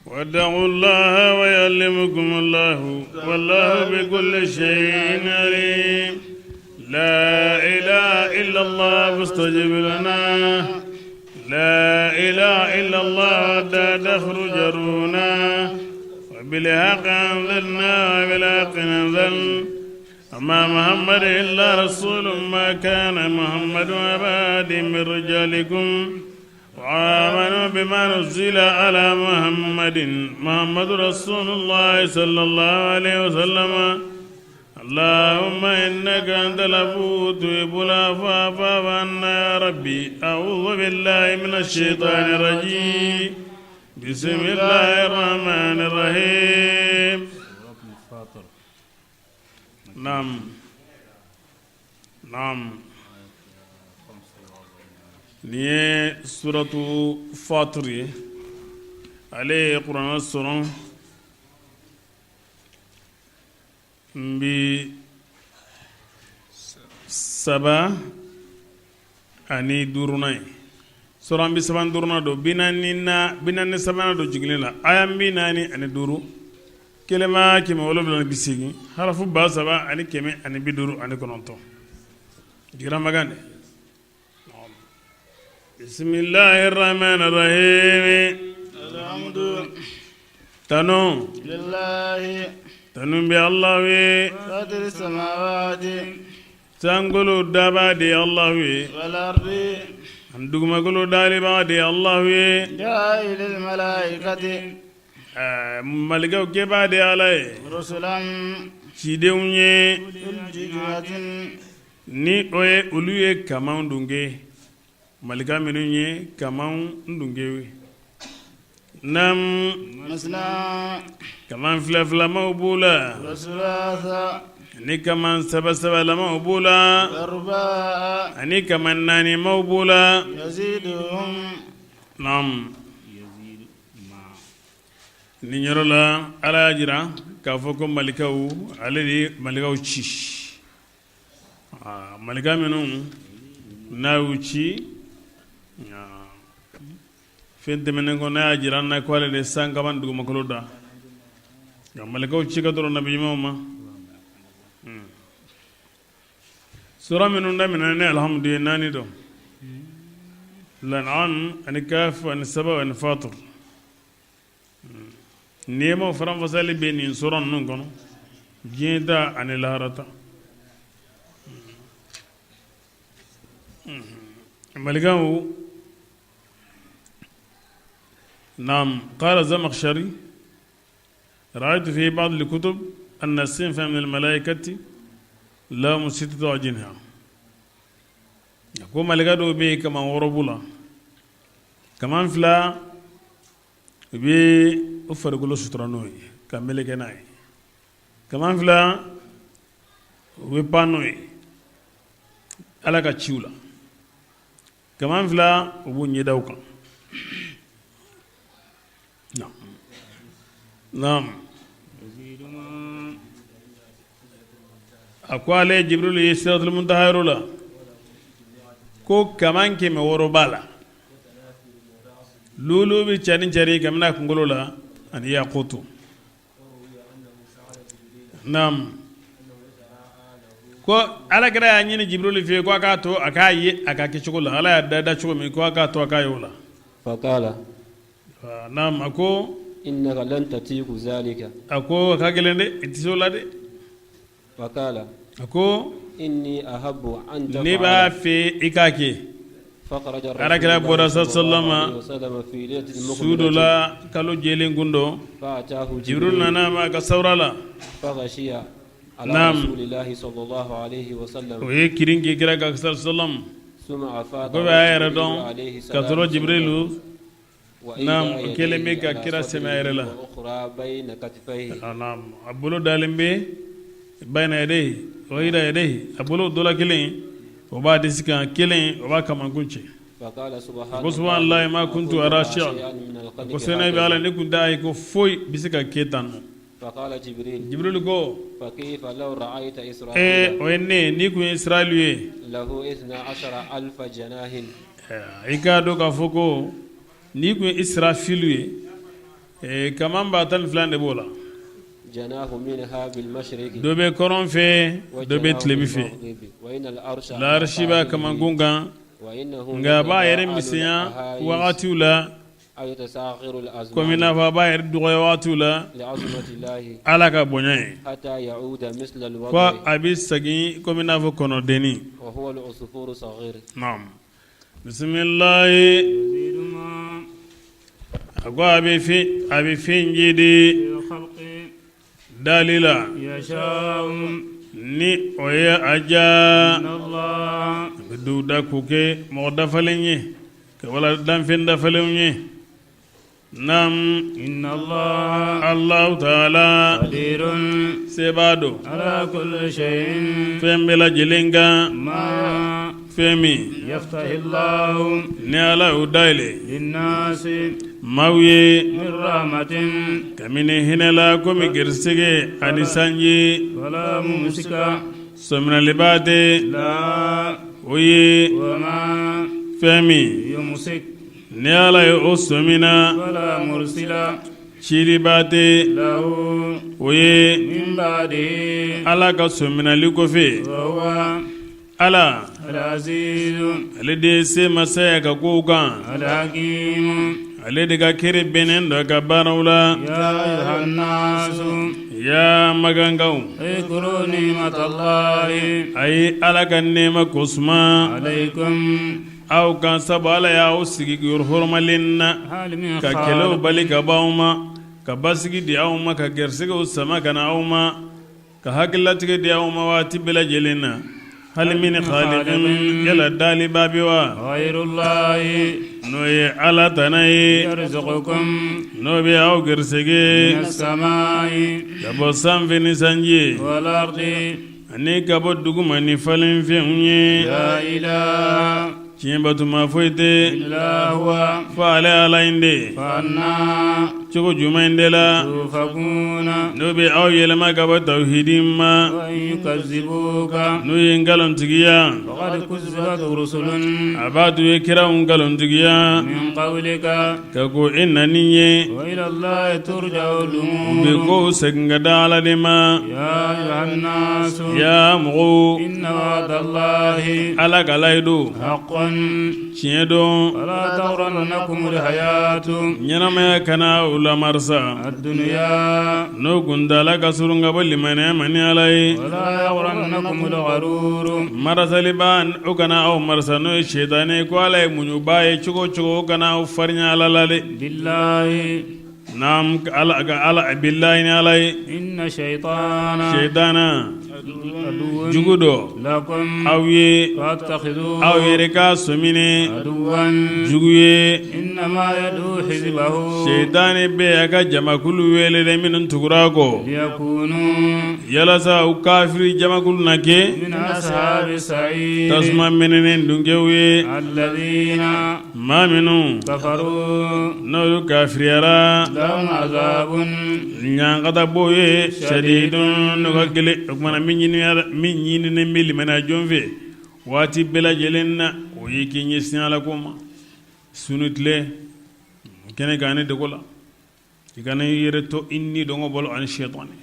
واتقوا الله ويعلمكم الله والله بكل شيء عليم لا إله إلا الله فاستجب لنا لا إله إلا الله حتى تخرج روحنا وبالحق أنزلنا وبالحق نزل وما محمد إلا رسول ما كان محمد أبا أحد من رجالكم وآمنوا بما نزل على محمد محمد رسول الله صلى الله عليه وسلم اللهم إنك أنت العفو تحب العفو فاعف عنا يا ربي أعوذ بالله من الشيطان الرجيم بسم الله الرحمن الرحيم نعم نعم nin ye suratu fatir ye ale ye kuranɛ sɔrɔ n bi saba ani duurunan ye sura bi saba duurunan don bi naani sabanan don jiginni la aya 45 kelema 780 harafu 3159 jiginna Makan de bisimilahi rahmani rahim alhamdu tanu lillahi tanu bɛ Alahu ye fatiri samawati sankolo dabaa de ye Alahu ye wal ardi ani dugumakolo dalibaga de ye Alahu ye ja'ilil malaikati malikaw kɛbaa de ye Ala ye rusulan cidenw ye uli ajnihatin Ni o ye olu ye kaman dunge malika minnu ye kaman dunge ye naam kaman fila filamaw b'u la ani kaman saba sabalamaw b'u la ani kaman naanimaw b'u la naam nin yɔrɔ la Ala y'a jira k'a fɔ ko malikaw ale de ye malikaw ci Malika minnu n'a y'u ci fɛn tɛmɛnen kɔ n'a y'a jira an na ko ale de san kaba dugumakolo da nka malikaw ci ka dɔrɔn nabi ɲumanw ma sura minnu daminɛ ni alhamdu ye naani don lan'am ani kaf ani saba ani fatir Nɛɛmaw faranfasali bɛ nin sura ninnu kɔnɔ diɲɛ ta ani lahara ta malikaw naam qala zamakhshari ra'aytu fi ba'd al-kutub anna sinfan min al-malaikati lahum sittatu ajniha ko malika dɔw bɛ yen kaman wɔɔrɔ b'u la kaman fila u bɛ u farikolo sutura n'o ye ka meleke n'a ye kaman fila u bɛ pan n'o ye ala ka ciw la kaman fila u b'u ɲɛdaw kan naam a ko ale jibril ye sidratul muntaha yɔrɔ la ko kaman 600 b'a la lulu bɛ cari cari kabini a kunkolo la ani yakutu naam ko ala kira y'a ɲini jibril fɛ ko a k'a to a k'a ye a ka kɛcogo la ala y'a da cogo min ko a k'a to a k'a ye o la faqala naam a ko innaka lan tutiqa zalika a ko a ka gɛlɛn dɛ i tɛ se o la dɛ faqala a ko inni ahabbu an ne b'a fɛ i k'a kɛ ala kira bɔra sallama su dɔ la kalo jɛlen kun dɔ jibril nana a ma a ka sawura la naam o ye kirin kɛ kira kan sallam ko bɛ a yɛrɛ dɔn ka sɔrɔ jibrilu naam o kɛlen bɛ ka kira sɛmɛ a yɛrɛ la naam a bolo dalen bɛ bayna yadayhi wa ihda yadayhi a bolo dɔ la kelen o b'a disi kan kelen o b'a kamankun cɛ ko subhanallahi ma kuntu ara shay'an ko sɛnɛ bɛ ala ne kun t'a ye ko foyi bɛ se ka kɛ tan nɔ jibril ko o ye ne n'i kun ye israilu ye i k'a dɔn k'a fɔ ko n'i kun ye israfilu ye Kaman 12 de b'o la. Dɔ bɛ kɔrɔn fɛ, dɔ bɛ tilebin fɛ. Larisi b'a kamankun kan, nka a b'a yɛrɛ misɛnya wagatiw la, komi n'a fɔ a b'a yɛrɛ dɔgɔya wagatiw la Ala ka bonya ye, fo a bɛ segin komi n'a fɔ kɔnɔdennin. Bisimilayi, a ko a bɛ fɛn jidi dali la ni o ye a diya, a bɛ dɔw da k'u kɛ mɔgɔ dafalen ye, ka wala danfɛn dafalenw ye. Naam, inna Allah Allahu taala qadirun sebaa don ala kulli shay'in fɛn bɛɛ lajɛlen kan, ma fɛn min yaftahi Allahu ni Ala y'o dayɛlɛ linnasi maaw ye min rahmatin kabini hinɛ la, komi garisɛgɛ ani sanji, fala mumsika sɔminɛlibaa tɛ la o ye, wa ma fɛn min yumsik ni Ala ye o sɔmina, fala mursila cilibaa tɛ lahu o ye min ba'dihi Ala ka sɔminali kɔfɛ. Wa huwa Ala al-aziz ale de ye se masa ye ka kow kan, al-hakim ale de ka kiri bɛnnen don a ka baaraw la. Ya ayyuhan nasu Ya magankaw, اذكروا نعمة الله a ye Ala ka nɛɛma kosuma عليكم aw kan, sabu Ala y'aw sigi yɔrɔ hɔrɔmalen na هل من ka kɛlɛw خالق bali ka bɔ aw ma, ka basigi di aw ma, ka gɛrɛsɛgɛw sama ka na aw ma, ka hakililatigɛ di aw ma waati bɛɛ lajɛlen na. Hal min khaliqin, yala daliba bɛ wa غير الله n'o ye Ala tana ye يرزقكم n'o bɛ aw gɛrɛsɛgɛ من السماء ka bɔ sanfɛ ni sanji ye والأرض ani ka bɔ duguma ni falenfɛnw ye? لا إله Tiɲɛ batoma foyi tɛ إلا هو fo ale Ala in de. فأنى Cogo jumɛn de la تؤفكون n'o bɛ aw yɛlɛma ka bɔ tawhidi ma? وإن يكذبوك N'u ye nkalontigiya, فقد كذبت رسل a b'a to ye kiraw nkalontigiya من قبلك ka ko e nani ye. وإلى الله ترجع U bɛ الأمور kow segin ka da Ala de ma. يا أيها الناس Ya mɔgɔw, إن وعد الله Ala ka layidu حق tiɲɛ don. فلا تغرنكم الحياة Ɲɛnamaya kana u lamarisa الدنيا n'o kuntaala ka surun ka bɔ limaniya ma ni Ala ye. ولا يغرنكم الغرور Marasaliba o kana aw marasa, n'o ye sɛtanɛ ko Ala ye muɲuba ye cogo o cogo, o kana aw farinya Ala la dɛ. بالله Naam, Ala ka Ala bilahi ni Ala ye. إن الشيطان Sɛtana عدو jugu dɔ لكم aw ye, فاتخذوه aw yɛrɛ ka sɔmine عدوا jugu ye. إنما يدعو حزبه Sɛtanɛ bɛ a ka jamakulu wele dɛ minnu tugura a kɔ ليكونوا yalasa u kafiri jamakulu na kɛ من أصحاب السعير tasuma mɛnɛnen dunkew ye. الذين Maa minnu كفروا n'olu kafiriyara, لهم عذاب ɲankata b'o ye shadidun n'o ka gɛlɛn. O kumana min ɲininen bɛ limaniya jɔn fɛ waati bɛɛ lajɛlen na, o ye k'i ɲɛsin Ala ko ma su ni tile, kɛnɛ kan ani dogo la. I kana i yɛrɛ to i ni dɔngɔ bolo ani sɛtani.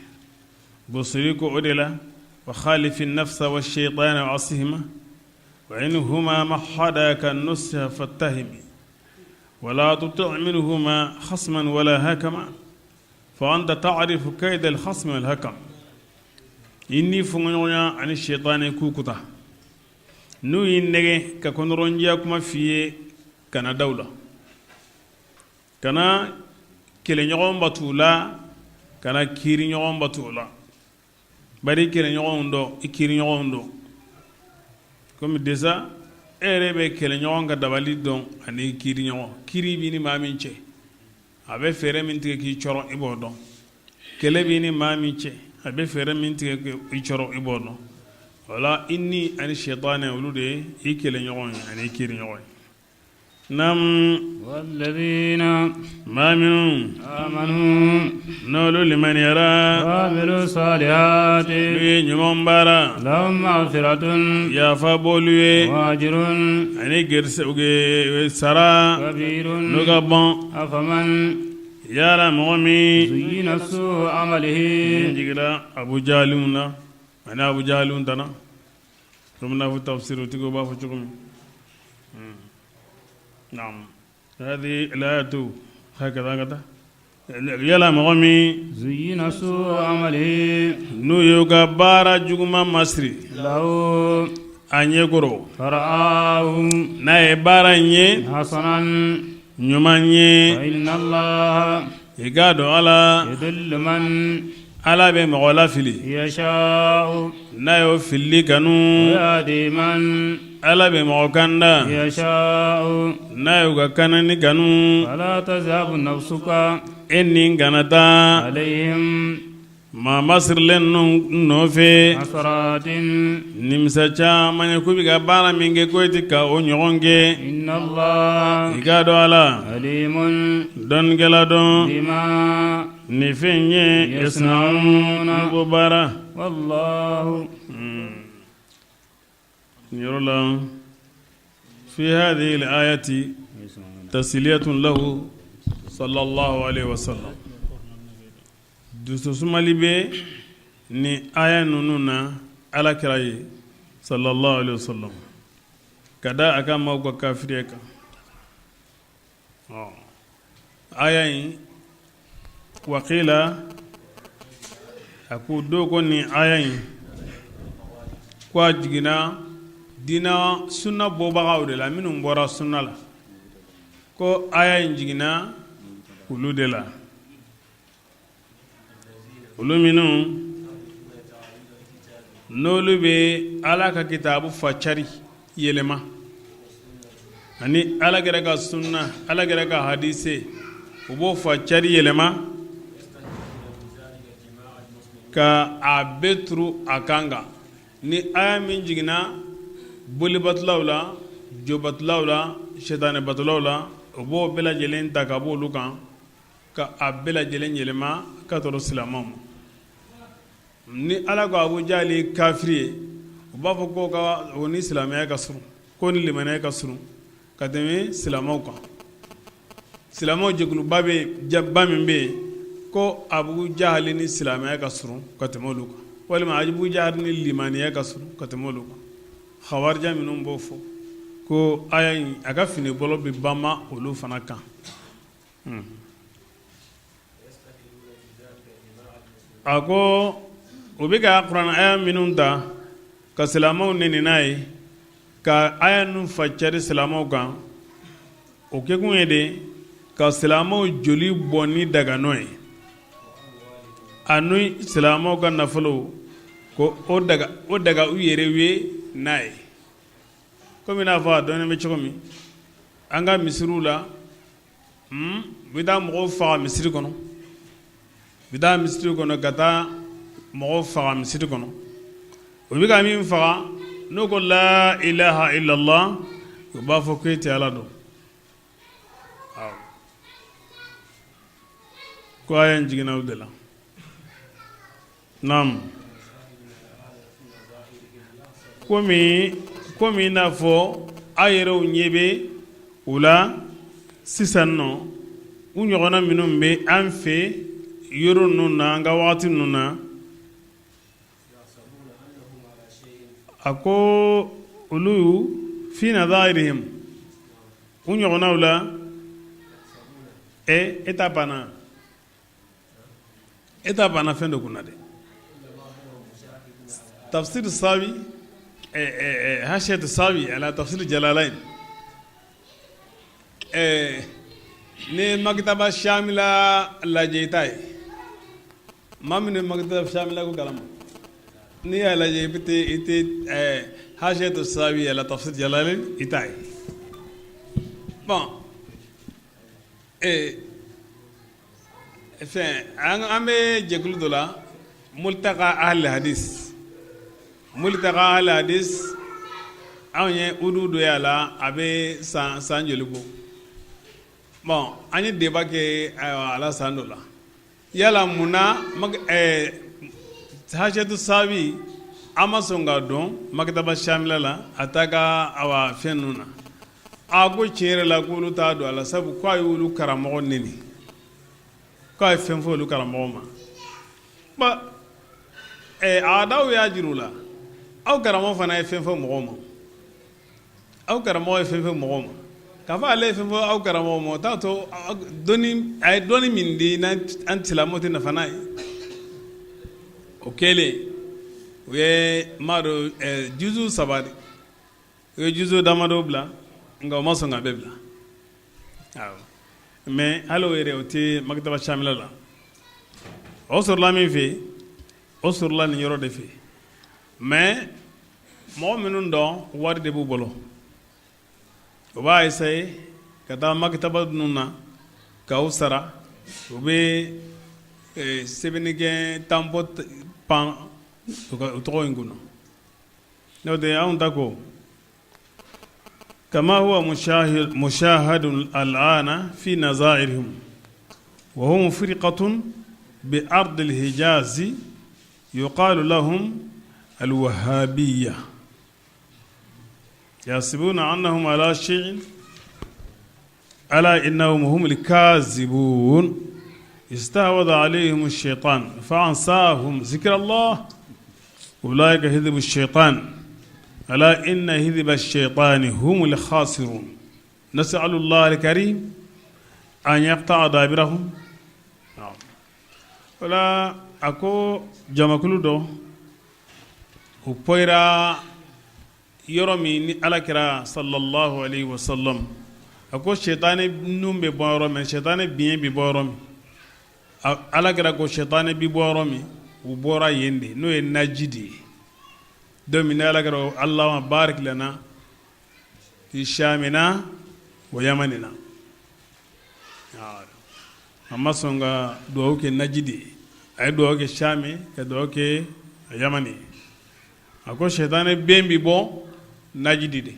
Busiri ko o de la: wa khalifi nafsa wa shaytana wa asihima wa in huma mahadaka nusha fattahimi wala tuti minhuma khasman wala hakama fa anta ta'rifu kayda al-khasm wal hakam. I ni fɔɲɔgɔnya ani sɛtanɛ k'u kuta n'u y'i nɛgɛ ka kɔnɔrɔnjɛya kuma f'i ye, kana da u la, kana kɛlɛɲɔgɔn batu la, kana kiiriɲɔgɔn batu la, bari i kɛlɛɲɔgɔnw dɔn, i kiiriɲɔgɔnw dɔn. Komi déjà e yɛrɛ bɛ kɛlɛɲɔgɔn ka dabali dɔn ani kiiriɲɔgɔn. Kiiri b'i ni maa min cɛ, a bɛ fɛɛrɛ min tigɛ k'i cɔrɔ, i b'o dɔn. Kɛlɛ b'i ni maa min cɛ, a bɛ fɛɛrɛ min tigɛ k'i cɔrɔ, i b'o dɔn. Wala i ni ani sɛtanɛ, olu de ye i kɛlɛɲɔgɔn ye ani i kiiriɲɔgɔn ye. Nam. والذين Maa minnu آمنوا n'olu limaniyara وعملوا الصالحات n'u ye ɲuman baara, لهم مغفرة yafa b'olu ye وأجر ani gɛrɛsɛgɛ sara كبير n'o ka bɔn. أفمن Yala mɔgɔ min زين سوء عمله jigira Abu Jahaliw na ani Abu Jahaliw tana komi n'a fɔ tafsirutigiw b'a fɔ cogo min. نعم هذه الآية هكذا هكذا yala mɔgɔ min زين سوء عمله n'u y'u ka baara juguman masiri له a ɲɛkɔrɔ فرآه n'a ye baara in ye حسنا ɲuman ye فإن الله i k'a dɔn Ala يضل من Ala bɛ mɔgɔ lafili يشاء n'a y'o filili kanu ويهدي من Ala bɛ mɔgɔ kanda يشاء n'a y'o ka kanani kanu فلا تذهب نفسك e ni kana taa عليهم maa masirilen ninnu nɔfɛ حسرات nimisa caman ye k'u bɛ ka baara min kɛ ko e tɛ ka o ɲɔgɔn kɛ إن الله i k'a dɔn Ala عليم dɔnnikɛla dɔn بما nin fɛn ye يصنعون ko baara والله nin yɔrɔ la في هذه الآية تسلية له صلى الله عليه وسلم dususumali bɛ ni aya ninnu na Ala kira ye صلى الله عليه وسلم ka da a ka maaw ka kafiriya kan. Ɔ aya in وقيل a ko dɔw ko nin aya in ko a jiginna diina sunna bɔbagaw de la, minnu bɔra sunna la, ko aya in jiginna olu de la, olu minnu n'olu bɛ Ala ka kitabu facari yɛlɛma ani Ala kira ka sunna, Ala kira ka hadise, u b'o facari yɛlɛma ka a bɛɛ turu a kan kan. Ni aya min jiginna bolibatulaw la, jobatulaw la, sɛtanɛbatulaw la, u b'o bɛɛ lajɛlen ta ka bɔ olu kan ka a bɛɛ lajɛlen yɛlɛma ka tɔrɔ silamɛw ma. Ni Ala ko Abu Jahali ye kafiri ye, u b'a fɔ ko ka o ni silamɛya ka surun, ko ni limaniya ka surun ka tɛmɛ silamɛw kan. Silamɛw jɛkuluba bɛ ba min bɛ yen ko Abu Jahali ni silamɛya ka surun ka tɛmɛ olu kan, walima Abu Jahali ni limaniya ka surun ka tɛmɛ olu kan. Hawarija minnu b'o fɔ ko aya in a ka fini bɔlɔ bɛ banba olu fana kan. A ko u bɛ ka kuranɛ aya minnu ta ka silamɛw neni n'a ye, ka aya ninnu facari silamɛw kan, o kɛkun ye de ka silamɛw joli bɔ ni daga n'o ye, ani silamɛw ka nafolo ko o daga u yɛrɛ ye n'a ye. Komi n'a fɔ a dɔnnen bɛ cogo min an ka misiriw la, u bɛ taa mɔgɔw faga misiri kɔnɔ, u bɛ taa misiri kɔnɔ ka taa mɔgɔw faga misiri kɔnɔ. U bɛ ka min faga, n'o ko لا إله إلا الله, u b'a fɔ k'e tɛ Ala dɔn. Awɔ, ko aya in jiginna o de la. Naam, komi i n'a fɔ a yɛrɛw ɲɛ bɛ u la sisan nɔ, u ɲɔgɔnna minnu bɛ an fɛ yɔrɔ ninnu na, an ka wagati ninnu na. A ko olu في نظائرهم u ɲɔgɔnnaw la e ta banna, e ta banna fɛn dɔ kunna dɛ. Tafsir Sawi, حاشية Sawi على تفسير Jalalain, ne Maktaba Shamila lajɛ i ta ye. Maa minnu ye Maktaba Shamila ko kalama, n'i y'a lajɛ i bɛ i tɛ حاشية Sawi على تفسير Jalalain i t'a ye. Bon, fɛn an bɛ jɛkulu dɔ la, ملتقى أهل الحديث, ملتقى أهل الحديث. Anw ye udu dɔ y'a la, a bɛ san joli bɔ. Bon, an ye débat kɛ ayiwa a la san dɔ la, yala munna حاشية Sawi an ma sɔn ka dɔn Maktaba Shamila la a ta ka awa fɛn ninnu na? A ko tiɲɛ yɛrɛ la k'olu t'a don a la, sabu k'a y'olu karamɔgɔ neni. K'a ye fɛn fɔ olu karamɔgɔ ma. Bon, adaw y'a jira u la, aw karamɔgɔ fana ye fɛn fɔ mɔgɔw ma, aw karamɔgɔ ye fɛn fɔ mɔgɔw ma. K'a fɔ ale ye fɛn fɔ aw karamɔgɔ ma, o t'a to dɔnni, a ye dɔnni min di an silamɛw tɛ nafa n'a ye. O kɛlen, u ye m'a dɔn juzu 3 de, u ye juzu damadɔ bila, nka u ma sɔn ka bɛɛ bila. Mais hali o yɛrɛ, o tɛ makitaba samila la. O sɔrɔla min fɛ, o sɔrɔla nin yɔrɔ de fɛ. Mais mɔgɔ minnu dɔn, wari de b'u bolo, o b'a essayer ka taa makitaba ninnu na k'aw sara, u bɛ sɛbɛnni kɛ, tampon pan u tɔgɔ in kunna. N'o tɛ, anw ta ko kama huwa mushahadun al'ana fi nazairihim wa hum firqatun bi ardi al-hijazi yuqalu lahum al-wahhabiyya yahsibuna annahum ala shay'in ala innahum humul kazibun istahwadha alayhim ash-shaytan fa'ansahum zikra Allah ulaika hizbu ash-shaytan ala inna hizba ash-shaytani humul khasirun nas'alu Allah al-karim an yaqta'a dabirahum. Wala a ko jamakulu dɔ, u poyira yɔrɔ min ni Ala kira sallallahu alayhi wa sallam a ko sɛtanɛ nun bɛ bɔ yɔrɔ min, sɛtanɛ biɲɛ bɛ bɔ yɔrɔ min, Ala kira ko sɛtanɛ bɛ bɔ yɔrɔ min, u bɔra yen de, n'o ye Najidi ye. Don min Ala kira Allahumma barik lana fi shamina wa yamanina, a ma sɔn ka dugawu kɛ Najidi ye, a ye dugawu kɛ Shami, ka dugawu kɛ Yamani ye. A ko sɛtanɛ ben bɛ bɔ Najidi de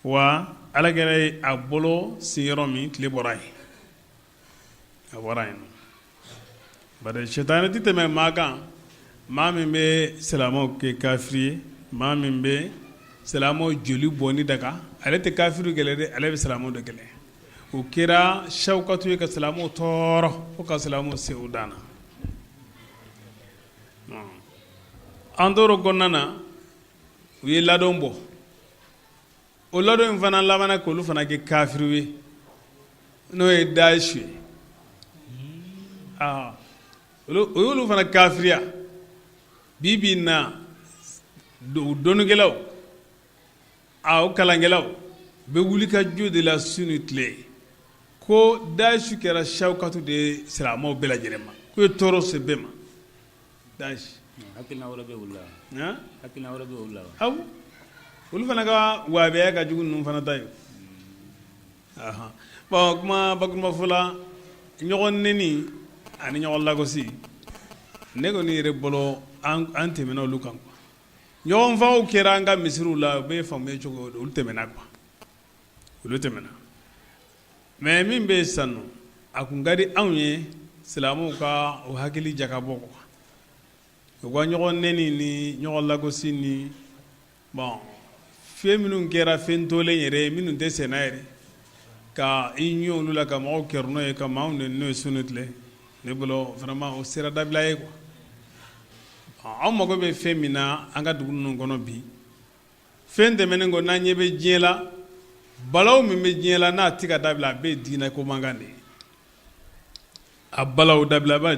wa. Ala kira ye a bolo sin yɔrɔ min, tile bɔra yen, a bɔra yen. Bari sɛtanɛ tɛ tɛmɛ maa kan, maa min bɛ silamɛw kɛ kafiri ye, maa min bɛ silamɛw joli bɔnni daga. Ale tɛ kafiri kɛlɛ dɛ, ale bɛ silamɛw de kɛlɛ. O kɛra sawukatu ye ka silamɛw tɔɔrɔ fo ka silamɛw se u dan na. An tora kɔnɔna na, u ye ladon bɔ. O ladon in fana labanna k'olu fana kɛ kafiriw ye, n'o ye Daesh ye. O y'olu fana kafiriya. Bi bi in na, u dɔnnikɛlaw, a o kalankɛlaw bɛ wuli ka jo de la su ni tile ko Daesh kɛra sawukatu de ye silamɛw bɛɛ lajɛlen ma, k'u ye tɔɔrɔ se bɛɛ ma. Daesh. Hakilina wɛrɛ bɛ olu la. Hakilina wɛrɛ bɛ olu la. Awɔ, olu fana ka wahabiya ka jugu ninnu fana ta ye. Bon, kuma bakurunba fɔ la, ɲɔgɔn neni ani ɲɔgɔn lagosi, ne kɔni yɛrɛ bolo, an tɛmɛna olu kan quoi. Ɲɔgɔn fagaw kɛra an ka misiriw la, u bɛ faamuya cogo, olu tɛmɛna quoi, olu tɛmɛna. Mais min bɛ yen sisan nɔ, a kun ka di anw ye silamɛw ka u hakili jagabɔ quoi, u ka ɲɔgɔn neni ni ɲɔgɔn lagosi ni bon fɛn minnu kɛra fɛn tolen yɛrɛ ye, minnu tɛ senna yɛrɛ, ka i ɲɛ olu la, ka mɔgɔw kɛrɛ n'o ye, ka maaw neni n'o ye su ni tile, ne bolo vraiment o sera dabila ye quoi. Anw mago bɛ fɛn min na an ka dugu ninnu kɔnɔ bi, fɛn tɛmɛnen kɔ, n'an ɲɛ bɛ diɲɛ la, balaw min bɛ diɲɛ la n'a tɛ ka dabila, a bɛɛ ye diinɛ ko mankan de ye. A balaw dabila ba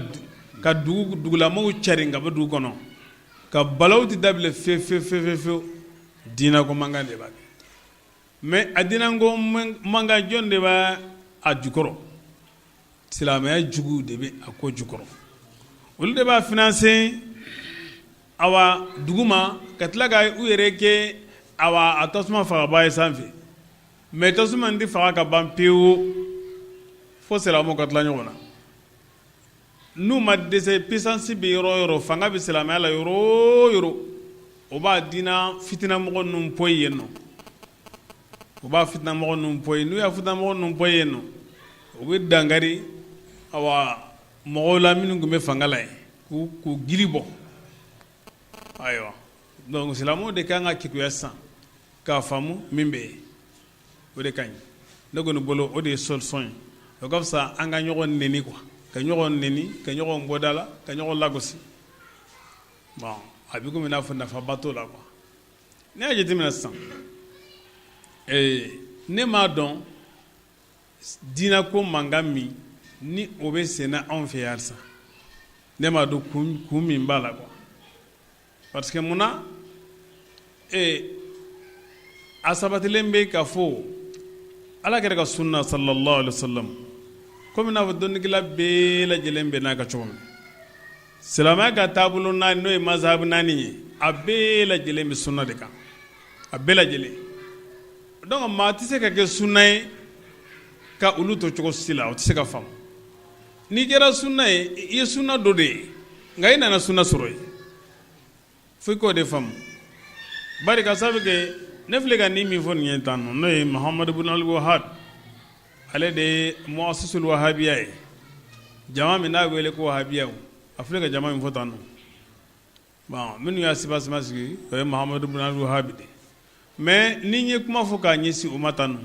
ka dugu dugulamɔgɔw carin ka bɔ dugu kɔnɔ, ka balaw tɛ dabila fe fe fe fe fewu, diinɛ ko mankan de b'a kɛ. Mais a diinɛ ko mankan, jɔn de b'a a jukɔrɔ? Silamɛya juguw de bɛ a ko jukɔrɔ, olu de b'a financer awa duguma, ka tila ka u yɛrɛ kɛ awa a tasuma fagabaa ye sanfɛ. Mais tasuma in tɛ faga ka ban pewu fo silamɛw ka tila ɲɔgɔn na. N'u ma dɛsɛ, puissance bɛ yɔrɔ o yɔrɔ, fanga bɛ silamɛya la yɔrɔ o yɔrɔ, o b'a diinɛ fitinamɔgɔ ninnu poyi yen nɔ, u b'a fitinamɔgɔ ninnu poyi. N'u y'a fitinamɔgɔ ninnu poyi yen nɔ, u bɛ dankari awa mɔgɔw la minnu tun bɛ fanga la yen, k'u gili bɔ. Ayiwa, donc silamɛw de ka kan ka keguya sisan k'a faamu min bɛ yen, o de ka ɲi ne kɔni bolo, o de ye solution ye. O ka fisa an ka ɲɔgɔn neni quoi. Ka ɲɔgɔn neni, ka ɲɔgɔn bɔ da la, ka ɲɔgɔn lagosi. Bon, a bɛ komi n'a fɔ nafaba t'o la quoi. N'i y'a jateminɛ sisan, ne m'a dɔn diinɛ ko mankan min ni o bɛ senna anw fɛ yan sisan, ne m'a dɔn kun min b'a la quoi. Parce que mun na a sabatilen bɛ ka fɔ ala kira ka sunna sallallahu alaihi wasallam, komi n'a fɔ dɔnnikɛla bɛɛ lajɛlen bɛn n'a kan cogo min, silamɛya ka taabolo naani, n'o ye mazhabu naani ye, a bɛɛ lajɛlen bɛ sunna de kan, a bɛɛ lajɛlen. Donc maa tɛ se ka kɛ sunna ye ka olu to cogo si la, o tɛ se ka faamu. N'i kɛra sunna ye, i ye sunna dɔ de ye, nka i nana sunna sɔrɔ yen, fo i k'o de faamu. Bari ka sabu kɛ ne filɛ ka nin min fɔ nin ye tan nɔ, n'o ye Muhamadu bin Abdul Wahab, ale de ye muasisul wahabiya ye, jama min n'a wele ko wahabiyaw, a filɛ ka jama min fɔ tan nɔ. Bon, minnu y'a sibasima sigi, o ye Muhamadu bin Abdul Wahab de. Mais ni n ye kuma fɔ k'a ɲɛsin o ma tan nɔ,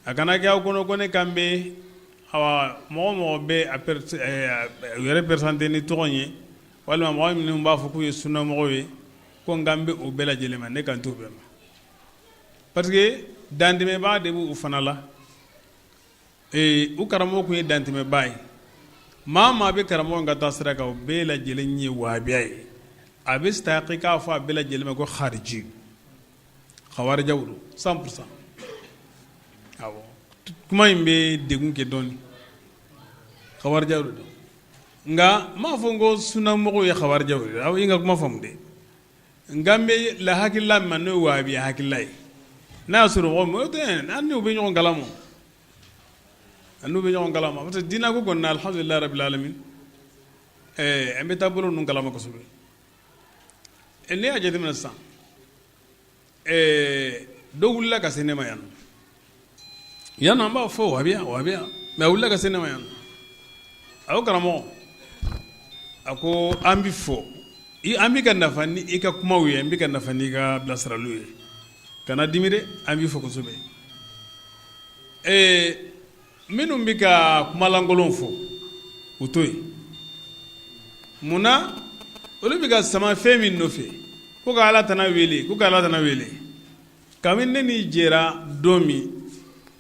a kana kɛ aw kɔnɔ ko ne kan bɛ awa mɔgɔ mɔgɔ bɛ a yɛrɛ présenter ni tɔgɔ in ye, walima mɔgɔ minnu b'a fɔ k'u ye sunnamɔgɔw ye, ko n kan bɛ o bɛɛ lajɛlen ma. Ne kan t'o bɛɛ ma, parce que dantɛmɛbaa de b'u fana la. U karamɔgɔ tun ye dantɛmɛbaa ye. Maa maa bɛ karamɔgɔ in ka taa sira kan, o bɛɛ lajɛlen ye wahabiya ye. A bɛ se k'a fɔ a bɛɛ lajɛlen ma ko khariji, khawarijaw don 100%. Awɔ, kuma in bɛ degun kɛ dɔɔnin, khawarijaw de don. Nka n m'a fɔ ko sunnamɔgɔw ye khawarijaw ye, aw ye n ka kuma faamu dɛ. Nka n bɛ la hakilila min ma, n'o ye wahabiya hakilila ye, n'a y'a sɔrɔ mɔgɔ min tɛ, an n'u bɛ ɲɔgɔn kalama, an n'u bɛ ɲɔgɔn kalama, parce que diinɛ ko kɔni na, alhamdulilahi rabil alamin, an bɛ taabolo ninnu kalama kosɛbɛ. Ne y'a jateminɛ sisan, dɔ wulila ka se ne ma yan nɔ yan nɔ, an b'a fɔ wahabiya, wahabiya, mais a wulila ka se ne ma yan nɔ, a ko karamɔgɔ, a ko an bɛ fɔ an bɛ ka nafa ni i ka kumaw ye, an bɛ ka nafa n'i ka bilasiraliw ye, kana dimi dɛ, an b'i fo kosɛbɛ. Minnu bɛ ka kumalankolon fɔ, u to yen. Munna olu bɛ ka sama fɛn min nɔfɛ, ko ka Ala tana wele, ko ka Ala tana wele? Kabini ne n'i jɛra don min,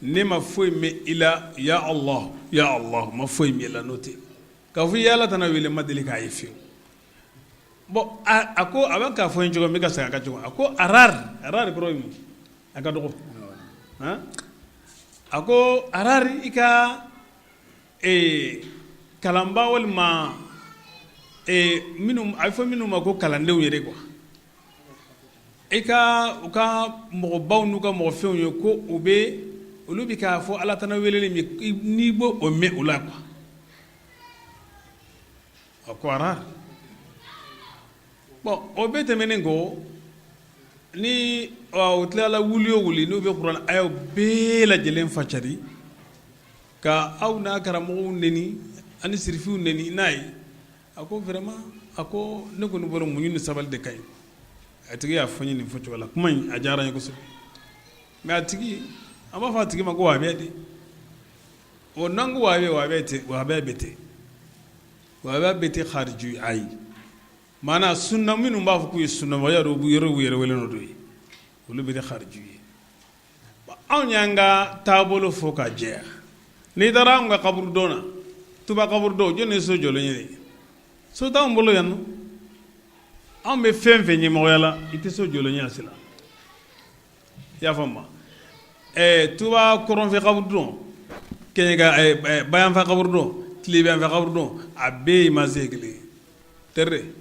ne ma foyi mɛn i la ya Allah, ya Allah, ma foyi mɛn i la n'o tɛ. K'a fɔ i ye Ala tana wele, ma deli k'a ye fiyewu. Bon, a ko a bɛ k'a fɔ n cogo min, bɛ ka segin a kan cogo, a ko a rare, a rare kɔrɔ ye mun? A ka dɔgɔ. A ko a rare i ka kalanba walima minnu a bɛ fɔ minnu ma ko kalandenw yɛrɛ quoi, i ka u ka mɔgɔbaw n'u ka mɔgɔ fɛnw ye ko u bɛ olu bɛ k'a fɔ Ala tana weleli min, n'i b'o o mɛn u la quoi, a ko a rare. Bon, o bɛɛ tɛmɛnen kɔ, ni u tilala wuli o wuli, n'u bɛ kuranɛ ayaw bɛɛ lajɛlen facari ka aw n'a karamɔgɔw neni ani sirifiw neni n'a ye, a ko vraiment, a ko ne kɔni bolo, muɲu ni sabali de ka ɲi. A tigi y'a fɔ n ye nin fɔcogo la, kuma in a diyara n ye kosɛbɛ. Mais a tigi, an b'a fɔ a tigi ma ko wahabiya de. O n'an ko wahabiya, wahabiya tɛ, wahabiya bɛɛ tɛ, wahabiya bɛɛ tɛ khariji. Ayi, maana sunna minnu b'a fɔ k'u ye sunnamɔgɔ yɛrɛ, u yɛrɛ u yɛrɛ wele n'o ye, olu bɛɛ tɛ khariji ye. Anw y'an ka taabolo fɔ ka jɛya. N'i taara anw ka kaburudon na, Tuba kaburudon, jɔn ye so jɔlen ye? So t'anw bolo yan nɔ. Anw bɛ fɛn fɛn ɲɛmɔgɔya la, i tɛ so jɔlen ye a si la. I y'a faamu? Tuba kɔrɔnfɛ kaburudon, kɛɲɛka bayanfɛ kaburudon, tilebiyanfɛ kaburudon, a bɛɛ ye mase kelen teri,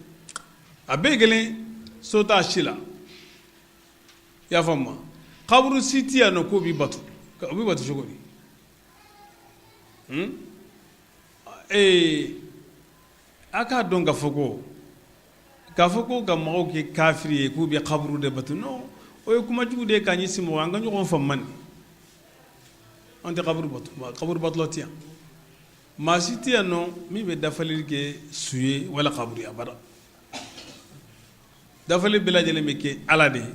a bɛɛ ye kelen, so t'a si la. I y'a faamu? Kaburu si tɛ yan nɔ k'o bɛ bato. O bɛ bato cogo di? Ee, a k'a dɔn k'a fɔ ko ka mɔgɔw kɛ kafiri ye k'u bɛ kaburu de bato, non, o ye kuma jugu de ye k'a ɲɛsin mɔgɔ. An ka ɲɔgɔn faamu man. An tɛ kaburu bato, kaburu batula tɛ yan. Maa si tɛ yan nɔ min bɛ dafali kɛ su ye wala kaburu ye, abada. Dafali bɛɛ lajɛlen bɛ kɛ Ala de ye.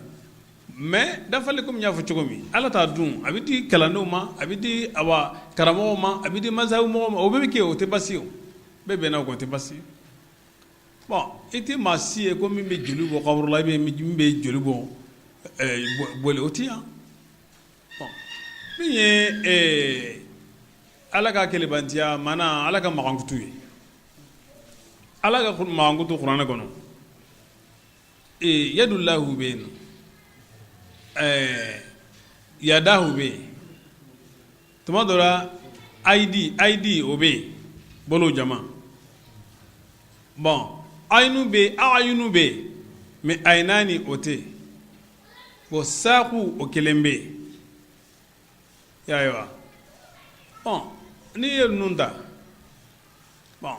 Mais dafali, komi n y'a fɔ cogo min, Ala t'a dun, a bɛ di kalandenw ma, a bɛ di awa karamɔgɔw ma, a bɛ di masaw mɔgɔw ma, o bɛɛ bɛ kɛ, o tɛ basi ye. Bɛɛ bɛnna o kan, o tɛ basi. Bon, i tɛ maa si ye ko min bɛ joli bɔ kaburu la, min bɛ joli bɔ boli, o tɛ yan. Bon, min ye Ala ka kelebantiya, maana Ala ka makankutu ye, Ala ka makankutu kuranɛ kɔnɔ, yadulahu bɛ yen, yadahu bɛ yen, tuma dɔ la ayidi, ayidi o bɛ yen, bolo jama. Bon, ayinu bɛ yen, ayinu bɛ yen, mais ayinani o tɛ yen. Bon, saaku o kelen bɛ yen, y'a ye wa? Bon, n'i ye ninnu ta, bon,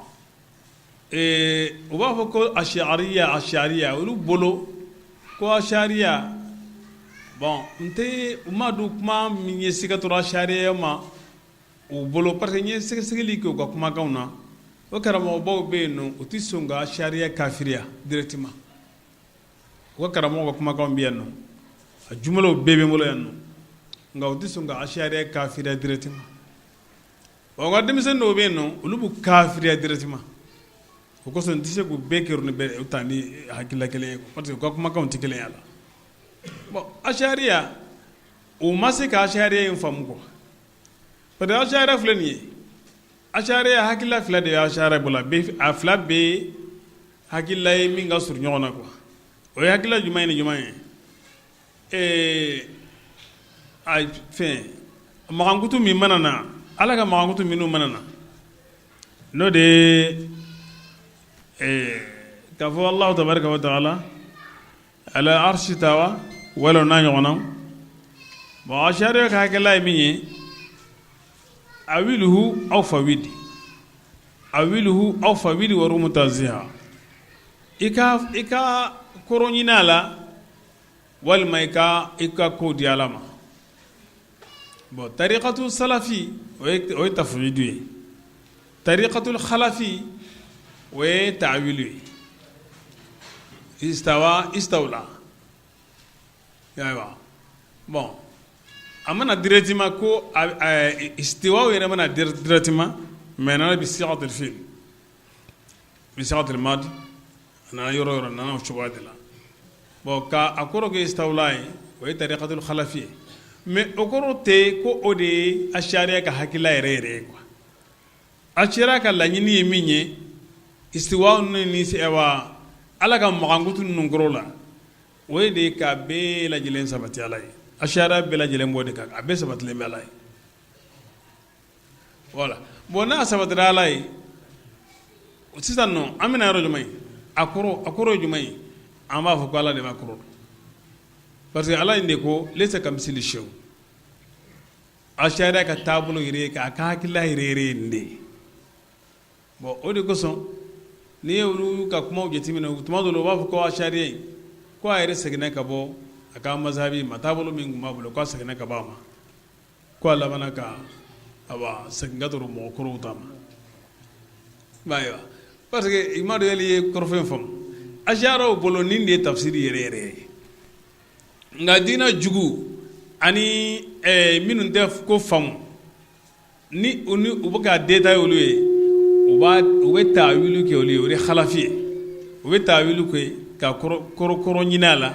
u b'a fɔ ko asariya, asariya olu bolo ko asariya. Bon, n tɛ u ma don kuma min ye siga tora asariya ma u bolo, parce que n ye sɛgɛsɛgɛli kɛ u ka kumakanw na. O karamɔgɔbaw bɛ yen nɔ, u tɛ sɔn ka asariya kafiriya directement. U ka karamɔgɔ ka kumakanw bɛ yan nɔ, a jumlaw bɛɛ bɛ n bolo yan nɔ, nka u tɛ sɔn ka asariya kafiriya directement. O ka denmisɛnnin dɔw bɛ yen nɔ, olu b'u kafiriya directement. O kosɔn n tɛ se k'u bɛɛ kɛ ni bɛɛ ta ni hakilila kelen ye, parce que u ka kumakanw tɛ kelen ye a la. Bon, asariya, u ma se ka asariya in faamu quoi, parce que asariya filɛ nin ye, asariya hakilila fila de ye asariya bolo, a fila bɛ hakilila ye min ka surun ɲɔgɔn na quoi. O ye hakilila jumɛn ye ni jumɛn ye? A fɛn makankutu min mana na, Ala ka makankutu minnu mana na, n'o de ye k'a fɔ Alahu tabaraka wa taala ala arsi tawa wala n'a ɲɔgɔnna. Bon, asariya ka hakilila ye min ye, awiluhu aw fawidi, awiluhu aw fawidi wa rumu tanziha, i ka kɔrɔ ɲini a la walima i ka ko di Ala ma. Bon, tarikatu salafi, o ye tafwidu ye, tarikatul khalafi, o ye tawilu ye, istawa, istawla. Ayiwa, bon, a mana directement ko istiwa yɛrɛ mana directement, mais nana bi sigatil fi'l, bi sigatil madi, a nana yɔrɔ yɔrɔ nana o cogoya de la. Bon, ka a kɔrɔ kɛ istawla ye, o ye tarikatul khalafi ye, mais o kɔrɔ tɛ ko o de ye asariya ka hakilila yɛrɛ yɛrɛ ye quoi. Asariya ka laɲini ye min ye istiwa ni awa Ala ka makankutu ninnu kɔrɔ la, o ye de ka bɛɛ lajɛlen sabati Ala ye. Asariya bɛɛ lajɛlen b'o de kan, a bɛɛ sabatilen bɛ Ala ye. Voilà. Bon, n'a sabatira Ala ye sisan nɔ, an bɛna yɔrɔ jumɛn? A kɔrɔ ye jumɛn ye? An b'a fɔ ko Ala de b'a kɔrɔ dɔn, parce que Ala in de ko laysa kamisili shay. Asariya ka taabolo yɛrɛ ye, k'a ka hakilila yɛrɛ yɛrɛ ye nin de ye. Bon, o de kosɔn n'i ye olu ka kumaw jateminɛ, tuma dɔw la u b'a fɔ ko asariya in, ko a yɛrɛ seginna ka bɔ a ka mazahabi ma, taabolo min tun b'a bolo, k'a seginna ka bɔ a ma, ko a labanna ka awa segin ka tɔrɔ mɔgɔ kɔrɔw ta ma. Ayiwa, parce que i m'a dɔn yali i ye kɔrɔfɔ in faamu. Asariyaw bolo, nin de ye tafsiri yɛrɛ yɛrɛ ye, nka diinɛ jugu ani minnu tɛ ko faamu ni u bɛ ka détail olu ye, u bɛ tawilu kɛ olu ye, o de khalafi ye. U bɛ tawilu kɛ ka kɔrɔ ɲini a la,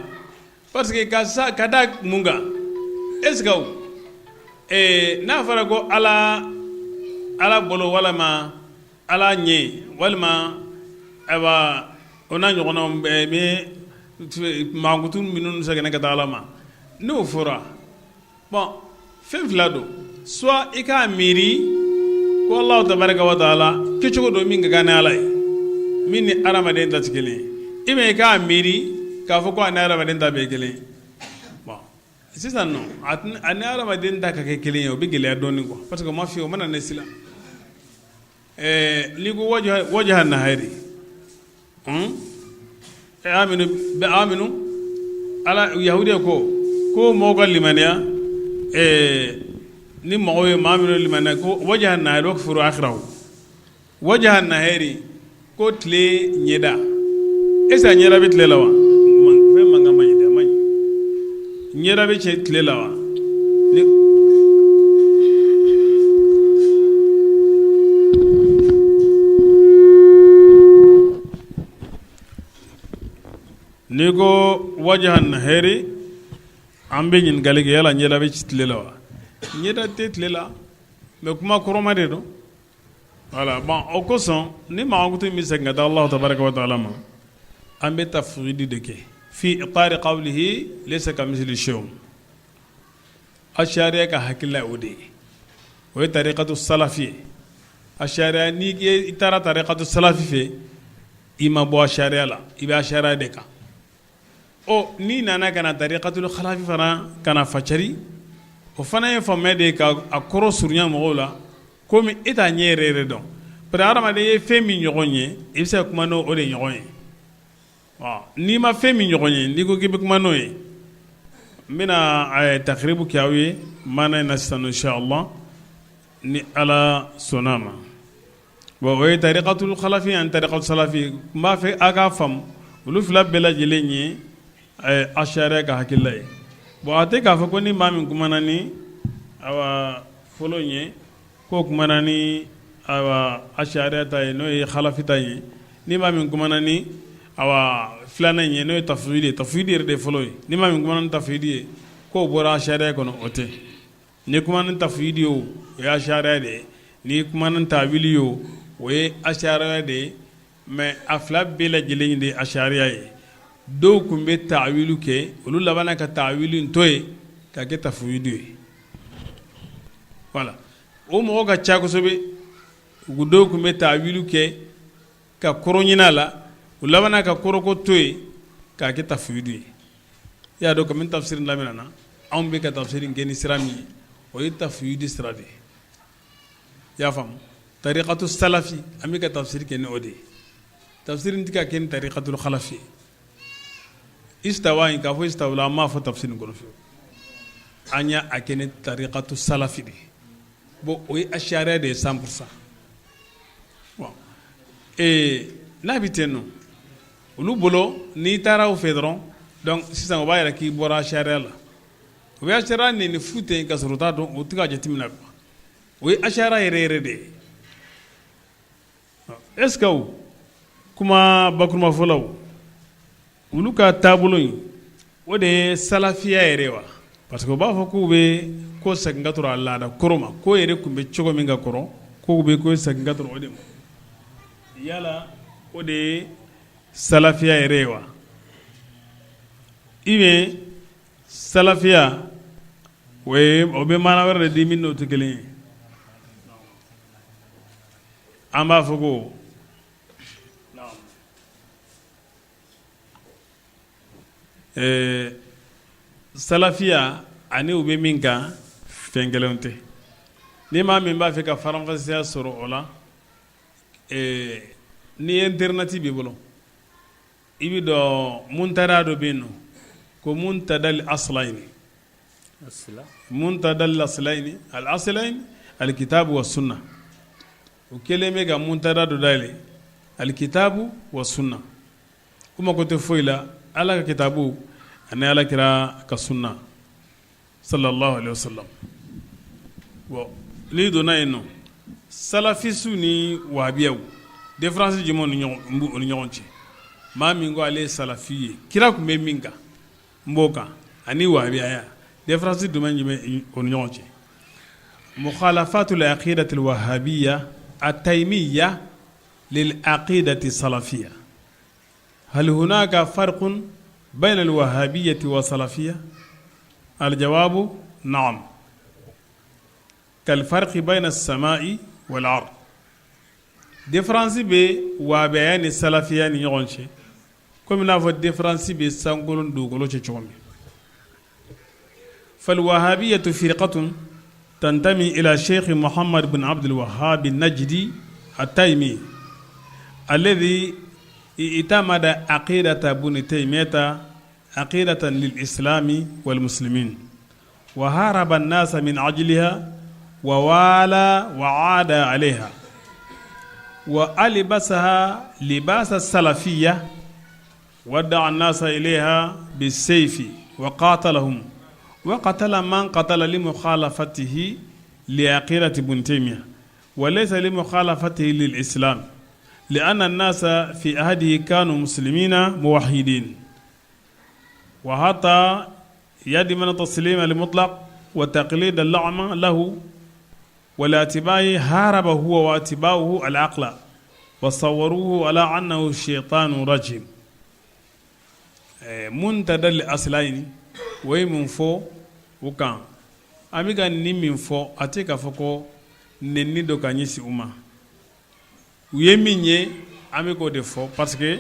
parce que ka sa ka da mun kan? Est ce que n'a fɔra ko Ala bolo walima Ala ɲɛ walima ayiwa o n'a ɲɔgɔnnaw bɛ mankutu minnu seginna ka taa Ala ma, n'o fɔra, bon, fɛn fila don: soit i k'a miiri ko Alahu tabaraka wa taala kɛcogo don min ka kan ni Ala ye, min ni hadamaden ta tɛ kelen ye, ou bien i k'a miiri k'a fɔ ko a ni hadamaden ta bɛɛ ye kelen ye. Bon, sisan nɔ, a ni hadamaden ta ka kɛ kelen ye, o bɛ gɛlɛya dɔɔnin quoi, parce que o ma f'i ye, o mana ne sisan n'i ko wajaha nahari aminu aminu ala yahudiya ko mɔgɔw ka limaniya, ni mɔgɔw ye maa minnu limaniya ko wajaha nahari wakfuru akhirahu, wajaha nahari ko tile ɲɛda, est ce que a ɲɛda bɛ tile la wa? Fɛn mankan man ɲi dɛ, a man ɲi. Ɲɛda bɛ cɛ tile la wa? Ni N'i ko wajaha nahari an bɛ ɲininkali kɛ yala ɲɛda bɛ tile la wa ɲɛda tɛ tile la mais kuma kɔrɔma de don voilà bon o kosɔn ni mankutu bɛ segin ka taa Alahu tabaraka wa taala ma an bɛ tafwidi de kɛ fi itari qawlihi laysa kamislihi shay'un Ashariya ka hakilila o de ye o ye tarikatu salafi ye ashariya n'i i taara tarikatu salafi fɛ i ma bɔ ashariya la i bɛ ashariya de kan ɔ n'i nana ka na tarikatul khalafi fana ka na facari o fana ye faamuya de ye ka a kɔrɔ surunya mɔgɔw la komi e t'a ɲɛ yɛrɛ yɛrɛ dɔn parce que hadamaden ye fɛn min ɲɔgɔn ye i bɛ se ka kuma n'o de ɲɔgɔn ye n'i ma fɛn min ɲɔgɔn ye n'i ko k'i bɛ kuma n'o ye n bɛna takiribu kɛ aw ye maana in na sisan inshallah ni ala sɔnna a ma bon o ye tarikatul khalafi ani tarikatu salafi n b'a fɛ a k'a faamu olu fila bɛɛ lajɛlen ye ashariya ka hakilila ye bon a tɛ k'a fɔ ko ni maa min kumana ni awa fɔlɔ in ye k'o kumana ni awa ashariya ta ye n'o ye khalafi ta ye ni maa min kumana ni awa filanan in ye n'o ye tafwidi ye tafwidi yɛrɛ de fɔlɔ ye ni maa min kumana ni tafwidi ye k'o bɔra ashariya kɔnɔ o tɛ n'i kumana ni tafwidi ye o o ye ashariya de ye n'i kumana ni tawili ye o o ye ashariya de ye mais a fila bɛɛ lajɛlen de ye ashariya ye dɔw tun bɛ tawilu kɛ olu labanna ka tawilu in to yen ka kɛ tafwidi ye voilà o mɔgɔ ka ca kosɛbɛ u dɔw tun bɛ tawilu kɛ ka kɔrɔ ɲini a la u labanna ka kɔrɔko to yen k'a kɛ tafwidi ye i y'a dɔn kabini tafsiri daminɛna anw bɛ ka tafsiri kɛ ni sira min ye o ye tafwidi sira de ye i y'a faamu tarikatu salafi an bɛ ka tafsiri kɛ ni o de ye tafsiri tɛ ka kɛ ni tarikatul khalafi ye istawa in k'a fɔ istawla an m'a fɔ tafsiri kɔnɔ fiyewu an y'a kɛ ni tarikatu salafi de ye bon o ye ashariya de ye 100% bon ee n'a bɛ ten nɔ olu bolo n'i taara u fɛ dɔrɔn donc sisan o b'a yira k'i bɔra ashariya la u bɛ ashariya nɛni fu ten ka sɔrɔ u t'a dɔn u tɛ k'a jateminɛ quoi o ye ashariya yɛrɛ yɛrɛ de ye est ce que kuma bakurumafɔlaw olu ka taabolo in o de ye salafiya yɛrɛ wa parce que u b'a fɔ k'u bɛ ko segin ka a laada kɔrɔ ma ko yɛrɛ tun bɛ cogo min ka kɔrɔ k'u bɛ ko segin ka o de ma yala o de ye salafiya yɛrɛ ye wa i bɛ salafiya o o bɛ maana wɛrɛ de di min n'o tɛ kelen ye an b'a fɔ ko salafiya ani u bɛ min kan fɛn kelenw tɛ ni maa min b'a fɛ ka faranfasiya sɔrɔ o la ni internet b'i bolo i bɛ don muntada dɔ bɛ yen nɔ ko muntadal aslayini muntadal aslayini al aslayini alikitabu wa sunna o kɛlen bɛ ka muntada dɔ dayɛlɛ alikitabu wa sunna u mako tɛ foyi la ala ka kitabu ani ala kira ka sunna sallallahu alaihi wasallam bon n'i donna yen nɔ salafisiw ni wahabiyaw différence jumɛn b'u ni ɲɔgɔn cɛ maa min ko ale ye salafi ye kira tun bɛ min kan n b'o kan ani wahabiyaya différence jumɛn bɛ u ni ɲɔgɔn cɛ mukhalafatul aqidatil wahabiyya at-taymiyya lil aqidati salafiyya hal hunaka farqun bayna al-wahabiyyati wa salafiyya al-jawabu na'am kal farqi bayna as-sama'i wal ard différence bɛ wahabiyaya ni salafiya ni ɲɔgɔn cɛ komi n'a fɔ différence bɛ sankolo ni dugukolo cɛ cogo min falwahabiyatu firqatun tantami ila sheikh muhammad bin abdul wahhab an-najdi at-taymi alladhi i'tamada aqidata ibn taymiyata aqidatan lil islami wal muslimin wa haraba an-nasa min ajliha wa wala wa ada alayha wa albasaha libasa salafiyya wa da'a an-nasa ilayha bis-sayfi wa qatalahum wa qatala man qatala li mukhalafatihi li aqidati ibn taymiyya wa laysa li mukhalafatihi lil islam li'anna an-nasa fi ahdihi kanu muslimina muwahhidin. Wa hatta yadmana taslim al-mutlaq wa taqlid al-a'ma lahu wa li-atba'ihi haraba huwa wa atba'uhu al-aqla wa sawwaruhu ala annahu shaytanun rajim. Muntada al-aslayn o ye mun fɔ o kan? An bɛ ka nin min fɔ, a tɛ k'a fɔ ko nɛni don ka ɲɛsin u ma. U ye min ye, an bɛ k'o de fɔ, parce que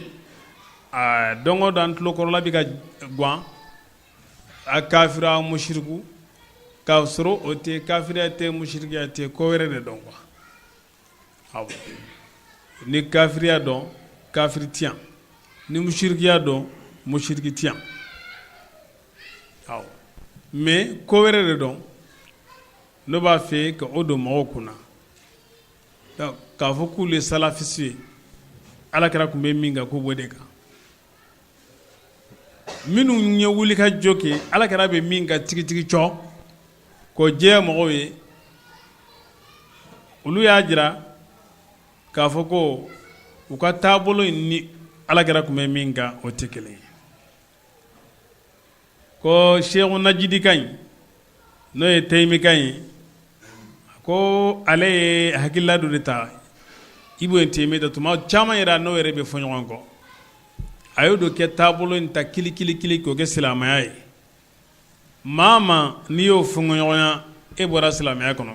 don o don an tulokɔrɔla bɛ ka gan a kafira musiriku, k'a sɔrɔ o tɛ kafiriya tɛ, musirikiya tɛ, ko wɛrɛ de don quoi. Awɔ, ni kafiriya don, kafiri tɛ yan, ni musirikiya don, musiriki tɛ yan. Awɔ, mais ko wɛrɛ de don n'o b'a fɛ ka o don mɔgɔw kunna k'a fɔ k'olu ye salafisi ye. Ala kira tun bɛ min kan, k'u b'o de kan. Minnu ye wuli ka jɔ kɛ ala kira bɛ min kan tigitigi cɔ k'o jɛya mɔgɔw ye, olu y'a jira k'a fɔ ko u ka taabolo in ni ala kira tun bɛ min kan, o tɛ kelen ye. Ko Seku Najidi ka ɲi, n'o ye Tayimi ka ye, ko ale ye hakilila dɔ de ta Ibn Taymiya tuma caman yɛrɛ, n'o yɛrɛ bɛ fɔ ɲɔgɔn kɔ. A y'o don kɛ taabolo in ta kili kili kili k'o kɛ silamɛya ye. Maa ma n'i y'o fɔɲɔgɔnya, e bɔra silamɛya kɔnɔ,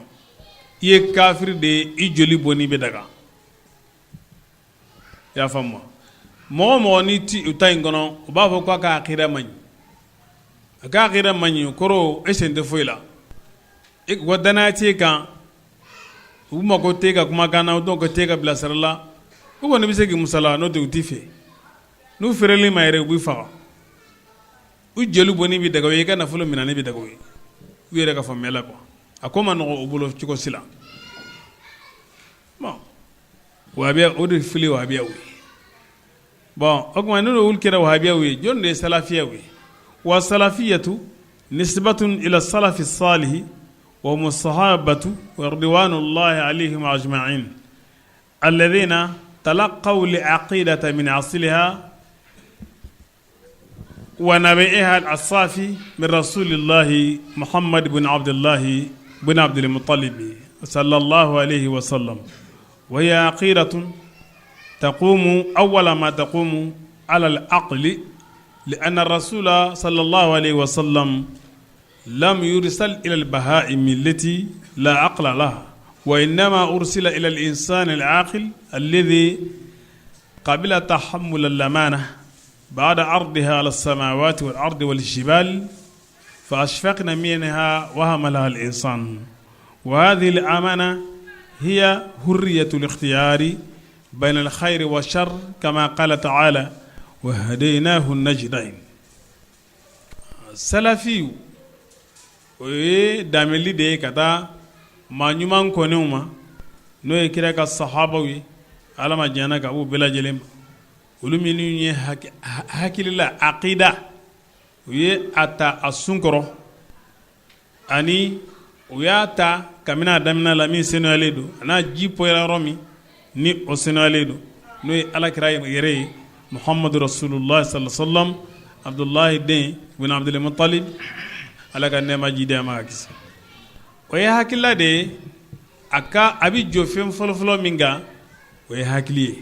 i ye kafiri de ye, i joli bɔnni bɛ daga. I y'a faamu? Mɔgɔ o mɔgɔ n'i ti u ta in kɔnɔ, u b'a fɔ k'a ka akida man ɲi. A ka akida man ɲi, o kɔrɔ e sen tɛ foyi la, wa danaya t'e kan, u mako t'e ka kumakan na, u mako t'e ka bilasira la. U kɔni bɛ se k'i musala, n'o tɛ u t'i fɛ. N'u fɛrɛl'i ma yɛrɛ, u b'i faga, u joli bɔnni bɛ daga u ye, i ka nafolo minɛni bɛ daga u ye, u yɛrɛ ka faamuya la quoi. A ko man nɔgɔ u bolo cogo si la. Bon, wahabiya, o de fili wahabiyaw ye. Bon, o tuma n'olu olu kɛra wahabiyaw ye, jɔn de ye salafiyaw ye? Wa salafiyatu nisbatun ila salafi salihi wa hum sahabatu wa ridwanullahi alayhim ajma'in alladhina talaqaw al-aqidata min asliha wa nabi'iha al-safi min rasulillahi Muhammad ibn Abdullahi ibn Abdul Muttalib sallallahu alayhi wa sallam. Wa hiya aqidatun taqumu awwala ma taqumu ala al-aqli li'anna ar-rasula sallallahu alayhi wa sallam lam yursal ila al-baha'im allati la aqla laha wa innama ursila ila al-insani al-aqil alladhi qabila tahammul al-amana ba'da 'ardiha 'ala as-samawati wal-ardi wal-jibal fa ashfaqna minha wa hamalaha al-insan. Wa hadhihi al-amana hiya hurriyatu al-ikhtiyari bayna al-khayri wash-sharr kama qala ta'ala wa hadaynahu an-najdayn. Salafiw, o ye dameli de ye ka taa maa ɲuman kɔnenw ma, n'o ye kira ka sahabaw ye, Ala ma diɲɛna ka b'u bɛɛ lajɛlen ma, olu minnu ye hakilila aqida, u ye a ta a sun kɔrɔ, ani u y'a ta kabini a daminɛ la min senuyalen don, a n'a ji poyira yɔrɔ min ni o senuyalen don, n'o ye ala kira yɛrɛ ye, Muhamadu rasulullah sallallahu alaihi wasallam, Abdullahi den ibn Abdul Muttalib, Ala ka nɛɛma jidi a ma ka kisi. O ye hakilila de ye. A ka a bɛ jɔ fɛn fɔlɔfɔlɔ min kan, o ye hakili ye.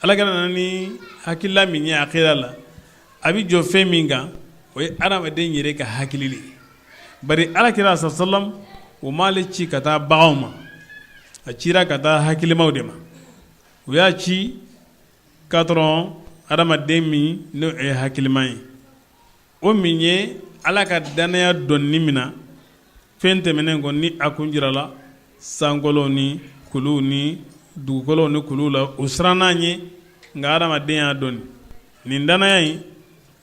Ala kira nana ni hakilila min ye aqida la, a bɛ jɔ fɛn min kan, o ye adamaden yɛrɛ ka hakili de ye. Bari ala kira sallam, o m'ale ci ka taa baganw ma, a cira ka taa hakilimaw de ma. U y'a ci k'a dɔrɔn adamaden min n'o ye hakilima ye, o min ye Ala ka dannaya dɔnni min na fɛn tɛmɛnen kɔ, ni a kun jirala sankolow ni kuluw ni dugukolow ni kuluw la, o siranna ɲɛ. Nka adamaden y'a dɔn nin dannaya in,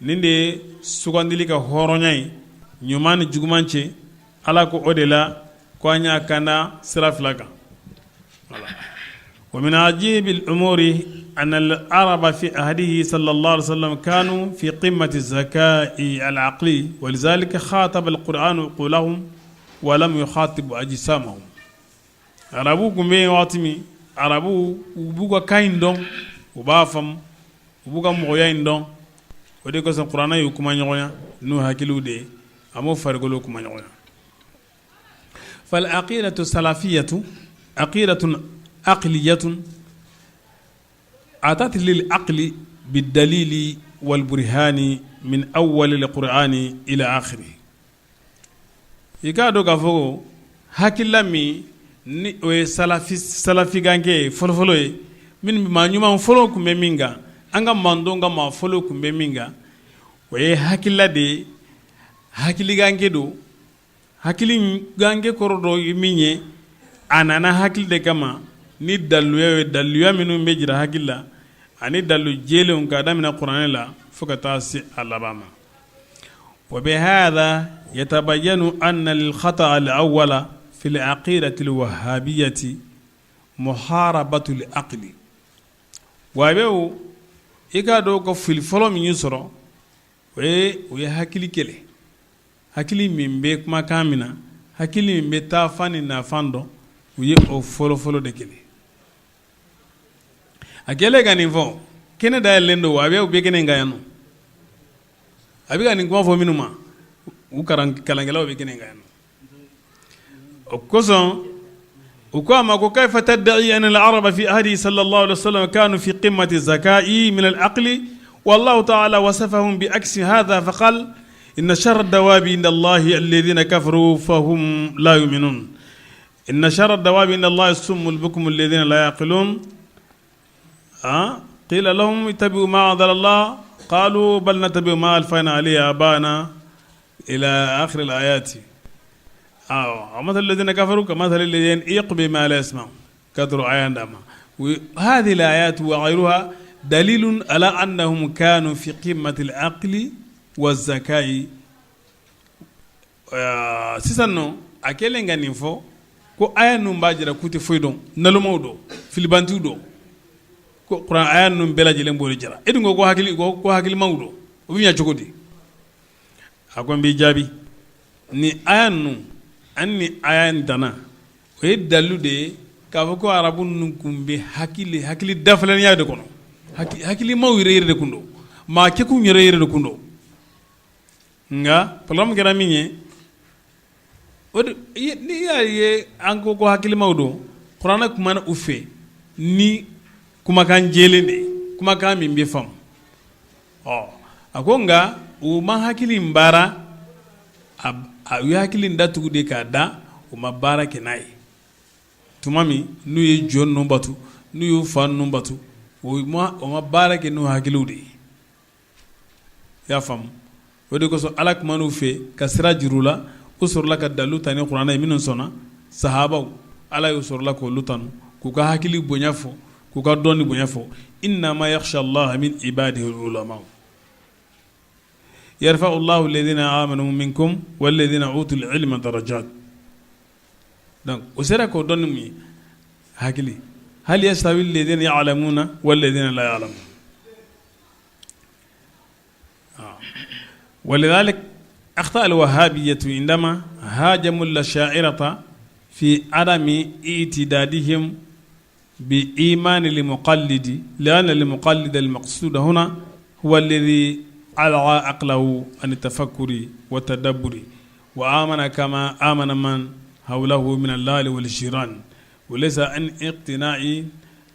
nin de ye sugandili ka hɔrɔnya ye ɲuman ni juguman cɛ. Ala ko o de la ko an y'a kanda sira fila kan. Wa min ajibil umuri anna al-araba fi ahdihi sallallahu alaihi wasallam kanu fi qimmati zaka'i al-aqli wa lizalika khataba al-Qur'an uqulahum wa lam yukhatib ajsamahum. Arabu tun bɛ yen waati min, arabu u b'u ka kan in dɔn, u b'a faamu, u b'u ka mɔgɔya in dɔn. O de kosɔn kuranɛ y'u kuma ɲɔgɔnya n'u hakiliw de ye, a m'o farikolo kuma ɲɔgɔnya. Fal aqidatu salafiyatu aqidatun aqliyatun atat lil aqli bidalili wal burhani min awwalil qur'ani ila akhiri. I k'a dɔn k'a fɔ hakilila min ni o ye salafiganke ye fɔlɔfɔlɔ ye, min maa ɲuman fɔlɔ tun bɛ min kan, an ka mantɔn ka maa fɔlɔ tun bɛ min kan, o ye hakilila de ye. Hakiliganke don. Hakiliganke kɔrɔ dɔ ye min ye, a nana hakili de kama ni daluya ye, daluya minnu bɛ jira hakili la ani dalu jɛlenw k'a daminɛ kuranɛ la fo ka taa se a laban ma. Wa bihadha yatabayanu anna al-khata al-awwala fi al-aqidati al-wahhabiyyati muharabatu al-aqli. Wahabiyaw, i k'a dɔn ka fili fɔlɔ min sɔrɔ, o ye u ye hakili kɛlɛ, hakili min bɛ kumakan min na, hakili min bɛ taafan ni nafan dɔn, u ye o fɔlɔfɔlɔ de kɛlɛ. A kɛlen ka nin fɔ, kɛnɛ dayɛlɛlen don, wahabiyaw bɛ kɛnɛ kan yan nɔ. A bɛ ka nin kuma fɔ minnu ma, u kalankɛlaw bɛ kɛnɛ kan yan nɔ. O kosɔn u ko a ma ko kayfa tadda'i anna al-araba fi ahdi sallallahu alaihi wasallam kanu fi qimmati zaka'i min al-aqli wallahu ta'ala wasafahum bi aksi hadha faqal inna sharra dawabi inda Allahi alladhina kafaru fahum la yu'minun inna sharra dawabi inda Allahi summul bukmu alladhina la yaqilun qila lahum ittabi'u ma anzala Allah qalu bal nattabi'u ma alfayna alayhi aba'ana ila akhir al-ayati. Wa mathalu alladhina kafaru kamathali alladhi yan'iqu bima la yasma'u kadru aya dama. Hadhihi al-ayatu wa ghayruha dalilun ala annahum kanu fi qimmati al-aqli wa zaka'i. Sisan nɔ, a kɛlen ka nin fɔ ko aya ninnu b'a jira k'u tɛ foyi dɔn, nalomaw don, filibantiw don, ko kuran aya ninnu bɛɛ lajɛlen b'o de jira. E dun ko ko hakilimaw don, o bɛ ɲɛ cogo di? A ko n b'i jaabi ni aya ninnu ani ni aya in danna, o ye dalilu de ye k'a fɔ ko arabu ninnu tun bɛ hakili dafalenya de kɔnɔ, hakilimaw yɛrɛ yɛrɛ de tun don, maa kɛkun yɛrɛ yɛrɛ de tun don. Nka problème kɛra min ye, o n'i y'a ye an ko ko hakilimaw don, kuranɛ kumana u fɛ ni kumakan jɛlen de ye, kumakan min bɛ faamu. Ɔ a ko nka u ma hakili in baara, u ye hakili in datugu de k'a da, u ma baara kɛ n'a ye. Tuma min n'u ye jo ninnu batu, n'u y'u fa ninnu batu, u ma baara kɛ n'u hakiliw de ye. I y'a faamu? O de kosɔn Ala kuman'u fɛ ka sira jira u la, u sɔrɔla ka dalilu ta ni kuranɛ ye. Minnu sɔnna, sahabaw, Ala y'u sɔrɔla k'olu tanu, k'u ka hakili bonya fɔ, k'u ka dɔnni bonya fɔ. Innama yakhsha Allaha min ibadihi al-ulama yarfa'u Allahu alladhina amanu minkum walladhina utul ilma darajat. Donc o sera k'o dɔn ni mun ye? Hakili. Hal yastawi alladhina ya'lamuna walladhina la ya'lamun. Walidhalik akhta alwahabiyatu indama hajamu al-asha'irata fi adami i'tidadihim bi imani al-muqallidi li'anna al-muqallid al-maqsud huna huwa alladhi algha aqlahu an at-tafakkuri wa at-tadabburi wa amana kama amana man hawlahu min al-ahli wal-jiran wa laysa an iqtina'i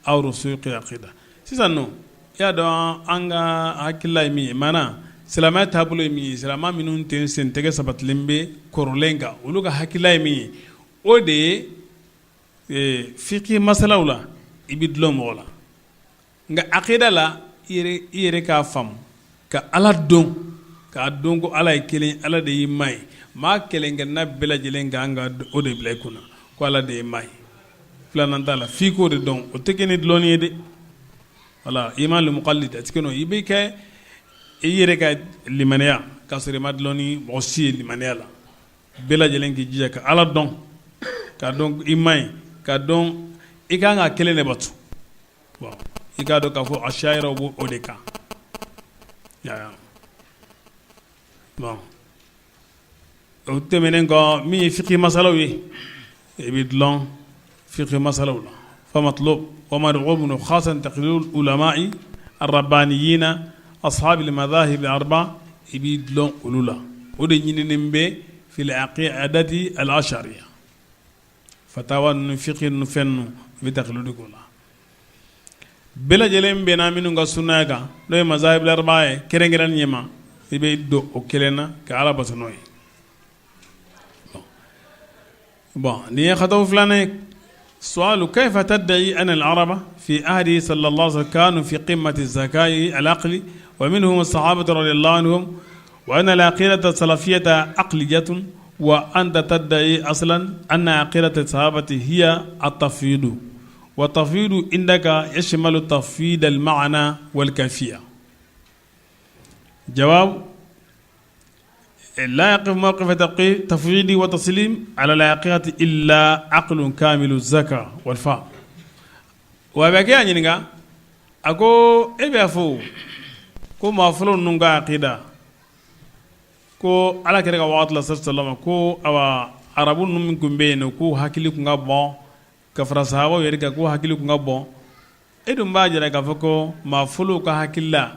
aw rusuqi aqida. Sisan nɔ, i y'a dɔn an ka hakilila ye min ye, maana silamɛya taabolo ye min ye, silamɛ minnu tɛ sen tɛgɛ sabatilen bɛ kɔrɔlen kan, olu ka hakilila ye min ye, o de ye fiki masalaw la, i bɛ dulon mɔgɔ la, nka akida la, i yɛrɛ k'a faamu ka Ala dɔn, k'a dɔn ko Ala ye kelen, Ala de y'i ma ye. Maa kelenkelenna bɛɛ lajɛlen ka kan ka o de bila i kunna ko Ala de ye ma ye, filanan t'a la, f'i k'o de dɔn. O tɛ kɛ ni dulonni ye dɛ. Wala iman al-muqallid a tɛ kɛ n'o ye. I bɛ kɛ i yɛrɛ ka limaniya k'a sɔrɔ i ma dulon ni mɔgɔ si ye limaniya la. Bɛɛ lajɛlen k'i jija ka Ala dɔn, k'a dɔn i ma ye, k'a dɔn i ka kan k'a kelen de bato. Bon, i k'a dɔn k'a fɔ ashayiraw b'o o de kan. Bon, o tɛmɛnen kɔ, min ye fiki masalaw ye, i bɛ dulon fiki masalaw la. Fa matlub wa marghubun khasan taqlid ulama'i ar-rabbaniyina. ashabil madahib arba i b'i dulon olu la o de ɲininen bɛ fil aqidati al ashariya fatawa ninnu fiqh ninnu fɛn ninnu u bɛ takilidu k'o la bɛɛ lajɛlen bɛnna minnu ka sunnaya kan n'o ye mazahib arba ye kɛrɛnkɛrɛn ɲɛma i bɛ don o kelen na ka Ala bato n'o ye bon nin ye khataw filanan ye sualu kayfa tadda'i anna al-araba fi ahdi sallallahu alaihi wasallam kanu fi qimmati zaka'i al-aqli wa minhum as-sahabatu radiyallahu anhum wa anna al-aqidata salafiyata aqliyatun wa anta tadda'i aslan anna aqidata sahabati hiya at-tafwidu wa tafwidu indaka yashmalu tafwid al-ma'na wal kayfiyya jawab la yaqif mawqif tafwidi wa taslim ala al-haqiqati illa aqlun kamilu zaka wal fahm wa bɛ kɛ y'a ɲininka a ko e b'a fɔ ko maa fɔlɔ ninnu ka aqida ko ala kira ka waati la sallam ko awa arabu ninnu min tun bɛ yen k'u hakili tun ka bon ka fara sahabaw yɛrɛ kan k'u hakili tun ka bon e dun b'a jira k'a fɔ ko maa fɔlɔw ka hakilila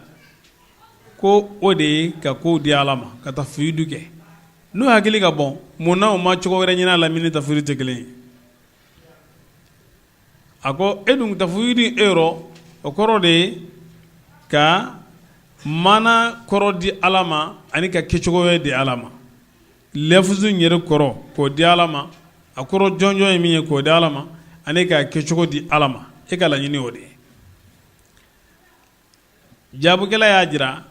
ko o de ye ka kow di ala ma ka tafwidu kɛ n'u hakili ka bon mun na u ma cogo wɛrɛ ɲini a la min ni tafwidu tɛ kelen ye a ko e dun tafwidu e yɔrɔ o kɔrɔ de ye ka maana kɔrɔ di ala ma ani ka kɛcogo wɛrɛ di ala ma lafuzu in yɛrɛ kɔrɔ k'o di ala ma a kɔrɔ jɔnjɔn ye min ye k'o di ala ma ani k'a kɛcogo di ala ma e ka laɲini o de ye jaabukɛla y'a jira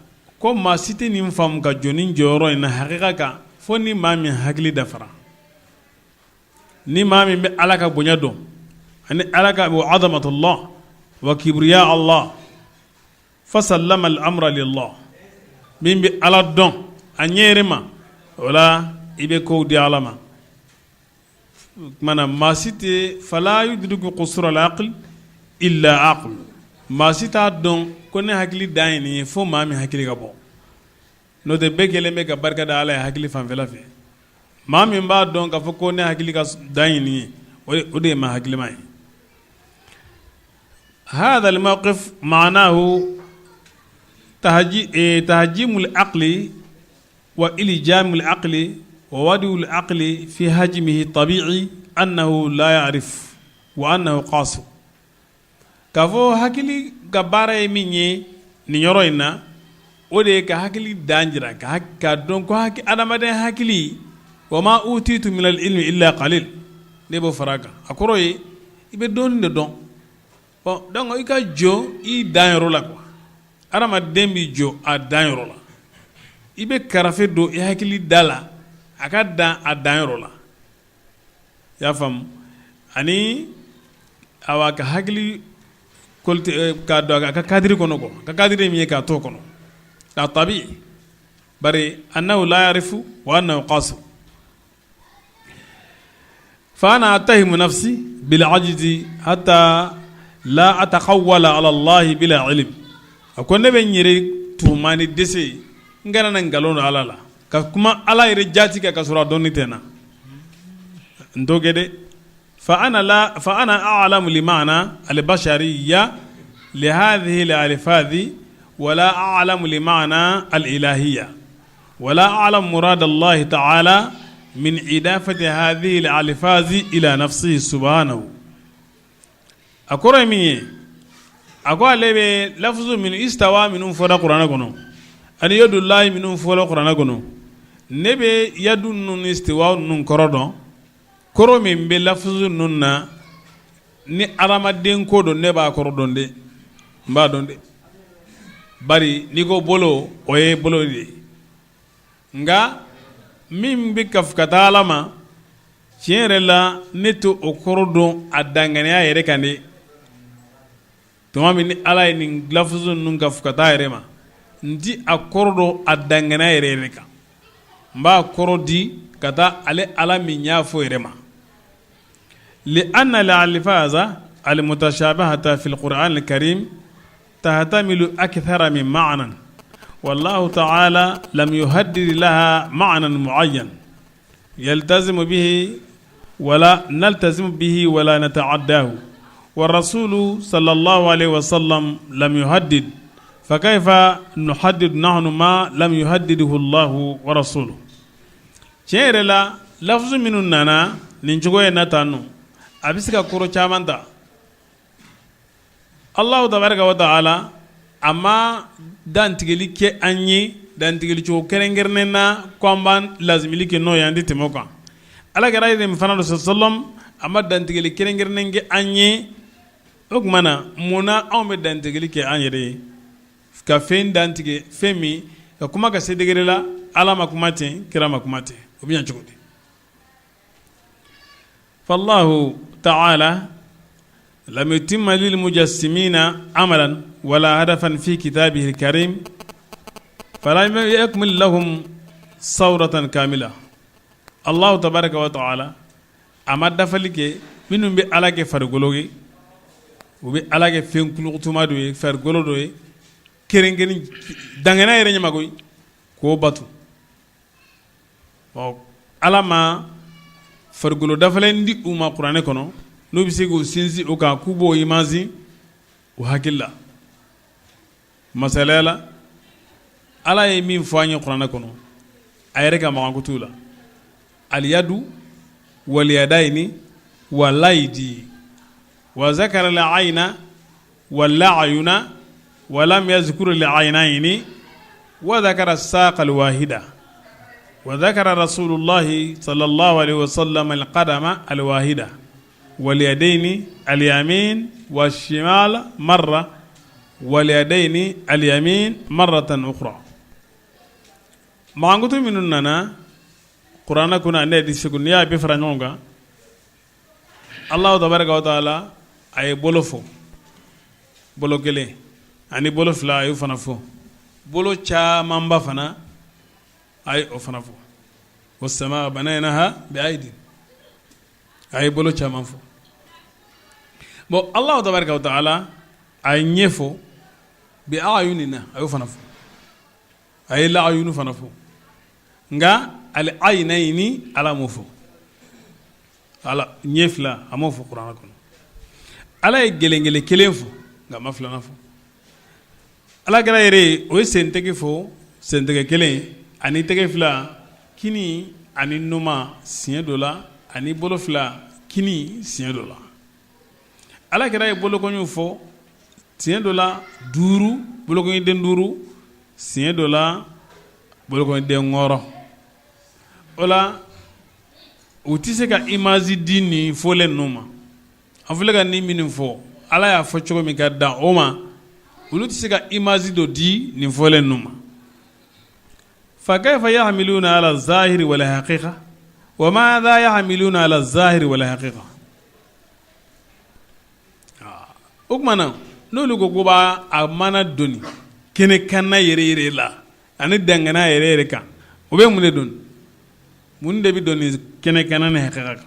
ko maa si tɛ nin faamu ka jɔ nin jɔyɔrɔ in na hakika kan fo ni maa min hakili dafara ni maa min bɛ ala ka bonya dɔn ani ala ka wa azamatullah wa kibriya Allah fasallama al-amra lillah min bɛ ala dɔn a ɲɛ yɛrɛ ma o la i bɛ kow di ala ma o tuma na maa si tɛ fala yudriku qusur al-aql illa aql maa si t'a dɔn ko ne hakili dan ye nin ye fo maa min hakili ka bon n'o tɛ bɛɛ kɛlen bɛ ka barika da ala ye hakili fanfɛla fɛ maa min b'a dɔn k'a fɔ ko ne hakili ka dan ye nin ye o de ye maa hakilima ye هذا الموقف معناه تحجيم العقل وإلجام العقل ووضع العقل في حجمه الطبيعي أنه لا يعرف وأنه قاصر k'a fɔ hakili ka baara ye min ye nin yɔrɔ in na o de ye ka hakili dan jira k'a dɔn ko adamaden hakili wa ma utitu minal ilmi illa qalil ne b'o fara a kan a kɔrɔ ye i bɛ dɔɔnin de dɔn bon donc i ka jɔ i dan yɔrɔ la quoi adamaden bɛ jɔ a dan yɔrɔ la i bɛ karafe don i hakili da la a ka dan a dan yɔrɔ la i y'a faamu ani awa ka hakili k'a don a ka cadre kɔnɔ quoi a ka cadre min ye k'a t'o kɔnɔ a tabi bari annahu la yarifu wa annahu qasir fa ana attahimu nafsi bil ajzi hatta la ataqawwala ala allahi bila ilm a ko ne bɛ n yɛrɛ tuhuma ni dɛsɛ ye n kana na nkalon don ala la ka kuma ala yɛrɛ jati kan ka sɔrɔ a dɔnni tɛ n na n t'o kɛ dɛ fa ana la fa ana a'lamu li ma'na al bashariyya li hadhihi al alfazi wala a'lamu li ma'na al ilahiyya wala a'lamu murad Allah ta'ala min idafati hadhihi al alfazi ila nafsihi subhanahu a kɔrɔ ye min ye a ko ale bɛ lafuzu minnu istawa minnu fɔra kuranɛ kɔnɔ ani yadullahi minnu fɔra kuranɛ kɔnɔ ne bɛ yadu ninnu ni istiwa ninnu kɔrɔ dɔn kɔrɔ min bɛ lafuzu ninnu na ni adamaden ko don ne b'a kɔrɔ dɔn dɛ n b'a dɔn dɛ bari n'i ko bolo o ye bolo de ye nka min bɛ kafu ka taa ala ma tiɲɛ yɛrɛ la ne tɛ o kɔrɔ dɔn a danganiya yɛrɛ kan dɛ tuma min ni ala ye nin lafuzu ninnu kafu ka taa yɛrɛ ma n ti a kɔrɔ dɔn a danganiya yɛrɛ yɛrɛ kan n b'a kɔrɔ di ka taa ale ala min y'a fɔ yɛrɛ ma li anna al alfaza al mutashabihata fil qur'an al karim tahtamilu akthara min ma'nan wallahu ta'ala lam yuhaddid laha ma'nan mu'ayyan yaltazimu bihi wala naltazimu bihi wala nata'addahu wa rasulu sallallahu alaihi wasallam lam yuhaddid Fakayfa nuhaddidu nahnu ma lam yuhaddiduhu Allahu wa rasuluhu. Tiɲɛ yɛrɛ la, lafuzu minnu nana nin cogo in na tan nɔ, a bɛ se ka kɔrɔ caman ta. Allahu tabaraka wa taala a ma dantigɛli kɛ an ye dantigɛli cogo kɛrɛnkɛrɛnnen na ko an b'an lazimili kɛ n'o ye, an tɛ tɛmɛ o kan. Ala kira yɛrɛ fana don sallam, a ma dantigɛli kɛrɛnkɛrɛnnen kɛ an ye. O tuma na, mun na anw bɛ dantigɛli kɛ an yɛrɛ ye ka fɛn dantigɛ, fɛn min ka kuma ka se degré la, Ala ma kuma ten, kira ma kuma ten, o bɛ ɲɛ cogo di? Fallahu taala lam yutimma lil mujassimina amalan wala hadafan fi kitabihi karim falam yakmil lahum sawratan kamila. Allahu tabaraka wa taala a ma dafali kɛ minnu bɛ Ala kɛ farikolo ye, u bɛ Ala kɛ fɛn kulukutuma dɔ ye, farikolo dɔ ye kɛrɛnkɛrɛn dangana yɛrɛ ɲɛma koyi k'o bato. Ɔ, Ala ma farikolo dafalen di u ma kuranɛ kɔnɔ n'u bɛ se k'u sinsin o kan, k'u b'o image u hakili la. Masalaya la, Ala ye min fɔ an ye kuranɛ kɔnɔ a yɛrɛ ka mankutu la, aliyadu waliyadayini walayidi wa zakara al-ayna wal-a'yuna wa lam yazkur al-aynayni wa zakara as-saqa al-wahida wa zakara rasulullahi sallallahu alaihi wasallam al-qadama al-wahida waliyadayni al-yamin wa shimal marra waliyadayni al-yamin marratan ukhra. Mankutu minnu nana kuranɛ kɔnɔ ani hadisi kɔnɔ, n'i y'a bɛɛ fara ɲɔgɔn kan, Allahu tabaraka wa taala a ye bolo fɔ, bolo kelen ani bolo fila, a y'o fana fɔ, bolo camanba fana a ye o fana fɔ. Wassamaa banaynaha bi aidin, a ye bolo caman fɔ. Bon, Allahu tabaraka wa taala a ye ɲɛ fɔ, bi a'yunina, a y'o fana fɔ, a ye la'ayunu fana fɔ, nka al aynayni Ala m'o fɔ. Ala ɲɛ fila, a m'o fɔ kuranɛ kɔnɔ. Ala ye gɛlɛngɛlɛ kelen fɔ, nka a ma filanan fɔ. Ala kira yɛrɛ, o ye sentɛgɛ fɔ, sentɛgɛ kelen ani tɛgɛ fila, kini ani numan, siɲɛ dɔ la, ani bolo fila, kini, siɲɛ dɔ la. Ala kira ye bolonkɔniw fɔ siɲɛ dɔ la duuru, bolonkɔniden duuru, siɲɛ dɔ la bolonkɔniden wɔɔrɔ. O la, u tɛ se ka image di nin fɔlen ninnu ma. An filɛ ka nin minnu fɔ, Ala y'a fɔ cogo min ka dan o ma, olu tɛ se ka image dɔ di nin fɔlen ninnu ma. Fa kayfa yahmiluna ala zahiri wal haqiqa wa madha yahmiluna ala zahiri wal haqiqa. O tuma na, n'olu ko ko b'a a mana doni kɛnɛ kanna yɛrɛ yɛrɛ la ani dangana yɛrɛ yɛrɛ kan, o bɛ mun de doni? Mun de bɛ doni kɛnɛ kanna ni haqiqa kan?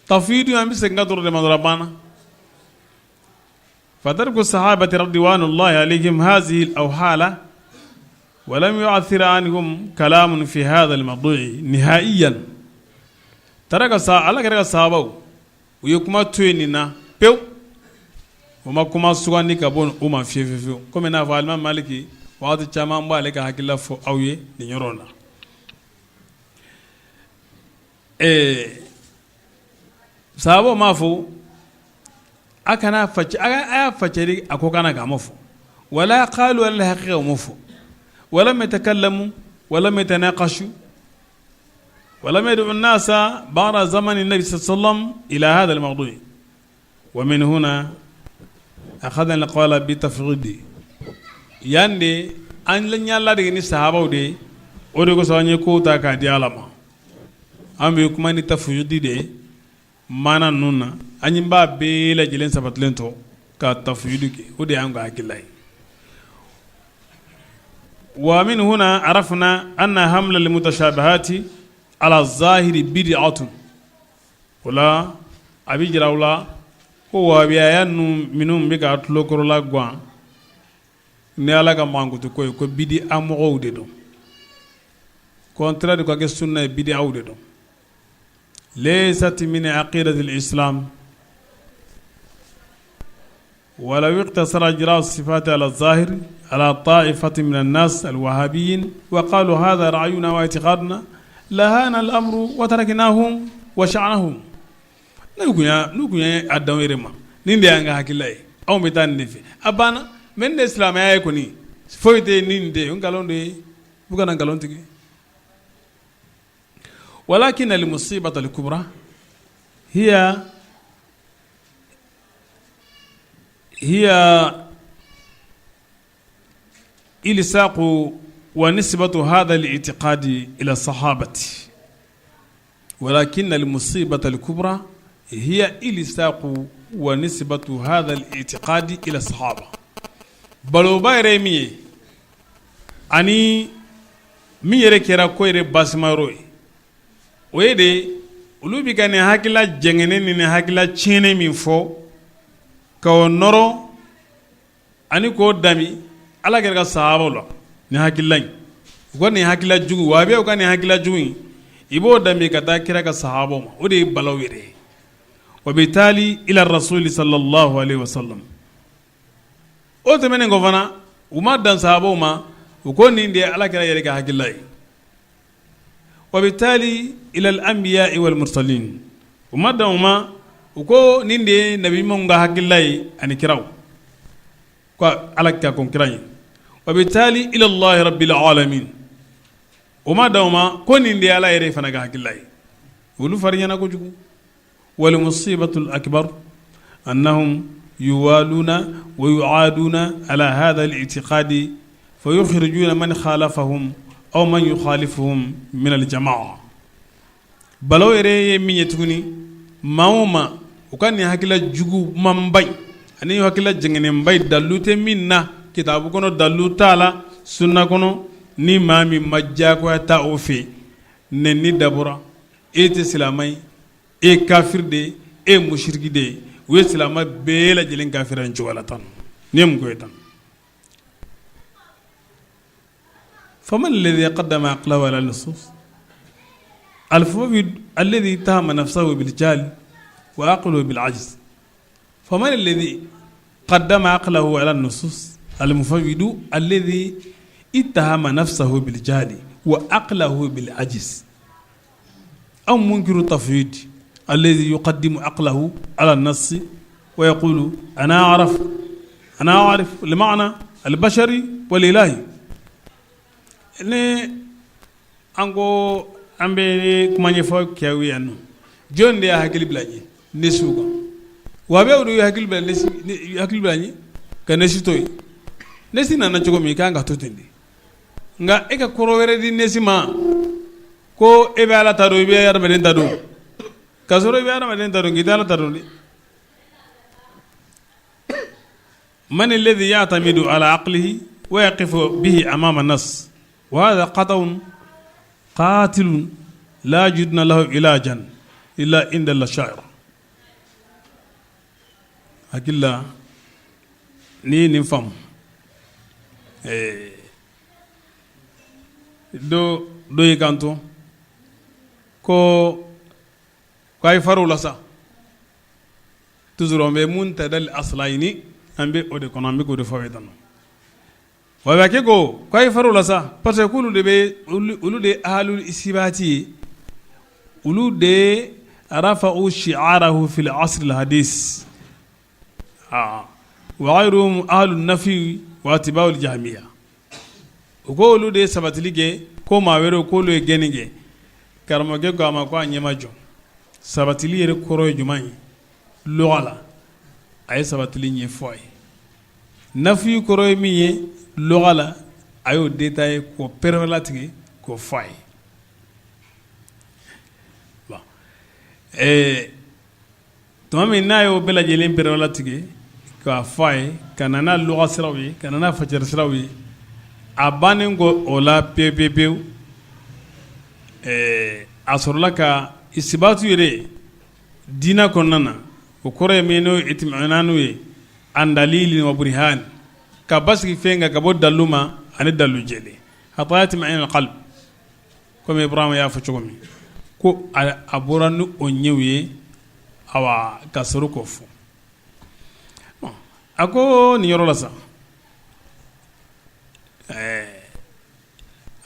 Tafwidu, an bɛ segin ka dɔrɔn de ma dɔrɔn, a banna. Fatarku sahabati radwanullahi alayhim hazihi al-awhala wa lam yu'athir anhum kalamun fi hadha al-mawdu'i nihaiyan. Taraka sa, Ala kira ka sahabaw, u ye kuma to yen nin na pewu, u ma kuma sugandi ka bɔ u ma fiyewu fiyewu. Komi n'a fɔ alimami Maliki, waati caman b'ale ka hakilila fɔ aw ye nin yɔrɔ la. Ɛɛ, sahabaw m'a fɔ a kana a y'a facɛri a ko kana k'a ma fɔ, wala qalu ala haqiqa, o ma fɔ, walam yatakallamu walam yatanaqashu walam yad'u an-nasa ba'da zamani nabi sallallahu alaihi wasallam ila hadha al-mawdu'. Wa min huna akhadna al-qawla bi tafwidi. Yan de an y'a ladege ni sahabaw de ye, o de kosɔn an ye kow ta k'a di Ala ma. An bɛ kuma ni tafwidi de ye maana ninnu na, an b'a bɛɛ lajɛlen sabatilen to ka tafwidi kɛ, o de y'an ka hakilila ye. Wa min huna arafna anna hamla al-mutashabihati ala zahiri bid'atun. O la, a bɛ jira u la ko wahabiyaya minnu bɛ ka tulokɔrɔla gan ni Ala ka mankutu ko ye, ko bidiya mɔgɔw de don. Contraire ka kɛ sunna ye, bidiyaw de don. Laysat min aqidati al-islam. ولو اقتصر إجراء الصفات على الظاهر على طائفة من الناس الوهابيين وقالوا هذا رأينا واعتقادنا لهان الأمر وتركناهم وشأنهم n'u kun ye a dan yɛrɛ ma nin de y'an ka hakilila ye anw bɛ taa nin de fɛ a banna mais nin de silamɛya ye kɔni foyi tɛ nin tɛ nkalon de ye u kana nkalon tigɛ ولكن المصيبة الكبرى هي هي إلصاق ونسبة هذا الاعتقاد إلى الصحابة ولكن المصيبة الكبرى هي إلصاق ونسبة هذا الاعتقاد إلى الصحابة balawuba yɛrɛ ye min ye ani min yɛrɛ kɛra ko yɛrɛ basimayɔrɔ ye o ye de olu bɛ ka nin hakilila jɛngɛnen ni nin hakilila tiɲɛnen min fɔ k'o nɔrɔ ani k'o dami ala kira ka sahabaw la nin hakilila in u ka nin hakilila jugu wahabiyaw ka nin hakilila jugu in i b'o dami ka taa kira ka sahabaw ma o de ye balaw yɛrɛ ye وبالتالي إلى الرسول صلى الله عليه وسلم o tɛmɛnen kɔ fana u ma dan sahabaw ma u ko nin de ye ala kira yɛrɛ ka hakilila ye وبالتالي إلى الأنبياء والمرسلين u ma dan o ma u ko nin de ye nabi ɲumanw ka hakilila ye ani kiraw ko ala ka kɔn kira ye وبالتالي إلى الله رب العالمين u ma dan o ma ko nin de ye ala yɛrɛ fana ka hakilila ye olu farinyana kojugu والمصيبة الأكبر أنهم يوالون ويعادون على هذا الاعتقاد فيخرجون من خالفهم أو من يخالفهم من الجماعة balaw yɛrɛ ye min ye tuguni maa o maa u ka nin hakilila jugumanba in ani hakilila jɛngɛnenba in dalilu tɛ min na kitabu kɔnɔ dalilu t'a la sunna kɔnɔ ni maa min ma diyagoya taa o fɛ nɛni dabɔra e tɛ silamɛ ye e kafiri de ye e musiriki de ye u ye silamɛ bɛɛ lajɛlen kafiri nin cogo la tan nin ye mun ko ye tan فمن الذي قدم عقله على النصوص المفوض الذي اتهم نفسه بالجهل وعقله بالعجز فمن الذي قدم عقله على النصوص المفوض الذي اتهم نفسه بالجهل وعقله بالعجز أو منكر التفويض الذي يقدم عقله على النص ويقول أنا أعرف أنا أعرف المعنى البشري والإلهي ni an ko an bɛ kuma ɲɛfɔ kɛ yan nɔ jɔn de y'a hakili bila ɲɛ nesiw kan wahabiyaw de ye hakili bila hakili bila ɲɛ ka nesi to yen nesi nana cogo min i kan ka to ten de nka e ka kɔrɔ wɛrɛ di nesi ma ko e bɛ ala ta dɔn i bɛ adamaden ta dɔn k'a sɔrɔ i bɛ adamaden ta dɔn k'i tɛ ala ta dɔn dɛ من الذي يعتمد على عقله ويقف به أمام النص وهذا خطأ قاتل لا يجدون له علاجا إلا عند الأشاعرة hakili la n'i ye nin faamu dɔ dɔ y'i kanto ko ko a ye far'u la sa toujours an bɛ منتدى الأصلين an bɛ o de kɔnɔ an bɛ k'o de fɔ aw ye tan wabiyakɛ ko k'a ye far'u la sa parce que k'olu de bɛ olu de ye أهل الإثبات ye olu de رفعوا شعاره في العصر الحديث وغيرهم أهل النفي وأتباع الجهمية u ko olu de ye sabatili kɛ ko maa wɛrɛw k'olu ye gɛnni kɛ karamɔgɔkɛ ko a ma ko a ɲɛ ma jɔ sabatili yɛrɛ kɔrɔ ye jumɛn ye lugha la a ye sabatili ɲɛfɔ a ye nafi kɔrɔ ye min ye lugha la a y'o détaillé k'o pɛrɛlatigɛ k'o fɔ a ye bon tuma min n'a y'o bɛɛ lajɛlen pɛrɛlatigɛ k'a fɔ a ye ka na n'a lugha siraw ye ka na n'a fasiri siraw ye a bannen kɔ o la pewu pewu pewu a sɔrɔla ka isibatu yɛrɛ diinɛ kɔnɔna na o kɔrɔ ye min n'o ye اطمئنان ye عن دليل وبرهان ka basigi fɛn kan ka bɔ dalu ma ani dalu jɛlen حتى يطمئن القلب komi Ibrahima y'a fɔ cogo min ko a bɔra ni o ɲɛw ye awa ka sɔrɔ k'o fɔ. A ko nin yɔrɔ la sa,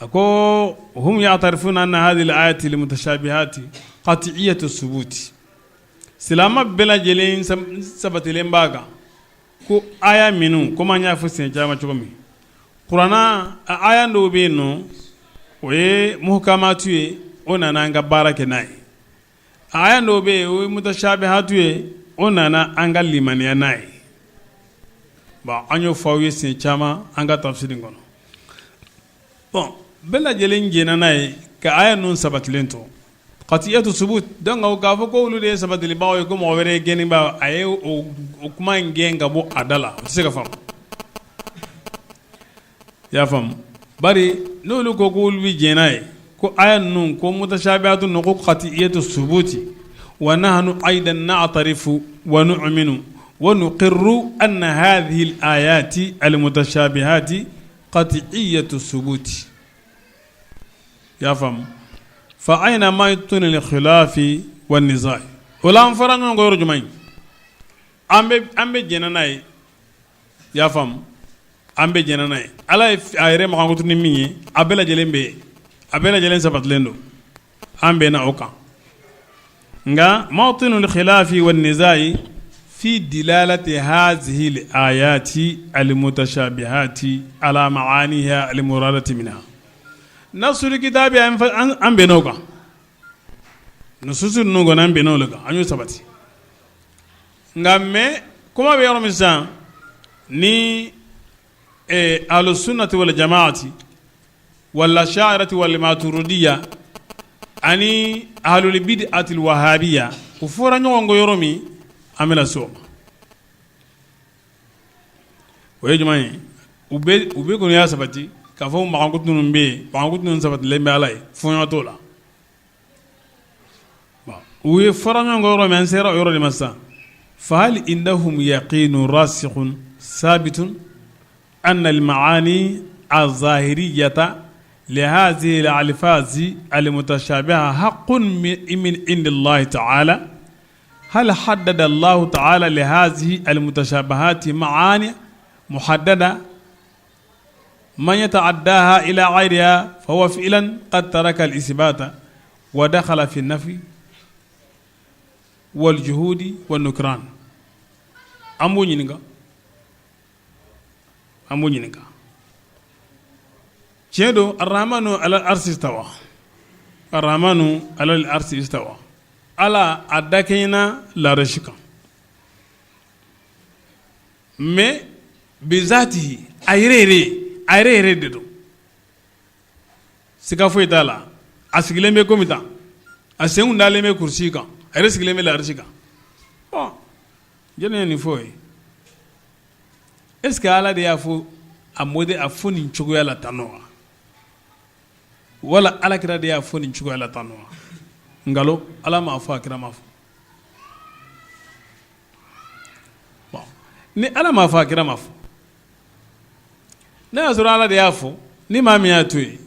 a ko hum ya'tarifuna anna hadhihi al-ayati al-mutashabihati qat'iyyatu thubuti silamɛ bɛɛ lajɛlen sabatilen b'a kan ko aya minnu komi an y'a fɔ siɲɛ caman cogo min kuranna aya dɔw bɛ yen nɔ o ye muhkamatu ye o nana an ka baara kɛ n'a ye aya dɔw bɛ yen o ye mutashabihatu ye o nana an ka limaniya n'a ye bon an y'o fɔ aw ye siɲɛ caman an ka tafsiri kɔnɔ bon bɛɛ lajɛlen jɛnna n'a ye ka aya ninnu sabatilen to qat'iyatu subut donc k'a fɔ ko olu de ye sabatilibaaw ye ko mɔgɔ wɛrɛ ye gɛnnibaa a ye o kuma in gɛn ka bɔ a da la o tɛ se ka faamu i y'a faamu bari n'olu ko k'olu bɛ jɛn n'a ye ko aya ninnu ko mutashabihatu ninnu ko qat'iyatu subuti wa nahnu aidan na'tarifu wa nu'minu wa nuqirru anna hadhihi al-ayati al-mutashabihati qat'iyatu subuti i y'a faamu fa ayna mawtinu al-khilafi wa nizaa o la an fɔra ɲɔgɔn kɔ yɔrɔ jumɛn an bɛ jɛn n'a ye i y'a faamu an bɛ jɛn n'a ye ala ye a yɛrɛ makutu ni min ye a bɛɛ lajɛlen bɛ yen a bɛɛ lajɛlen sabatilen don an bɛnna o kan nka mawtinu al-khilafi wa nizaa'i fi dilalati hadhihi al-ayati al-mutashabihati ala ma'aniha al-muradati minha nasul kitabi an bɛnna o kan nususu ninnu kɔni an bɛnna o kan an y'o sabati nka mais kuma bɛ yɔrɔ min sisan ni ahlu sunnati wal jamaati wal asha'irati wal maturidiyya ani ahlul bid'ati wahabiyya u fɔra ɲɔgɔn kɔ yɔrɔ min an bɛna se o ma o ye jumɛn ye u bɛ kɔni y'a sabati k'a fɔ makutu ninnu bɛ yen makutu ninnu sabatilen bɛ ala ye fɔɲɔ t'o la u ye fɔra ɲɔgɔn kɔ yɔrɔ min an sera o yɔrɔ de ma sisan fa hal indahum yaqinun rasikhun sabitun anna al-ma'ani az-zahiriyyata li hadhihi al-alfazi al-mutashabiha haqqun min indi Allah ta'ala hal haddada Allah ta'ala li hadhihi al-mutashabihati ma'ani muhaddada man yata'addaha ila ghayriha fa huwa fi'lan qad taraka al-isbata wa dakhala fi an-nafi wal juhudi wan nukran an b'o ɲininka an b'o ɲininka tiɲɛ don arrahmanu ala arsi istawa arrahmanu ala arsi istawa ala a dakɛɲɛna larasi kan mais bizatihi a yɛrɛ yɛrɛ a yɛrɛ yɛrɛ de don siga foyi t'a la a sigilen bɛ komi tan a senw dalen bɛ kurusi kan a yɛrɛ sigilen bɛ larasi kan bon jɔnni ye nin fɔ ye est ce que ala de y'a fɔ a mɔden a fɔ nin cogoya la tan nɔ wa wala ala kira de y'a fɔ nin cogoya la tan nɔ wa nkalon ala m'a fɔ a kira m'a fɔ ni ala m'a fɔ a kira m'a fɔ n'a y'a sɔrɔ ala de y'a fɔ ni maa min y'a to yen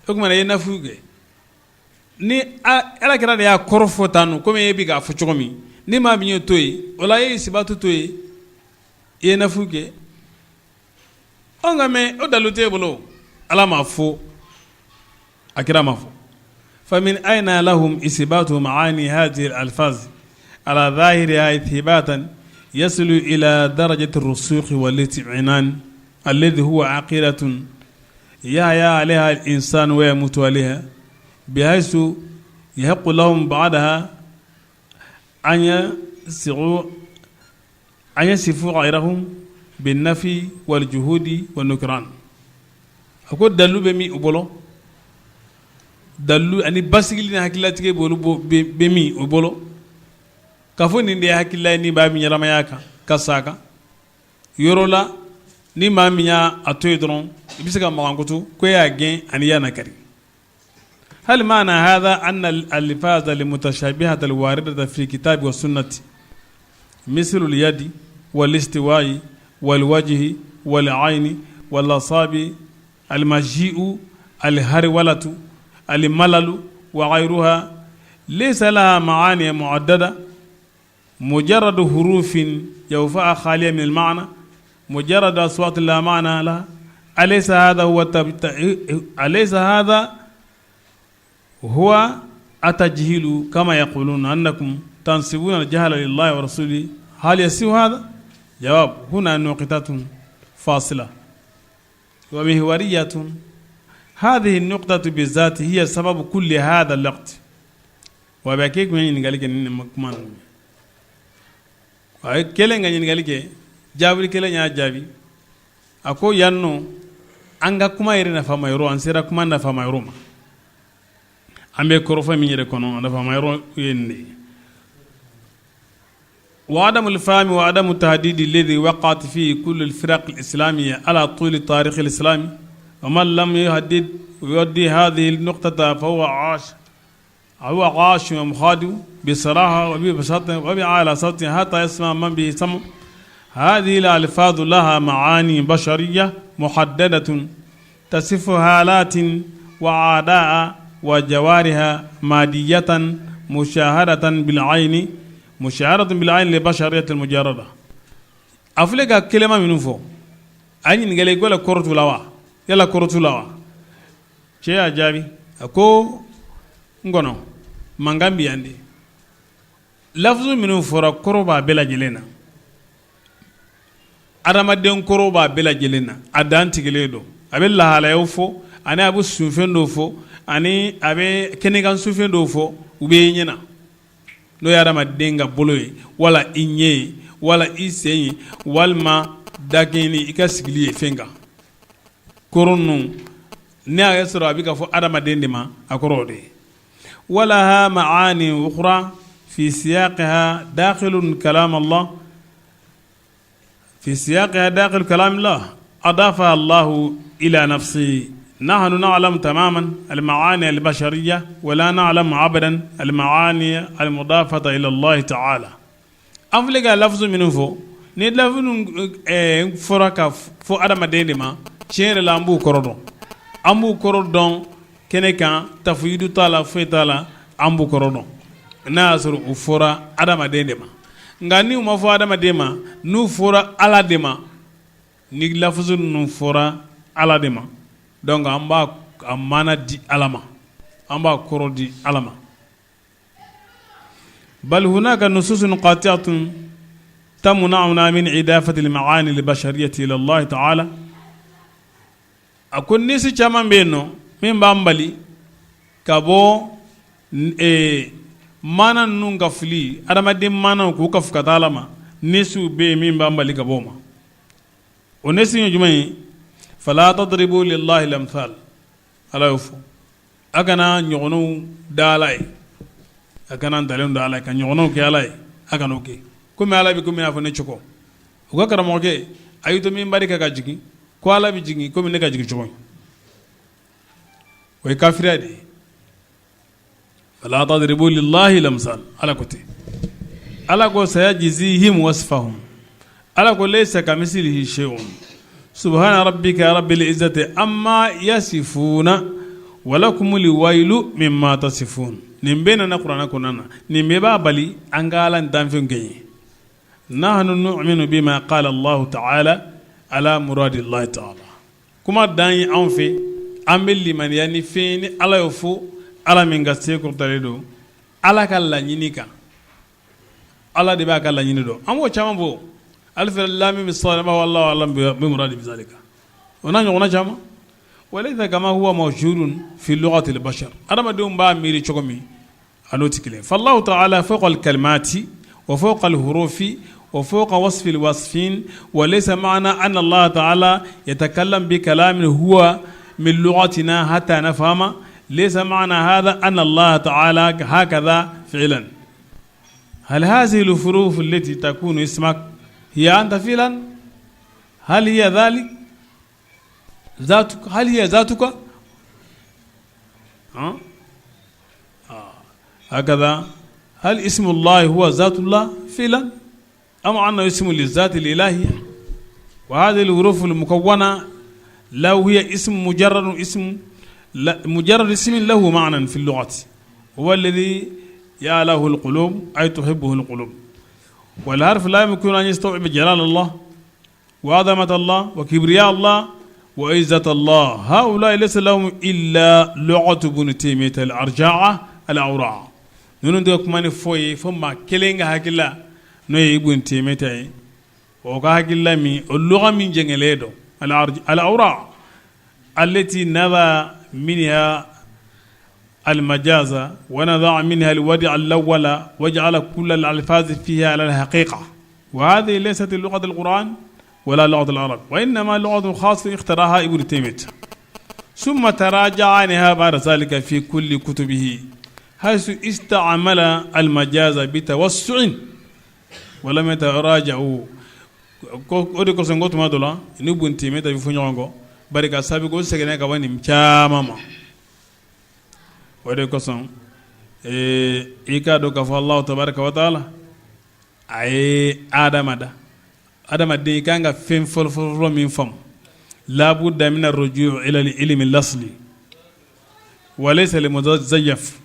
o tuma na i ye nafiyu kɛ ni ala kira de y'a kɔrɔ fɔ tan nɔ komi e bɛ k'a fɔ cogo min ni maa min y'o to yen o la e ye isibatu to yen i ye nafiyu kɛ ɔ nka mais o dalu t'e bolo ala m'a fɔ a kira m'a fɔ famin ayna lahum isbatu maani hadhihi al-alfaz ala zahiriha ithbatan yasilu ila darajati ar-rusukh wal-itminan alladhi huwa aqidatun yahya alayha al-insan wa yamutu alayha bihaythu yahiqqu lahum ba'daha an an yasifu ghayrahum bin-nafi wal-juhudi wan-nukran a ko dalu bɛ min u bolo dalu ani basigili ni hakililatigɛ b'olu bɛ min u bolo k'a fɔ nin de ye hakilila ye ni b'a min ɲɛnamaya kan ka sa a kan yɔrɔ la ni maa min y'a to yen dɔrɔn i bɛ se ka makankutu ko e y'a gɛn ani y'a nakari hal ma'na hadha anna al-alfaz al-mutashabihata al-waridata fi kitabi wa sunnati mislu al-yadi wal-istiwa'i wal-wajhi wal-ayni wal-asabi al-maji'u al-harwalatu al-malalu wa ghayruha laysa laha ma'ani mu'addada mujarradu hurufin jawfa'a khaliya min al-ma'na مجرد أصوات لا معنى لها؟ أليس هذا هو التجهيل كما يقولون أنكم تنسبون الجهل لله ورسوله؟ هل يصح هذا؟ جواب: هنا نقطة فاصلة ومحورية. هذه النقطة بالذات هي سبب كل هذا اللغط. Wa bɛ k'e tun ye ɲininkali kɛ nin kuma ninnu a ye kelen ka ɲininkali kɛ, jaabi kelen y'a jaabi. A ko yan nɔ, an ka kuma yɛrɛ nafama yɔrɔ, an sera kuma nafama yɔrɔ ma. An bɛ kɔrɔfɔ min yɛrɛ kɔnɔ, a nafama yɔrɔ ye nin de ye. وعدم الفهم وعدم التحديد الذي وقعت فيه كل الفرق الإسلامية على طول التاريخ الإسلامي. ومن لم يحدد ويؤدي هذه النقطة فهو هو غاش ومخادع بصراحة وببساطة وبأعلى صوت حتى يسمع من به سمع. هذه الألفاظ لها معاني بشرية محددة تصف حالات وأعضاء وجوارح مادية مشاهدة بالعين لبشرية المجردة. A filɛ ka kelema minnu fɔ, a ye ɲininkali ko la kɔrɔ t'u la wa? Yala kɔrɔ t'u la wa? Cɛ y'a jaabi, a ko n kɔnɔ mankan bi yan de. Lafuzu minnu fɔra, kɔrɔ b'a bɛɛ lajɛlen na. Adamaden kɔrɔ b'a bɛɛ lajɛlen na. A dan tigilen don. A bɛ lahalayaw fɔ, ani a bɛ sunfɛn dɔw fɔ, ani a bɛ kɛnɛkan sunfɛn dɔw fɔ. U bɛ i ɲɛna, n'o ye adamaden ka bolo ye, wala i ɲɛ ye, wala i sen ye, walima dakɛɲɛni i ka sigili ye fɛn kan. Kɔrɔ ninnu, ne y'a sɔrɔ a bɛ ka fɔ adamaden de ma, a kɔrɔ o de ye. ولها معاني أخرى في سياقها داخل كلام الله، في سياقها داخل كلام الله أضافها الله إلى نفسه. نحن نعلم تماما المعاني البشرية ولا نعلم أبدا المعاني المضافة إلى الله تعالى. An filɛ ka lafuzu minnu fɔ, ni lafuzu fɔra ka fɔ adamaden de ma, tiɲɛ yɛrɛ la, an b'u kɔrɔ dɔn. An b'u kɔrɔ dɔn kɛnɛ kan, tafuyidu t'a la, foyi t'a la, an b'u kɔrɔ dɔn n'a y'a sɔrɔ u fɔra adamaden de ma. Nka ni u ma fɔ adamaden ma, n'u fɔra Ala de ma, ni lafuzu ninnu fɔra Ala de ma, donc an b'a a maana di Ala ma, an b'a kɔrɔ di Ala ma. بل هناك نصوص قاطعة تمنعنا من إضافة المعاني البشرية إلى الله تعالى. A ko nisi caman bɛ yen nɔ min b'an bali ka bɔ maana ninnu ka fili, adamaden maanaw k'u ka ka taa Ala ma. Nisiw bɛ yen min b'an bali ka bɔ o ma. O nisi ye jumɛn ye? فلا تضربوا لله الأمثال. Ala y'o fɔ, a kana ɲɔgɔnw da Ala ye, a kana ntalen da Ala ye ka ɲɔgɔnw kɛ Ala ye. A kana o kɛ komi Ala bɛ komi n'a fɔ ne cogo. U ka karamɔgɔkɛ a y'i to minbari kan ka jigin ko Ala bɛ jigin komi ne ka jigin cogo in, o ye kafiriya de ye. فلا تضربوا لله الأمثال. Ala ko ten. Ala ko سيجزيهم وصفهم. Ala ko ليس كمثله شيء. سبحان ربك رب العزة عما يصفون ولكم الويل مما تصفون. Nin bɛɛ nana kuranɛ kɔnɔna na. Nin bɛɛ b'a bali an ka Ala danfɛnw kɛ. نحن نؤمن بما قال الله تعالى على مراد الله تعالى. Kuma dan ye anw fɛ, an bɛ limaniya ni fɛn ni Ala y'o fɔ, Ala min ka se kɔrɔtalen don, Ala ka laɲini kan. Ala de b'a ka laɲini dɔn. An b'o caman fɔ: ألف لام ميم صاد والله أعلم بمراده بذلك. O n'a ɲɔgɔnna caman. وليس كما هو موجود في لغة البشر. Adamadenw b'a miiri cogo min, a n'o tɛ kelen. فالله تعالى فوق الكلمات وفوق الحروف وفوق وصف الواصفين. وليس معنى أن الله تعالى يتكلم بكلام هو من لغتنا حتى نفهم، ليس معنى هذا أن الله تعالى هكذا فعلا. هل هذه الحروف التي تكون اسمك هي أنت فعلا؟ هل هي ذلك ذاتك؟ هل هي ذاتك؟ ها؟ آه. هكذا، هل اسم الله هو ذات الله فعلا أم أنه اسم للذات الإلهية؟ وهذه الحروف المكونة لو هي اسم، مجرد اسم، لا، مجرد اسم له معنى في اللغة هو الذي يألهه القلوب، أي تحبه القلوب. والحرف لا يمكن أن يستوعب جلال الله. wa azamata Allah wa kibriya Allah wa izzata Allah haula laysa lahum illa lughatu ibn Taymiyya al-arja'a al-awra ninnu tɛ kuma ni foyi ye fo maa kelen ka hakilila n'o ye Ibn Taymiyya ye o ka hakilila min o lugha min jɛngɛlen don al-awra allati naza minha al-majaza wa naza minha al-wadi' al-awwala wa ja'ala kull al-alfaz fiha ala al-haqiqa wa hadhihi laysat lughat al-Qur'an wala lughat al-arab wa innama lughatun khassa ikhtaraha Ibn Taymiyya thumma taraja'a anha ba'da dhalika fi kulli kutubihi haythu ista'mala al-majaza bi tawassu'in wa lam yataraja'u o de kosɔn ko tuma dɔ la ni Ibn Taymiyya bɛ fɔ ɲɔgɔn kɔ bari ka sabu ko seginna ka bɔ nin caman ma o de kosɔn i k'a dɔn k'a fɔ Alahu tabaraka wa taala a ye Adama da adamaden i kan ka fɛn fɔlɔfɔlɔ min faamu labudda mina ruju ila ilmi lasli wa laysa al-muzayyaf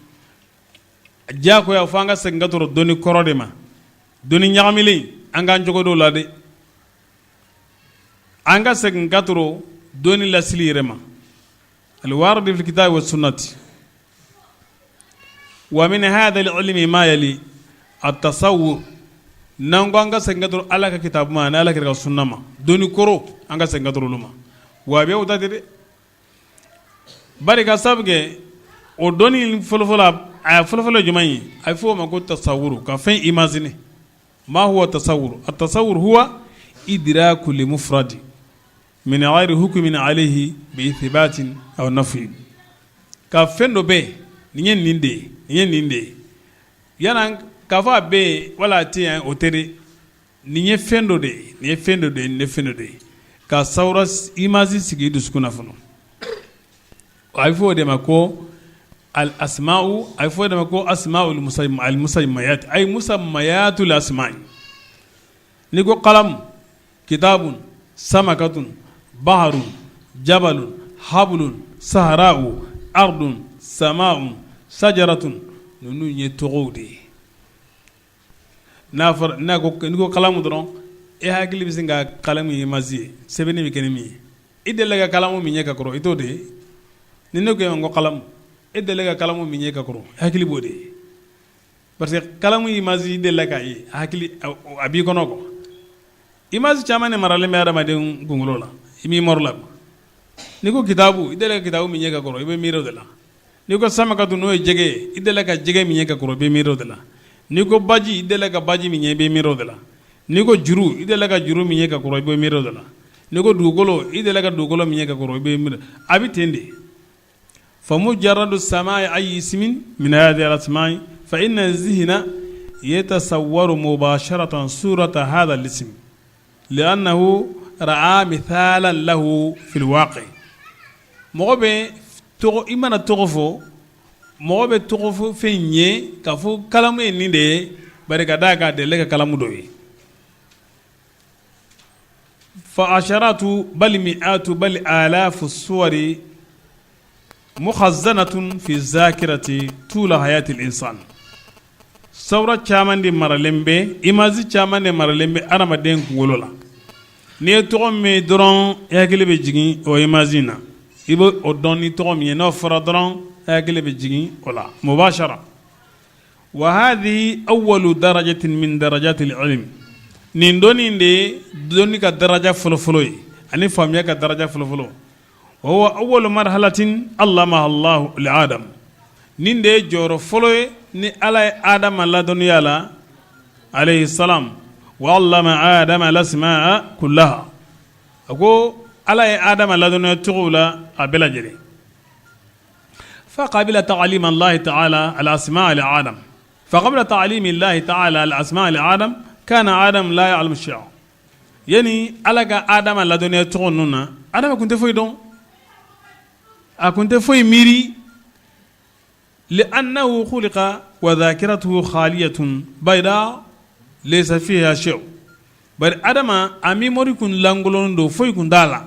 diyagoya fo an ka segin ka tɔrɔ dɔnni kɔrɔ de ma dɔnni ɲagamilen an k'an cogo dɔw la dɛ an ka segin ka tɔrɔ dɔnni lasili yɛrɛ ma alwaridi fil kitabi wa sunnati wa min hadha al-ilmi ma yali at-tasawwur n'an ko an ka segin ka tɔrɔ Ala ka kitabu ma ani Ala kira ka sunna ma dɔnni kɔrɔ an ka segin ka tɔrɔ olu ma wahabiyaw ta tɛ dɛ bari ka sabu kɛ o dɔnni fɔlɔfɔlɔ a fɔlɔfɔlɔ jumɛn ye a bɛ fɔ o ma ko tasawuru ka fɛn imaginer ma huwa tasawuru at-tasawwur huwa idraku al-mufradi min ghayri hukmin alayhi bi ithbatin aw nafyi ka fɛn dɔ bɛ nin ye nin de ye nin ye nin de ye yanni k'a fɔ a bɛ yen wala a tɛ yan o tɛ dɛ nin ye fɛn dɔ de ye nin ye fɛn dɔ de ye nin ye fɛn dɔ de ye ka sawura image sigi i dusukun na fɔlɔ a bɛ fɔ o de ma ko al asma'u a bɛ fɔ o de ma ko asma'ul musammayat ay musammayatul asma'i n'i ko kalamu kitabun samakatun baharun jabalun hablun sahara'u ardun sama'un sajaratun ninnu ye tɔgɔw de ye n'a fɔra n'a ko n'i ko kalamu dɔrɔn e hakili bɛ sin ka kalamu image ye sɛbɛnni bɛ kɛ ni min ye i delila ka kalamu min ye ka kɔrɔ i t'o de ye ni ne ko e ma ko kalamu e delila ka kalamu min ye ka kɔrɔ hakili b'o de ye parce que kalamu image i delila k'a ye hakili a b'i kɔnɔ quoi image caman de maralen bɛ adamaden kunkolo la i mémoire la n'i ko kitabu i delila ka kitabu min ye ka kɔrɔ i bɛ miiri o de la n'i ko samakatu n'o ye jɛgɛ ye i delila ka jɛgɛ min ye ka kɔrɔ i bɛ miiri o de la n'i ko baji i delila ka baji min ye i bɛ miiri o de la n'i ko juru i delila ka juru min ye ka kɔrɔ i bɛ miiri o de la n'i ko dugukolo i delila ka dugukolo min ye ka kɔrɔ i bɛ miiri a bɛ ten de fa mujarradu sama'i ayi ismin min hadhihi al-asma'i fa inna zihna yatasawwaru mubasharatan surata hadha al-ism li'annahu ra'a mithalan lahu fil waqi mɔgɔ bɛ tɔgɔ i mana tɔgɔ fɔ mɔgɔ bɛ tɔgɔ fɔ fɛn ye k'a fɔ kalamu ye nin de ye bari ka d'a kan a delila ka kalamu dɔ ye fa asharatu bal mi'atu bal alafu suwari mukhazanatun fi zakirati tula hayati al-insan sawura caman de maralen bɛ image caman de maralen bɛ adamaden kunkolo la n'i ye tɔgɔ min dɔrɔn i hakili bɛ jigin o image in na i bɛ o dɔn ni tɔgɔ min ye n'o fɔra dɔrɔn i hakili bɛ jigin o la mubashara wa hadhihi awwalu darajatin min darajatil ilm nin dɔnni de ye dɔnni ka daraja fɔlɔfɔlɔ ye ani faamuya ka daraja fɔlɔfɔlɔ wa huwa awwalu marhalatin allamaha Allahu li Adam nin de ye jɔyɔrɔ fɔlɔ ye ni Ala ye Adama ladɔnniya la alayhi salam wa allama Adama al-asmaa kullaha a ko Ala ye Adama ladɔnniya tɔgɔw la a bɛɛ lajɛlen fa qabila ta'lim Allahi ta'ala al-asmaa li Adam fa qabla ta'lim Allahi ta'ala al-asmaa li Adam kana Adam la ya'lamu shay'a yani Ala ka Adama ladɔnniya tɔgɔ ninnu na Adama tun tɛ foyi dɔn a tun tɛ foyi miiri li'annahu khuliqa wa dhakiratuhu khaliyatun bayda laysa fiha shay bari Adama a mémoire kun lankolon don foyi kun t'a la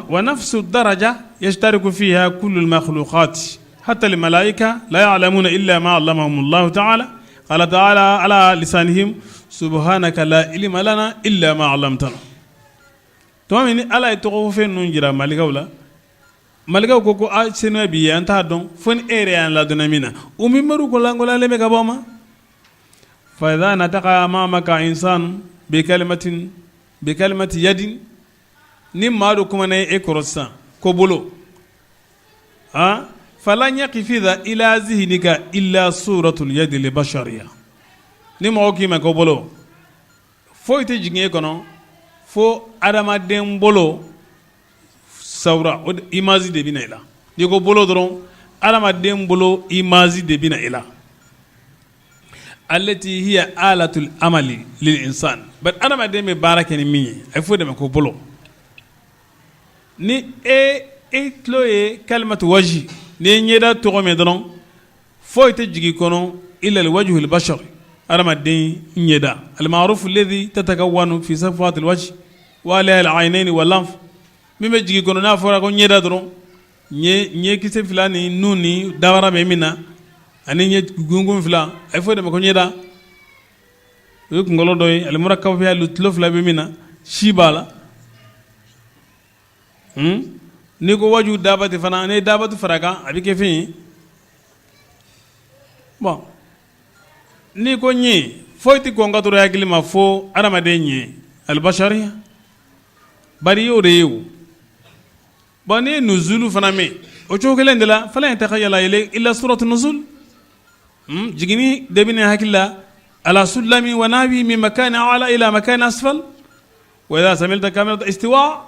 wa nafsu daraja yashtariku fiha kullu al-makhluqat hatta al-malaika la ya'lamuna illa ma 'allamahum Allahu ta'ala qala ta'ala ala lisanihim Subhanaka la ilma lana illa ma 'allamtana. Tuma min ni Ala ye tɔgɔfɛn ninnu jira malikaw la, malikaw ko ko a senuya b'i ye, an t'a dɔn fo ni e yɛrɛ y'an ladɔnniya min na. U miiriw kolankolonyalen bɛ ka bɔ ma. Fa idha nataka amamaka insan bi kalimatin bi kalimati yadin, ni maa dɔ kumana e kɔrɔ sisan ko bolo, a falan yaqfiza ila zihnika illa suratul yadi al bashariya. Ni mɔgɔ k'i ma ko bolo, foyi tɛ jigin e kɔnɔ fo adamaden bolo sawura, o image de bɛ na i la. N'i ko bolo dɔrɔn, adamaden bolo image de bɛ na i la. Allati hiya alatul amali lil insan, bari adamaden bɛ baara kɛ ni min ye, a bɛ fɔ o de ma ko bolo. Ni e e tulo ye kalimatu waji, n'i ye ɲɛda tɔgɔ mɛn dɔrɔn, foyi tɛ jigin i kɔnɔ illa al wajhul bashar, adamaden ɲɛda al ma'ruf alladhi tatakawwanu fi safhatil wajh wa alayha al aynayn wal anf. Min bɛ jigin i kɔnɔ n'a fɔra ko ɲɛda dɔrɔn, ɲɛkisɛ fila ni nun ni dabara bɛ min na ani ɲɛ gungun fila, a bɛ fɔ o de ma ko ɲɛda. O ye kunkolo dɔ ye, al murakkab fiha, tulo fila bɛ min na, si b'a la. N'i ko waju dabati fana, n'i ye dabati fara kan, a bɛ kɛ fɛn ye. Bon, n'i ko ɲɛ, foyi tɛ kɔn ka tɔrɔ hakili ma fo adamaden ɲɛ albashariya, bari i y'o de ye. O bon, n'i ye nuzulu fana mɛn, o cogo kelen de la, falan yatakhayyala illa suratu nuzul, jiginni de bɛ na hakili la, ala sulami wa nahwi min makani a'la ila makani asfal. Wa idha sami'ta kalimata istiwa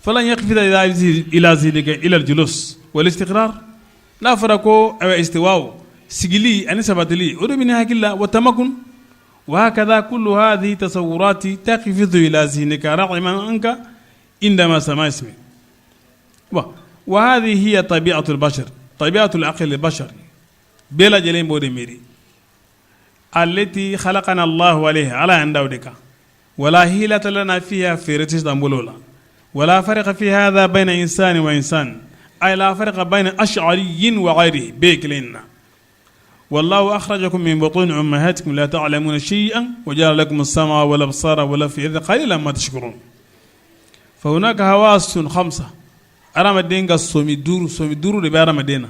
falan yaqfiza ila zihnika illa al-julus wal istiqrar. N'a fɔra ko istiwa, sigili ani sabatili, o de bɛ na hakili la, wa tamakun wa hakadha kullu hadhihi tasawwurati taqfizu ila zihnika raghman anka indama sama ismi. Bon, wa hadhihi hiya tabi'atul bashar, tabi'atul aqli al-bashar, bɛɛ lajɛlen b'o de miiri, allati khalaqana Allahu alayha, Ala y'an da o de kan. Wala hilata lana fiha, fɛɛrɛ tɛ an bolo la. Wala farqa fi hadha bayna insani wa insan, ay la farqa bayna ash'ariyyin wa ghayrihi, bɛɛ kelen na. Wallahu akhrajakum min butuni ummahatikum la ta'lamuna shay'an wa ja'ala lakum as-sam'a wal absara wal af'idata qalilan ma tashkurun. Fa hunaka hawasun khamsa, adamaden ka somi duuru, somi duuru de bɛ adamaden na.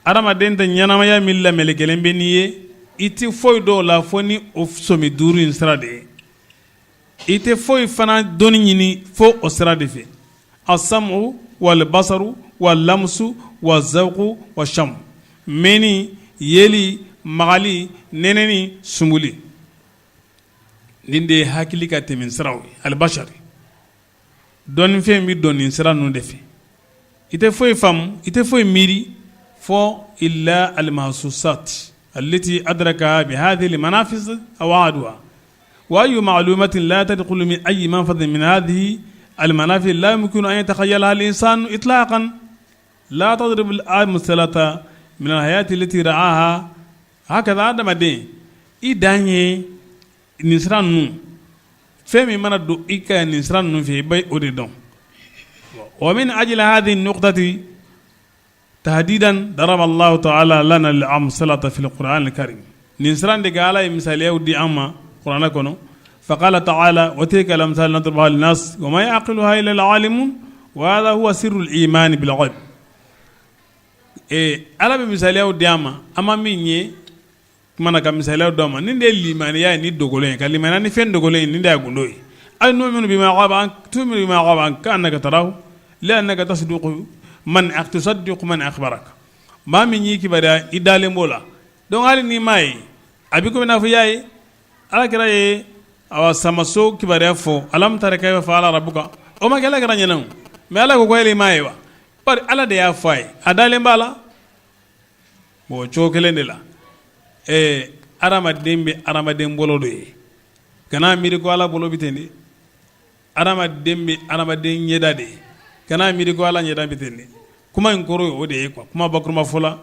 Adamaden tɛ ɲɛnamaya min lamelekelen bɛ n'i ye, i tɛ foyi dɔn o la fo ni o somi duuru in sira de ye. I tɛ foyi fana dɔnni ɲini fo o sira de fɛ. Asamu wal basaru wal lamsu wa zawqu wa sham, mɛnni, yeli, magali, nɛnɛni, sumuli, nin de ye hakili ka tɛmɛ siraw ye. Albashari dɔnnifɛn bɛ dɔn nin sira ninnu de fɛ. I tɛ foyi faamu, i tɛ foyi miiri fo illa almahsusat allati adraka bi hadhihi almanafiz aw ahaduha wa ayu ma'lumatin la tadkhulu min ayi manfadhin min hadhihi almanafiz la yumkinu an yatakhayyalaha al-insan itlaqan la tadrib al-amsalata min alhayati allati ra'aha hakadha. Adamaden i dan ye nin sira ninnu, fɛn min mana don i ka nin sira ninnu fɛ, i bɛ o de dɔn. Wa min ajli hadhihi nuqtati tahdidan daraba Allahu ta'ala lana al-amsalata fil Qur'an al-karim. Nin sira de kan Ala ye misaliyaw di an ma kuranɛ kɔnɔ. Faqala ta'ala wa tilka al-amsal nadribuha linnas wa ma ya'qiluha illa al-alimun wa hadha huwa sirru al-iman bil ghaib. Ala bɛ misaliyaw di an ma, an ma min ye kuma na, ka misaliyaw d'an ma. Nin de ye limaniya ye ni dogolen ye, ka limaniya ni fɛn dogolen ye, nin de y'a gundo ye. Ay nu'minu bima ghaba an tu'minu bima ghaba an ka'annaka tarahu li'annaka tasduqu man tusaddiqu man akhbaraka. Maa min y'i kibaruya, i dalen b'o la. Donc hali n'i m'a ye, a bɛ komi n'a fɔ i y'a ye. Ala kira ye awa samaso kibaruya fɔ, alam tara kayfa fa'ala rabbuka, o ma kɛ ala kira ɲɛna o, mais ala ko ko yali i m'a ye wa? Bari ala de y'a fɔ a ye, a dalen b'a la. Bon, o cogo kelen de la, adamaden bɛ adamaden bolo de ye. Kana miiri ko ala bolo bɛ ten de. Adamaden bɛ adamaden ɲɛda de ye. Kana miiri ko ala ɲɛda bɛ ten de. Kuma in kɔrɔ ye o de ye quoi. Kuma bakurunba fɔ la,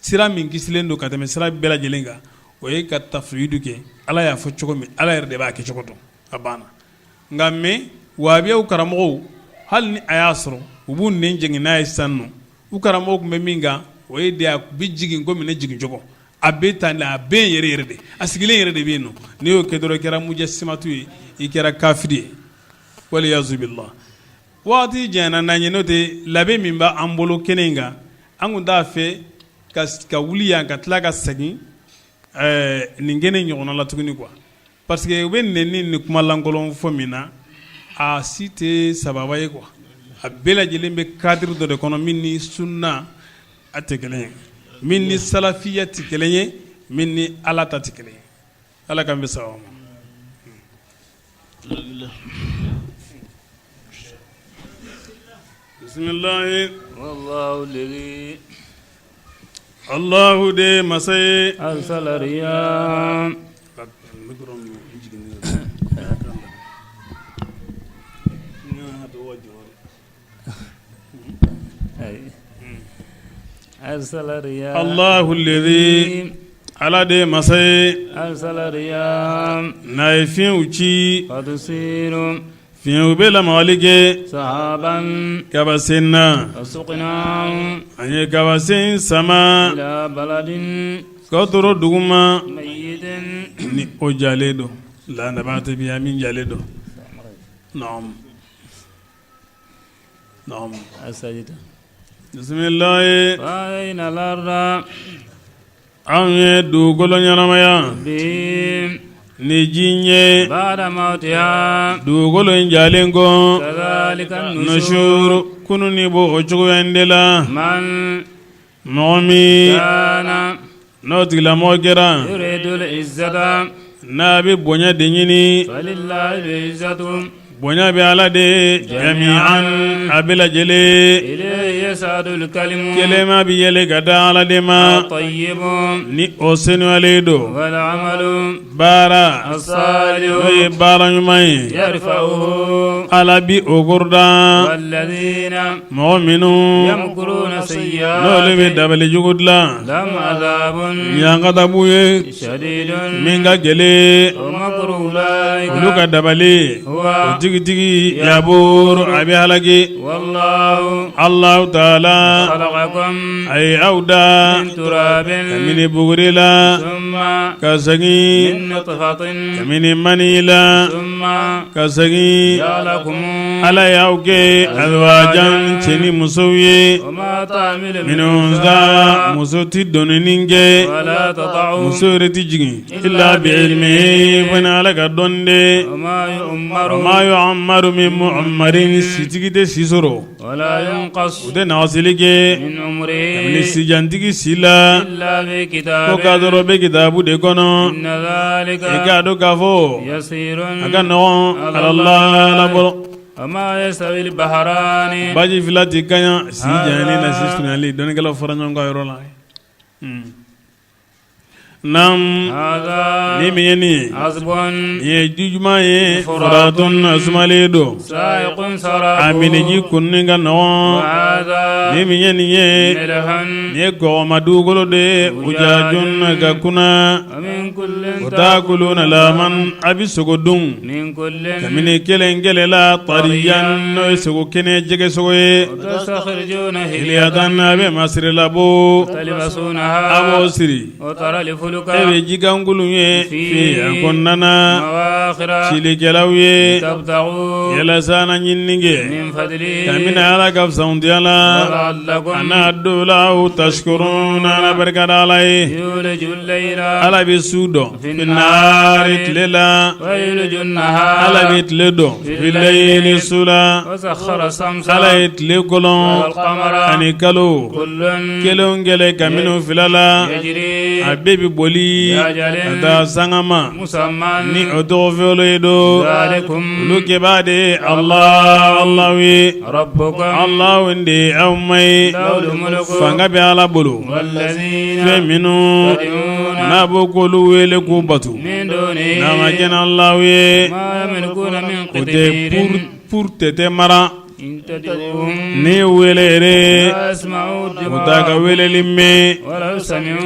sira min kisilen don ka tɛmɛ sira bɛɛ lajɛlen kan, o ye ka tafwidu kɛ. Ala y'a fɔ cogo min, ala yɛrɛ de b'a kɛ cogo dɔn, a banna. Nka mais wahabiyaw karamɔgɔw, hali ni a y'a sɔrɔ u b'u nɛn jɛngɛ n'a ye sisan nɔ, u karamɔgɔw tun bɛ min kan, o ye de a bɛ jigin komi ne jigin cogo. A bɛ tan de, a bɛ yen yɛrɛ yɛrɛ de, a sigilen yɛrɛ de bɛ yen nɔ. N'i y'o kɛ dɔrɔn, i kɛra mujasimatu ye, i kɛra kafiri ye, waliyazu billah. Waati janyana n'an ye, n'o tɛ labɛn min b'an bolo kɛnɛ in kan, an tun t'a fɛ ka wuli yan ka tila ka segin nin kɛnɛ ɲɔgɔnna la tuguni quoi, parce que u bɛ nɛni ni kuma lankolon fɔ min na, a si tɛ sababa ye quoi. A bɛɛ lajɛlen bɛ cadre dɔ de kɔnɔ min ni sunna a tɛ kelen ye, min ni salafiya tɛ kelen ye, min ni Ala ta tɛ kelen ye. Ala k'an bɛn sababa ma. Bisimilahi. Allahu de masa ye. Arsala riya. Allahu lezi Ala de ye masa ye n'a ye fiɲɛw ci fiɲɛw bɛ lamagali kɛ kabasen na, an ye kabasen sama k'o toro dugu ma ni o jalen don la nabata biha min jalen don. Bisimilahi anw ye dugukolo ɲɛnamaya ni ji ye dugukolo in jalen kɔ, nusur kununni b'o o cogoya in de la. Mɔgɔ min n'o tigilamɔgɔ kɛra n'a bɛ bonya de ɲini, bonya bɛ Ala de ye jami'an a bɛɛ lajɛlen, kelema bɛ yɛlɛ ka taa Ala de ma ni o senuyalen don. Baara n'o ye baara ɲuman ye, Ala bi o kɔrɔta. Mɔgɔ minnu n'olu bɛ dabali jugu dilan, ɲangata b'u ye min ka gɛlɛn, olu ka dabali o tigitigi yaburu a bɛ halaki. Allahu taala a ye aw da kabini buguri la ka segin kabini mani la ka segin. Ala y'aw kɛ azwajan cɛ ni musow ye. Min unsa muso tɛ donini kɛ, muso yɛrɛ tɛ jigin illa bi ilmihi fo ni Ala ka dɔn de. Wa ma yu'ammaru min mu'ammarin sitigi tɛ si sɔrɔ, u tɛ nagasili kɛ kabini sijantigi si la fo k'a sɔrɔ bɛ kitabu de kɔnɔ. I k'a dɔn k'a fɔ a ka nɔgɔn Ala bolo. Baji fila tɛ kaɲa si janyali na si surunyali dɔnnikɛlaw fɔra ɲɔgɔn kɔ yɔrɔ la. Naamu ni min ye nin ye, nin ye ji duman ye furatun a sumalen don, a minniji kununni ka nɔgɔn. Ni min ye nin ye, nin ye kɔgɔma dugukolo de ye ujajun ka kuna. Wa takuluna lahman a bɛ sogo dun kabini kelen kelen la tariyan n'o ye sogo kɛnɛ jɛgɛ sogo ye hilyatan a bɛ masiri labɔ a b'o siri e bɛ jikankulu ye fihi a kɔnɔna na cilikɛlaw ye yalasa na ɲinini kɛ kabini Ala ka fisamantiya la a n'a dɔw la aw tashkuruna na barika da Ala ye. Ala bɛ su don fi nahari tile la, Ala bɛ tile don fi layili su la, Ala ye tile kɔlɔn ani kalo kelen kelen kabini fila la, a bɛɛ bɛ boli ka taa sanga ma ni o tɔgɔ fɔlɔ ye don olu kɛbaa de ye Alahu ye. Alahu de ye aw ma ye, fanga bɛ Ala bolo, fɛn minnu n'a b'o k'olu wele k'u bato n'a ma kɛ n'Alahu ye, u tɛ pour tɛ mara n'i wele yɛrɛ u t'a ka weleli mɛn,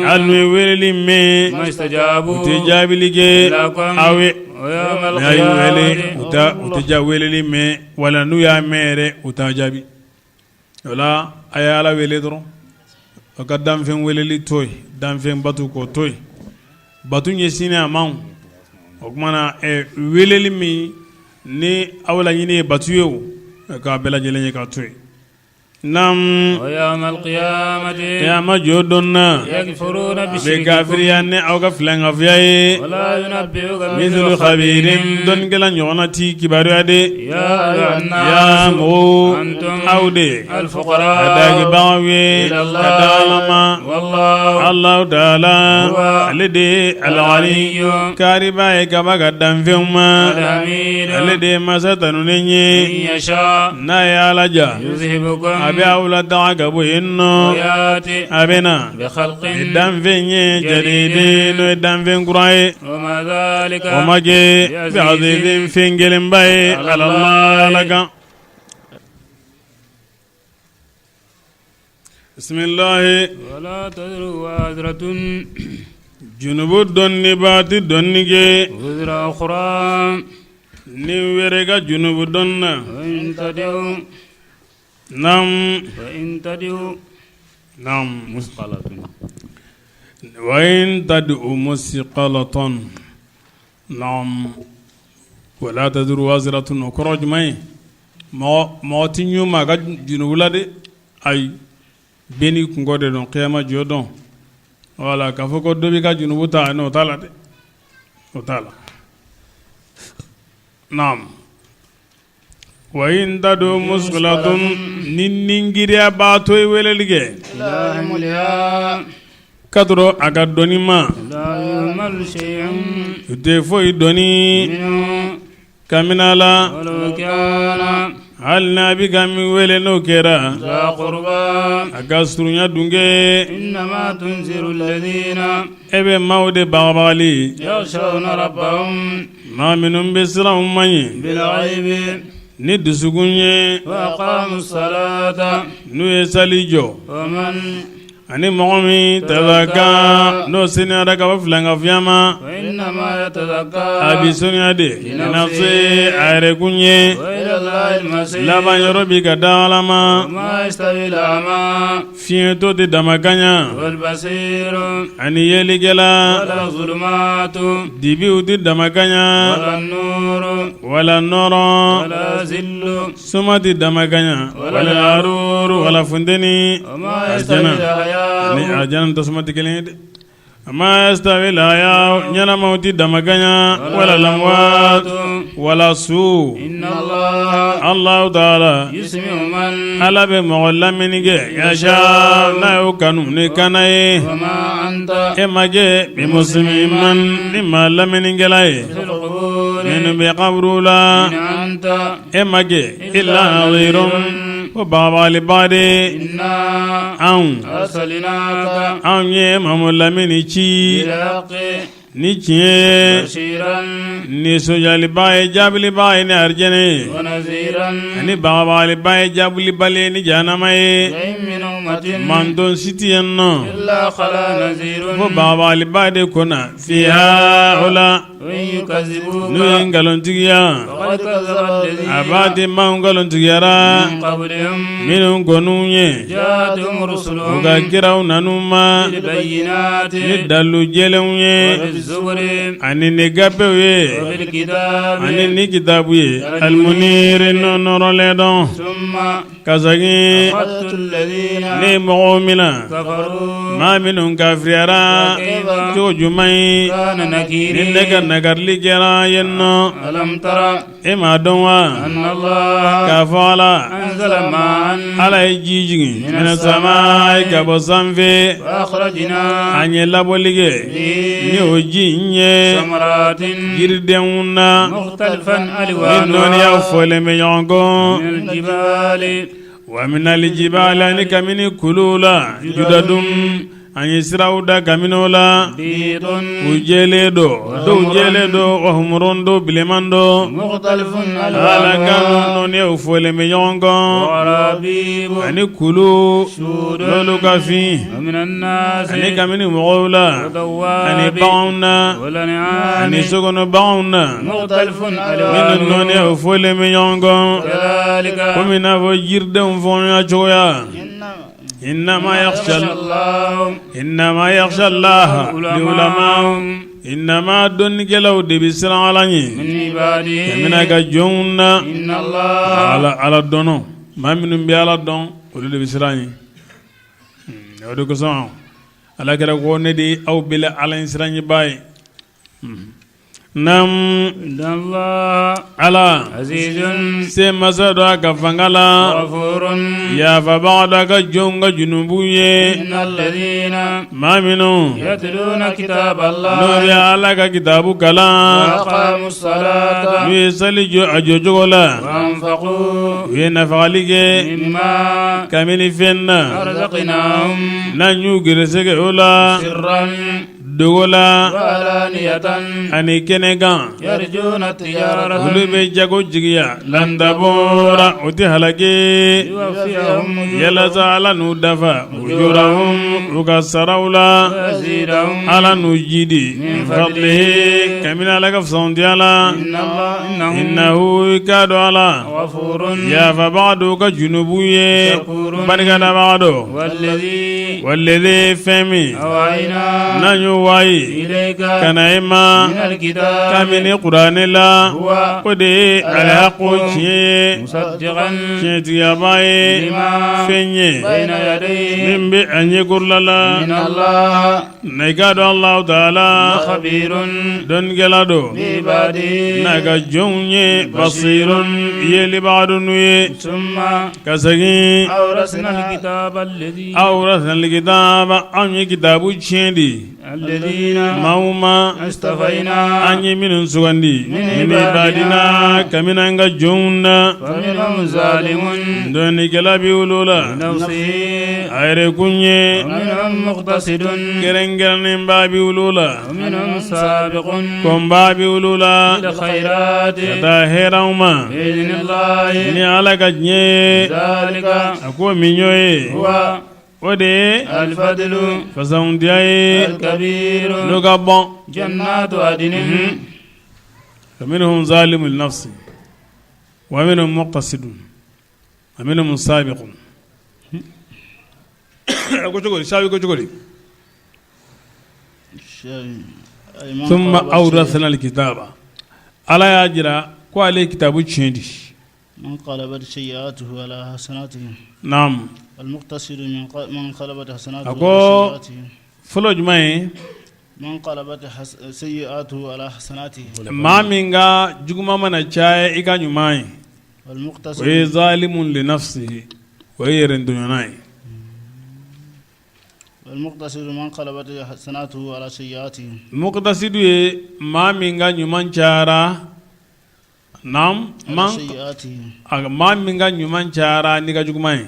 hali n'u ye weleli mɛn u tɛ jaabili kɛ aw ye, n'a y'u wele u tɛ ja weleli mɛn. Wala n'u y'a mɛn yɛrɛ u t'a jaabi. O la a ye Ala wele dɔrɔn. Aw ka danfɛn weleli to yen, danfɛn batu k'o to yen, batu ɲɛsinnen a ma, o tuma na weleli min ni aw laɲini ye batu ye o, k'a bɛɛ lajɛlen ye k'a to yen. Naamu kiyama jɔ don na u bɛ kafiriya ni aw ka filankafoya ye mislu khabirin dɔnnikɛla ɲɔgɔnna t'i kibaruya de ya mɔgɔw aw de dagibagaw ye ka da Ala ma Alahu taala ale de ye alghani kaariba ye ka b'a ka danfɛnw ma ale de ye masa tanunen ye n'a ye Ala ja a bɛ aw lataga ka bɔ yen nɔ a bɛ na ni danfɛn ye jadidin n'o ye danfɛn kura ye o ma kɛ bi azizin fɛn gɛlɛnba ye alallahi Ala kan. Bisimilahi junubu dɔnnibaa tɛ dɔnni kɛ ni wɛrɛ ka junubu dɔn na naamu wa in tad'u musqalatun naam wala taziru waziratun o kɔrɔ jumɛn ye mɔgɔ tɛ ɲun maa ka junubu la dɛ ayi bɛɛ n'i kunko de don kiyama jɔ don wala k'a fɔ ko dɔ b'i ka junubu ta o t'a la dɛ o t'a la naam wa in tad'u musqalatun ni ningiriyabaatɔ ye weleli kɛ k'a tɔrɔ a ka dɔnni ma u tɛ foyi dɔnni Kabini a la hali n'a bɛ ka min wele n'o kɛra a ka surunya dun kɛ e bɛ maaw de bagabagali maa minnu bɛ siran u ma ɲɛ ni dusukun ye n'u ye sali jɔ Ani mɔgɔ min tazakka n'o seniyara ka bɔ filankafoya ma a bɛ seniya de linafsi a yɛrɛkun ye laban yɔrɔ bi ka da Ala ma fiyentɔ tɛ damakaɲa ani yelikɛla dibiw tɛ damakaɲa wala nɔɔrɔ suma tɛ damakaɲa wala haruru wala funteni aljana ni aljana tasuma tɛ kelen ye dɛ wa ma yastawil ahya ɲɛnamaw tɛ damakaɲa wala lamwat wala su Allahu taala Ala bɛ mɔgɔ lamɛnni kɛ yasha n'a y'o kanu ni kana ye e ma kɛ bi musimi man ni maa lamɛnnikɛla ye minnu bɛ kaburu la e ma kɛ illa nadhirun ko bagabagalibaa de anw anw ye Mamadu Lamini ci ni tiɲɛ ye nisɔndiyalibaa ye jaabilibaa ye ni arijɛnɛ ye ani bagabagalibaa ye jaabilibali ye ni jahanama ye mantɔn si tɛ yen nɔ fo bagabagalibaa de kɔnna fiha o la n'u ye nkalontigiya a b'a di maaw nkalontigiyara minnu kɔnn'u ɲɛ u ka kiraw nan'u ma ni dalu jɛlenw ye ani ni gafew ye ani ni kitabu ye almuniri n'o nɔrɔlen dɔn Ka segin ne ye mɔgɔw minɛ maa minnu kafiriyara cogo jumɛn ye ni ne ka nakarili kɛra yen nɔ e m'a dɔn wa k'a fɔ ala ala ye ji jigin mina samaayi ka bɔ sanfɛ an ye labɔli kɛ ni o ji in ye jiridenw na Ni nɔɔniyaw fɔlen bɛ ɲɔgɔn kɔ wa minal jibali ani kabini kuluw la judadun an ye siraw da kabini o la u jɛlen don dɔw jɛlen don wa humurun dɔw bilenman don ala ka nɔɔniyaw fɔlen bɛ ɲɔgɔn kɔ ani kulu n'olu ka fin ani kabini mɔgɔw la ani baganw na ani sokɔnɔ baganw na minnu nɔɔniyaw fɔlen bɛ ɲɔgɔn kɔ komi n'a fɔ jiridenw fɔɲɔgɔnya cogoya. Innama yakhsha Allaha ulama innama dɔnnikɛlaw de bɛ siran Ala ɲɛ kabini a ka jɔnw na Ala dɔnna maa minnu bɛ Ala dɔn olu de bɛ siran ɲɛ o de kosɔn Ala kira ko ne de ye aw bɛɛ la Ala ɲɛsiranɲɛbaa ye Naamu ala se masa don a ka fanga la yafabaga don a ka jɔnw ka junubu ye maa minnu n'u bɛ ala ka kitabu kalan n'u ye sali jɔ a jɔcogo la u ye nafagali kɛ kabini fɛn na n'an y'u gɛrɛsɛgɛ o la dogo la ani kɛnɛ kan olu bɛ jago jigiya lan tabura o tɛ halaki yalasa ala n'u dafa ujurahum u ka saraw la ala n'u jidi min fadlihi kabini ala ka fisamantiya la innahu i k'a dɔn ala yafabaga don u ka junubu ye barikadabaga don walladhi fɛn min n'an y'o wayi ka na e ma kabini kuranɛ la o de ye alhaqu tiɲɛ ye tiɲɛtigiyaba ye fɛn ye min bɛ a ɲɛkɔrɔla la na i k'a dɔn Alahu taala dɔnnikɛla don n'a ka jɔnw ye basirun yelibaga don n'u ye ka segin awrasnal kitaba anw ye kitabu tiɲɛ di maaw ma an ye minnu sugandi min ibadina kabini an ka jɔnw na dɔnnikɛla bɛ olu la a yɛrɛkun ye kɛrɛnkɛrɛnnenba bɛ olu la kɔnba bɛ olu la ka taa hɛrɛw ma ni ala ka diɲɛ ye a ko min y'o ye o de ye fisamantiya ye n'o ka bon faminhum zalimun li nafsi wa minhum muqtasidun wa minhum sabiqun a ko cogo di sabi ko cogo di thumma awrasna alkitaba ala y'a jira ko ale ye kitabu tiɲɛ di naam a ko fɔlɔ jumɛn ye maa min ka juguman mana caya i ka ɲuman ye o ye zalimun li nafsihi o ye yɛrɛtɔɲɔna ye muqtasidu ye maa min ka ɲuman cayara maa min ka ɲuman cayara n'i ka juguman ye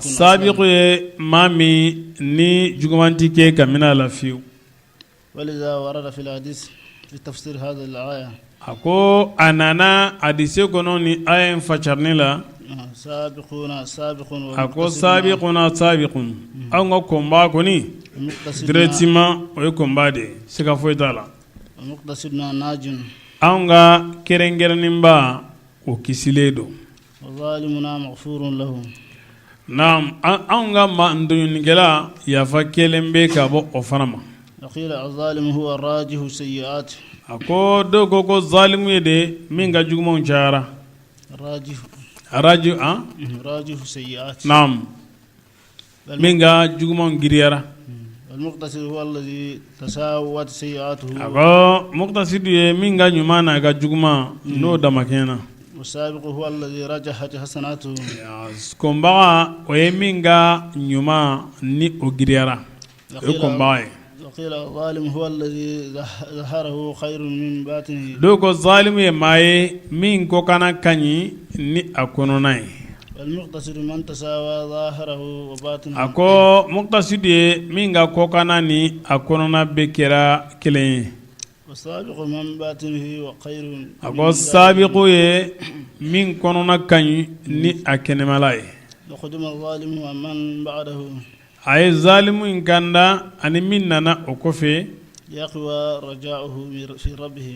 sabiqu ye maa min ni juguman tɛ kɛ ka minɛ a la fiyewu a ko a nana hadise kɔnɔ ni aya in fasarili la a ko sabiquna sabiqun anw ka kɔnba kɔni directement o ye kɔnba de ye siga foyi t'a la anw ka kɛrɛnkɛrɛnnenba o kisilen don naam anw ka maa tɔɲɔnikɛla yafa kɛlen bɛ ka bɔ o fana ma a ko dɔw ko ko zalimu ye de min ka jugumanw cayara araji naam min ka jugumanw giriyara a ko muqtasidu ye min ka ɲuman n'a ka juguman n'o damakɛɲɛna kɔnbaga o ye min ka ɲuman ni o giriyara o ye kɔnbaga ye dɔw ko zalimu ye maa ye min kɔkanna ka ɲi ni a kɔnɔna ye a ko muqtasidu ye min ka kɔkanna ni a kɔnɔna bɛɛ kɛra kelen ye a ko sabiqu ye min kɔnɔna ka ɲi ni a kɛnɛmala ye A ye zalimu in kanda ani min nana o kɔfɛ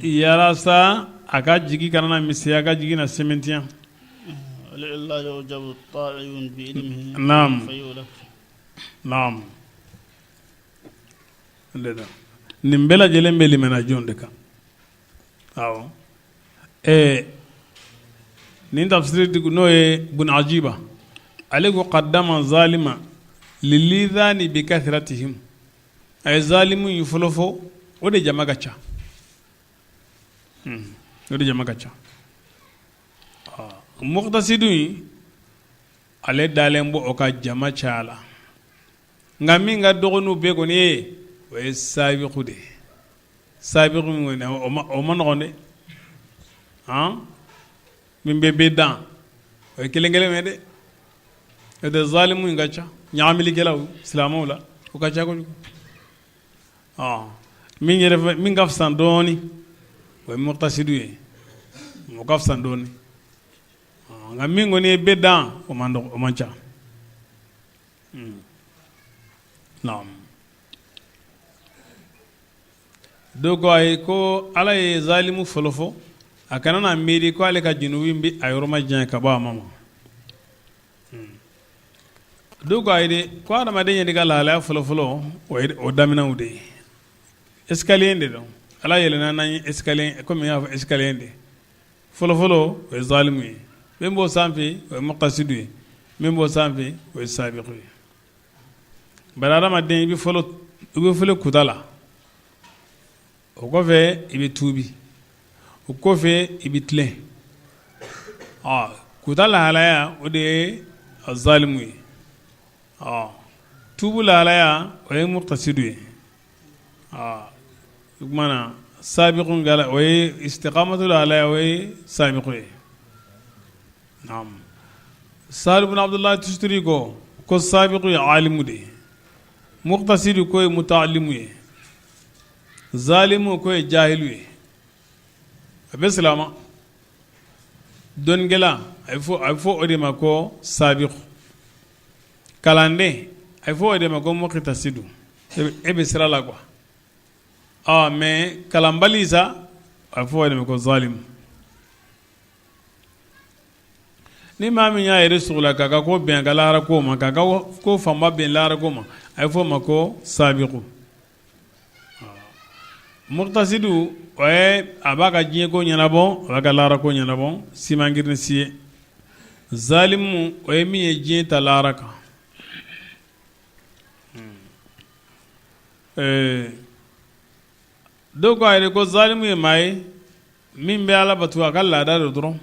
yalasa a ka jigi kana na misɛnya a ka jigi na sɛmɛntiya. Naam naam nin bɛɛ lajɛlen bɛ limaniya jɔn de kan awɔ ɛɛ nin tafsiri n'o ye Bun Ajiba ale ko qaddama zalima lilidhani bi kathratihim a ye zalimu in fɔlɔ fɔ o de jama ka ca o de jama ka ca muqtasidu in ale dalen bɔ o ka jama caya la nka min ka dɔgɔ n'u bɛɛ kɔni ye o ye sabiku de ye sabiku kɔni o man nɔgɔn dɛ min bɛ bɛɛ dan o ye kelen kelen ye dɛ o tɛ zalimu in ka ca ɲagamilikɛlaw silamɛw la o ka ca kojugu min yɛrɛ min ka fisa dɔɔnin o ye muqtasidu ye o ka fisa dɔɔnin nka min kɔni ye bɛɛ dan o man o man ca naam dɔw ko ayi ko ala ye zalimu fɔlɔ fɔ a kana na miiri ko ale ka junubu in bɛ a yɔrɔ majanya ka bɔ a ma ma dɔw ko ayi dɛ ko adamaden yɛrɛ ka lahalaya fɔlɔfɔlɔ o ye o daminɛw de ye escalier de don ala yɛlɛnna n'an ye escalier komi n y'a fɔ escalier de fɔlɔfɔlɔ o ye zalimu ye min b'o sanfɛ o ye muqtasidu ye min b'o sanfɛ o ye sabiku ye bari adamaden i bɛ fɔlɔ i bɛ fɔlɔ kuta la o kɔfɛ i bɛ tuubi o kɔfɛ i bɛ tilen kuta lahalaya o de ye zalimu ye ɔ tuubu lahalaya o ye muqtasidu ye o tuma na sabiku o ye istiqamatu lahalaya o ye sabiku ye Sahal ibn Abdulahi Tusturi ko ko sabiku ye alimu de ye muqtasidu ko ye mutaalimu ye zalimu ko ye jahilu ye a bɛ silama dɔnnikɛla a bɛ fɔ o de ma ko sabiku kalanden a bɛ fɔ o de ma ko muqtasidu e bɛ sira la quoi mais kalanbali sa a bɛ fɔ o de ma ko zalimu Ni maa min y'a yɛrɛ sogo la k'a ka ko bɛn ka lahara ko ma k'a ka ko fanba bɛn lahara ko ma a bɛ fɔ o ma ko sabiku muqtasidu o a b'a ka diɲɛ ko ɲɛnabɔ a b'a ka lahara ko ɲɛnabɔ si man girin ni si ye zalimu o ye min ye diɲɛ ta lahara kan dɔw ko a yɛrɛ ko zalimu ye maa ye min bɛ ala bato a ka laada don dɔrɔn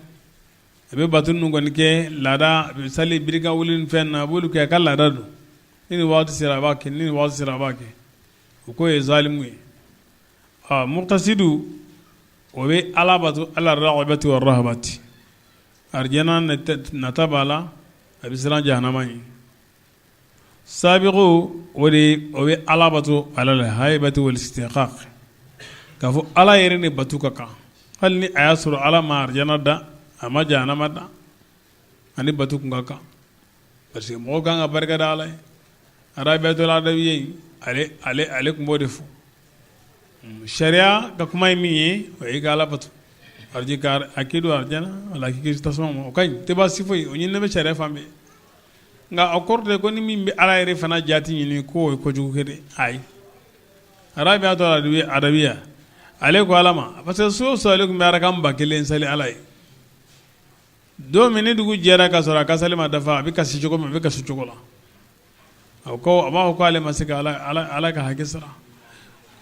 a bɛ bato ninnu kɔni kɛ laada a bɛ sali birika wuli ni fɛn na a b'olu kɛ a ka laada don ni nin waati sera a b'a kɛ ni nin waati sera a b'a kɛ o k'o ye zalimu ye ɔ muqtasidu o bɛ ala bato ala raghbati wa rahabati arijana nata b'a la a bɛ siran jahanama ɲɛ Sabiku o de o bɛ ala bato ala la haibati wal istihqaq k'a fɔ ala yɛrɛ ni bato ka kan hali ni a y'a sɔrɔ ala ma arijana da a ma jahanama da ani bato kun ka kan parce que mɔgɔ kan ka barika da ala ye Rabiatul Adawiya ale ale tun b'o de fɔ sariya ka kuma ye min ye o ye ka ala bato a k'i don arijana wala k'i kisi tasuma ma o ka ɲi tɛ baasi foyi o ɲininen bɛ sariya fan bɛɛ nka o kɔrɔ tɛ ko ni min bɛ ala yɛrɛ fana jati ɲini k'o ye kojugu kɛ dɛ ayi Rabiatul Adawiya ale ko ala ma parce que su o su ale tun bɛ arakan 1000 sali ala ye don min ni dugu jɛra ka sɔrɔ a ka sali ma dafa a bɛ kasi cogo min a bɛ kasi cogo la a ko a b'a fɔ ko ale ma se ka ala ka hakɛ sara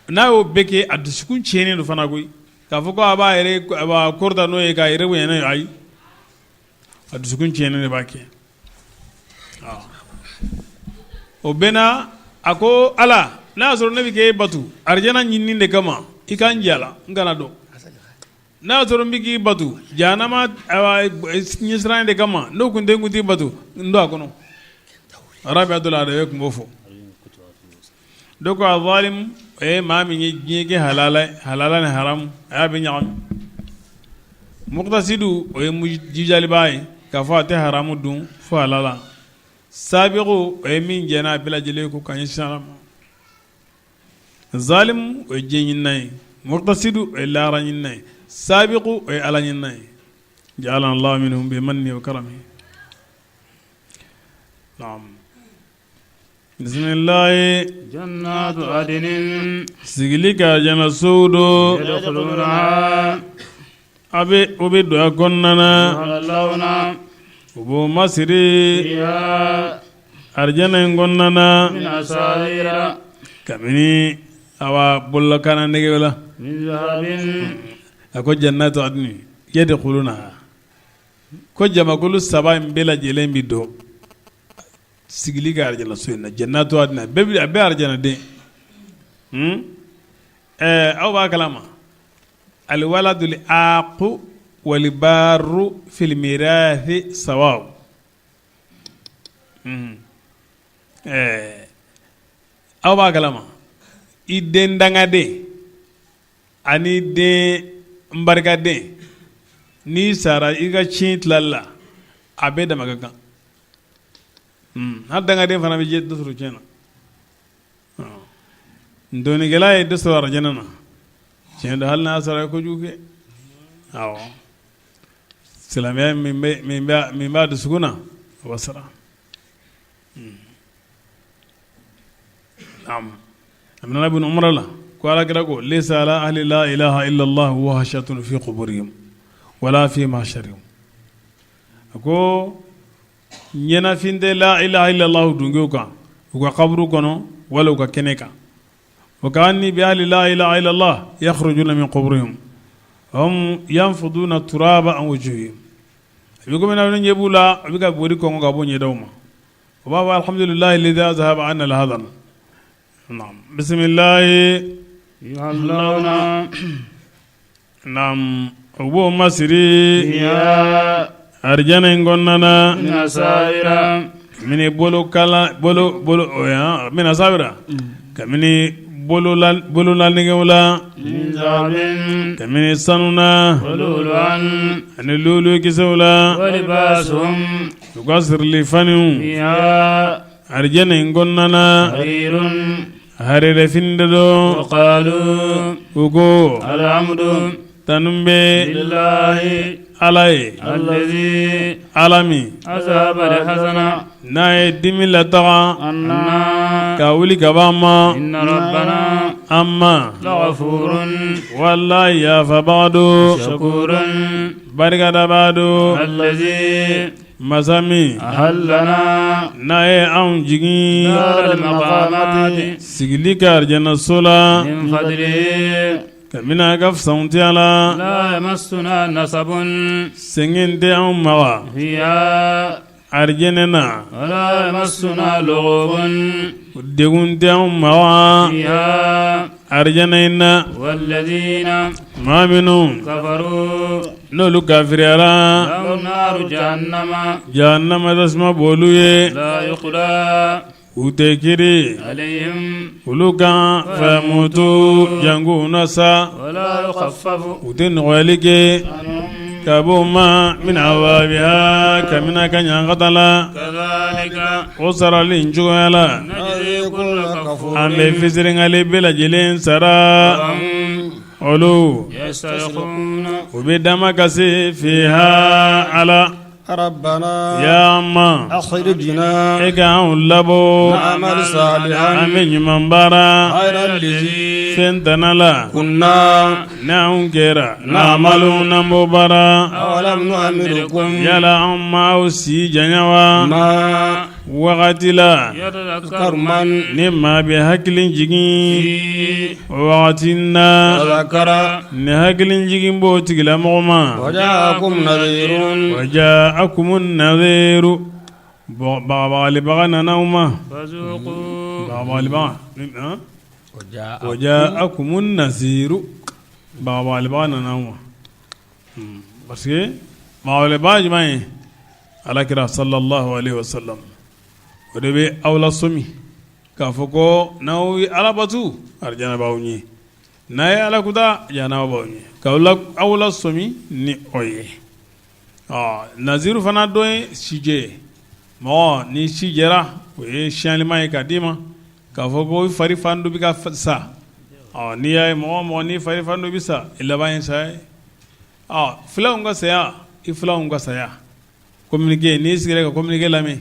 n'a y'o bɛɛ kɛ a dusukun tiɲɛnen don fana koyi k'a fɔ ko a b'a yɛrɛ a b'a kɔrɔta n'o ye k'a yɛrɛ bonya n'o ye ayi a dusukun tiɲɛnen de b'a kɛ o bɛɛ n'a a ko ala n'a y'a sɔrɔ ne bɛ k'e bato arijana ɲinini de kama i ka n jɛ a la n kana don n'a y'a sɔrɔ n bɛ k'i bato jahanama ɲɛsiran de kama n'o tun tɛ n tun t'i bato n don a kɔnɔ Rabiatul Adawiya tun b'o fɔ dɔw ko a zalimu o ye maa min ye diɲɛ kɛ halala halala ni haramu a y'a bɛɛ ɲagami muqtasidu o ye jijalibaa ye k'a fɔ a tɛ haramu dun fo halala sabiku o ye min jɛnna a bɛɛ lajɛlen kɔ ka ɲɛsin ala ma zalimu o ye diɲɛ ɲinina ye muqtasidu o ye lahara ɲinina ye sabiku o ye ala ɲinina ye ja'alana Allahu minhum bi mannihi wa karamihi. Bisimilayi jannatu adnin sigili ka arijana sow don yadkhulunaha a bɛ o bɛ don a kɔnɔna na yuhallawna u b'o masiri fiha arijana in kɔnɔna na min asawira kabini awa bololakana nɛgɛw la min zahabin a ko jannatu adnin yadkhulunaha ko jamakulu saba in bɛɛ lajɛlen bɛ don sigili ka arijana so in na jannatu adnin a bɛɛ arijanaden aw b'a kalama alwaladul aqu wal barru fil mirathi sawa aw b'a kalama i den dangaden ani den barikaden n'i sara i ka tiɲɛ tilali la a bɛɛ dama ka kan hali dangaden fana bɛ dɔ sɔrɔ tiɲɛ na dɔnnikɛla ye dɔ sɔrɔ arijana na tiɲɛ don hali n'a y'a sɔrɔ a ye kojugu kɛ awɔ silamɛya min b'a dusukun na o b'a sara a minɛna ibn Umar la ko ala kira ko laysa ala ahli la ilaha illallah wahshatun fi quburihim wala fi mahsharihim a ko ɲɛnafin tɛ la ilaha illallah dungew kan u ka kaburu kɔnɔ wala u ka kɛnɛ kan wa ka'anni bi ahli la ilaha illallah yakhrujuna min quburihim hum yanfuduna turaba an wujuhihim a bɛ komi n'a ɲɛ b'u la a bɛ ka bori kɔngɔ ka bɔ ɲɛdaw ma o b'a fɔ alhamdulillahi alladhi azhaba anna al-hazan naam bisimilahi yuhallawna naam u b'o masiri fiha arijana in kɔnɔna na min asawira kabini bolokala bolo bolo min asawira kabini bololanɛgɛw la min zahabin kabini sanu na wa lu'lu'an ani lulu kisɛw la wa libasuhum u ka sirili faniw fiha arijana in kɔnɔna na harirun harira fini de don wa qalu u ko alhamdu tanu bɛ lillahi ala ye allazi ala min azhaba alhazana n'a ye dimi lataga anna ka wuli ka bɔ an ma inna rabbana an ma laghafurun walayi yafabaga don shakurun barikadabaa don allazi masa min ahallana n'a ye anw jigin daral maqamati sigili ka arijanaso la min fadlihi kabini a ka fisamantiya la la yamassuna nasabun sɛgɛn tɛ anw maga fiha arijɛnɛ na wala yamassuna lughubun degun tɛ anw maga fiha arijɛnɛ in na walladhina maa minnu kafaru n'olu kafiriyara lahum naru jahannama jahannama tasuma b'olu ye la yuqda u tɛ kiri alayhim olu kan fayamutu jango u na sa wala yukhaffafu u tɛ nɔgɔyali kɛ anhum ka bɔ u ma min azabiha kabini a ka ɲangata la kadhalika o sarali in cogoya la najzi kulla kafur an bɛ fitiriwale bɛɛ lajɛlen sara olu yastarikuna u bɛ damakasi fiha a la rabbana ya an ma akhrijna e ka anw labɔ na'mal salihan an bɛ ɲuman baara ghayra allazi fɛn tana la kunna n'anw kɛra na'malu n'an b'o baara awalam nu'ammirkum yala anw m'aw si janya wa ma wagati la yatadhakkaru man ni maa bɛ hakili jigin o wagati na tadhakkara ni hakili jigin b'o tigilamɔgɔ ma wa ja'akum nadhirun wa ja'akumu nadhiru bagabagalibaga nana aw ma fazuqu bagabagalibaga wa ja'akumu naziru bagabagalibaga nana aw ma parce que bagabagalibaga jumɛn ye alakira sallallahu alaihi wasallam o de bɛ aw lasɔmi k'a fɔ ko n'aw ye ala batu arijana b'aw ɲɛ n'a ye ala kuta jahanama b'aw ɲɛ k'aw lasɔmi ni o ye ɔ naziru fana dɔ ye sijɛ ye mɔgɔ ni si jɛra o ye signalement ye ka d'i ma k'a fɔ ko i fari fan dɔ bɛ ka sa ɔ n'i y'a ye mɔgɔ mɔgɔ n'i fari fan dɔ bɛ sa i laban ye saya ye ɔ filanw ka saya i filanw ka saya communiqué n'i sigira ka communiqué lamɛn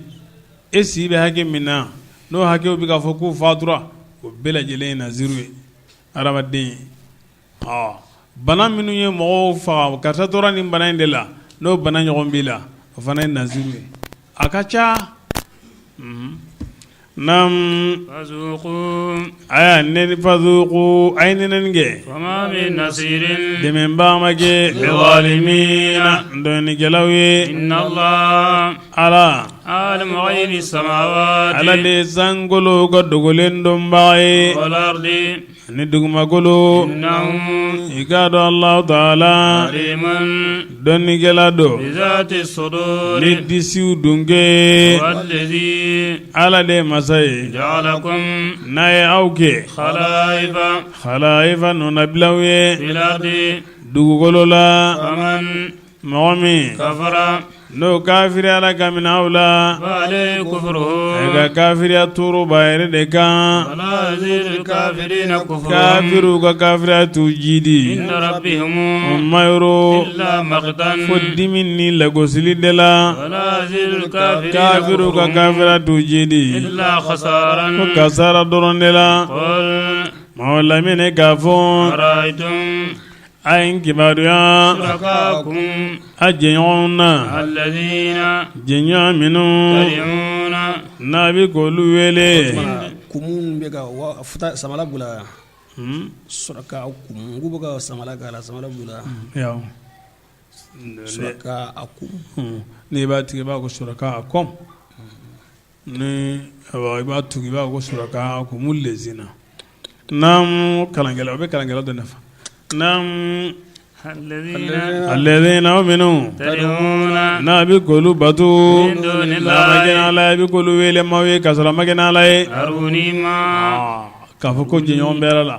E si bɛ hakɛ min na, n'o hakɛw bɛ k'a fɔ k'u fatura, o bɛɛ lajɛlen ye naziru ye hadamaden ye. Ɔ bana minnu ye mɔgɔw faga, karisa tora nin bana in de la, n'o bana ɲɔgɔn b'i la, o fana ye naziru ye. A ka ca. Naam aya ne fazuku a ye nɛnɛni kɛ dɛmɛbaa ma kɛ lizalimina tɔɲɔnikɛlaw ye ala ala de ye sankolo ka dogolen dɔnbaga ye Ani dugumakolo i k'a dɔn Alahu taala dɔnnikɛla don ni disiw dunke Ala de ye masa ye n'a ye aw kɛ halayifa nɔnabilaw ye dugukolo la mɔgɔ min n'o kafiriyala ka minɛ aw la a ka kafiriya tɔɔrɔ b'a yɛrɛ de kan kafiriw ka kafiriya t'u jidi o ma yɔrɔ fo dimi ni lagosili de la kafiriw ka kafiriya t'u jidi fo kasara dɔrɔn de la maa laminɛ k'a fɔ A ye n kibaruya a jɛɲɔgɔn na jɛɲɔgɔn minnu n'a bɛ k'olu wele kumu bɛ ka samala bila suraka k'u bɛ ka samala k'a la samala bila suraka n'i b'a tigɛ i b'a ko suraka kɔm ni i b'a tugu i b'a ko suraka kumu lezina naamu kalankɛla o bɛ kalankɛla dɔ nafa naamu alladhina minnu n'a bɛ k'olu bato ala bɛ k'olu wele maaw ye ka sɔrɔ a ma kɛ n'ala ye k'a fɔ ko jɛɲɔgɔn bɛ ala la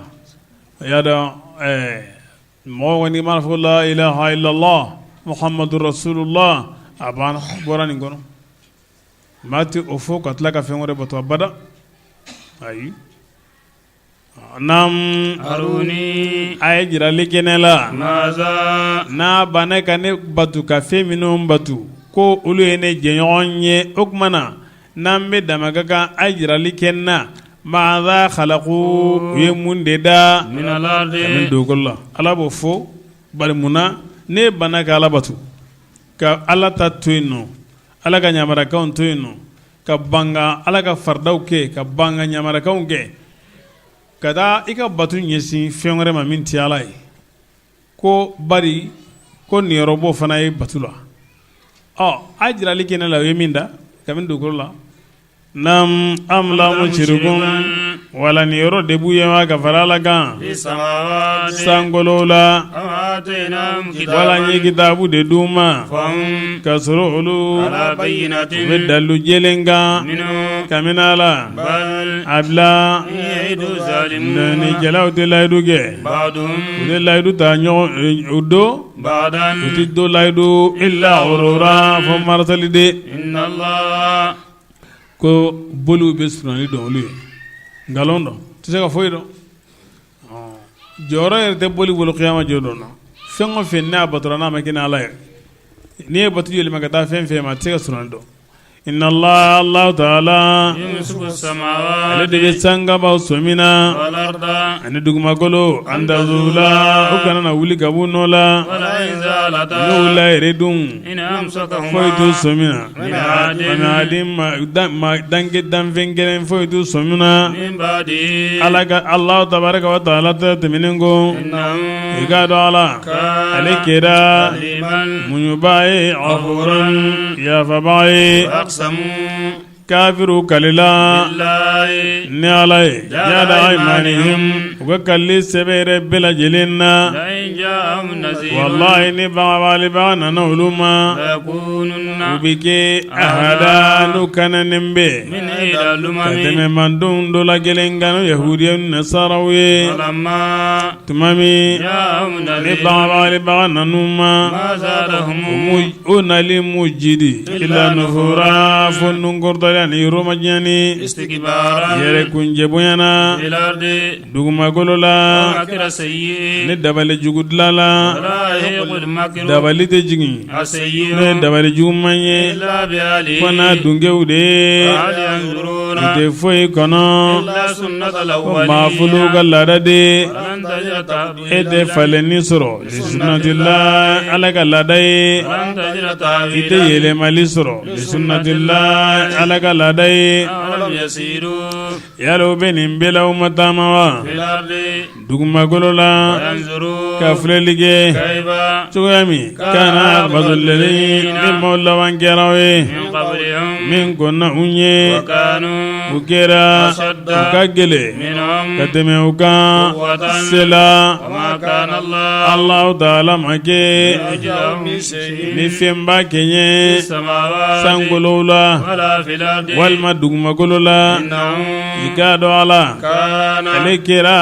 a y'a dɔn mɔgɔ kɔni mana fɔ la ilaha illallah muhammadu rasulullah a banna bɔra nin kɔnɔ maa tɛ o fɔ ka tila ka fɛn wɛrɛ bato abada ayi naamu aruni a ye jirali kɛ ne la n'a banna ka ne bato ka fɛn minnu bato ko olu ye ne jɛɲɔgɔn ye o tuma na n'an bɛ dama ka kan a ye jirali kɛ n na maza khalaku u ye mun de da kabini dugukolo la ala b'o fɔ bari mun na n'e banna ka ala bato ka ala ta to yen nɔ ala ka yamarikanw to yen nɔ ka ban ka ala ka faridaw kɛ ka ban ka yamarikanw kɛ ka taa i ka bato ɲɛsin fɛn wɛrɛ ma min tɛ ala ye ko bari ko niyɔrɔbɔ fana ye bato la ɔ a ye jirali kɛ ne la o ye min da kabini dugukolo la Naam am lahum shirkun wala niyɔrɔ de b'u ye wa ka fara ala kan sankolo la wala n ye kitabu de d'u ma ka sɔrɔ olu bɛ dalu jɛlen kan kabini a la a bila tɔɲɔnikɛlaw tɛ layidu kɛ u tɛ layidu ta ɲɔgɔn u don u tɛ dɔ layidu illa gurura fo maratali de ko boliw bɛ surunani dɔn olu ye nkalon dɔn tɛ se ka foyi dɔn jɔyɔrɔ yɛrɛ tɛ boli bolo kiyama jɔ don na fɛn o fɛn n'a batora n'a ma kɛ ni ala ye n'i ye bato yɛlɛma ka taa fɛn fɛn ma a tɛ se ka surunani dɔn inna Allah taala ale de bɛ sankabaw sɔmina ani dugumakolo an tazula u kana na wuli ka b'u nɔ la n'u wulila yɛrɛ dun foyi t'u sɔmina danfɛn kelen foyi t'u sɔmina ala ka Alahu tabaraka wa taala ta tɛmɛnen kɔ i k'a dɔn ala ale kɛra muɲubaa ye yafabaa ye Kafiriw kalila ni ala ye jahda aymanihim u ka kalili sɛbɛ yɛrɛ bɛɛ lajɛlen na walahi ni bagabagalibaa nana olu ma u bɛ kɛ ahada n'u kananen bɛ ka tɛmɛ mantɔn dɔ la kelen kan n'o yahudiya ni nasaraw ye tuma min ni bagabagalibaa nan'u ma o nali m'u jidi illa nufura fo nunkɔrɔtali ani yɔrɔmajanyani yɛrɛkuncɛ bonyana duguma. dugumakolo la ni dabali jugu dilan la dabali tɛ jigin n'o ye dabali juguman ye fo n'a dungew de ye u tɛ foyi kɔnɔ ko maa fɔlɔw ka laada de e tɛ falenni sɔrɔ lisunatila ala ka laada ye i tɛ yɛlɛmali sɔrɔ lisunatila ala ka laada ye yala u bɛ nin bɛɛ la u ma taama wa dugumakolo la ka filɛli kɛ cogoya min kana aqibatu ladina ni maaw laban kɛra u ye min kɔnna u ɲɛ u kɛra u ka gɛlɛn ka tɛmɛ u kan se la Alahu taala ma kɛ ni fɛnba kɛɲɛ sankolow la walima dugumakolo la i k'a dɔn ala ale kɛra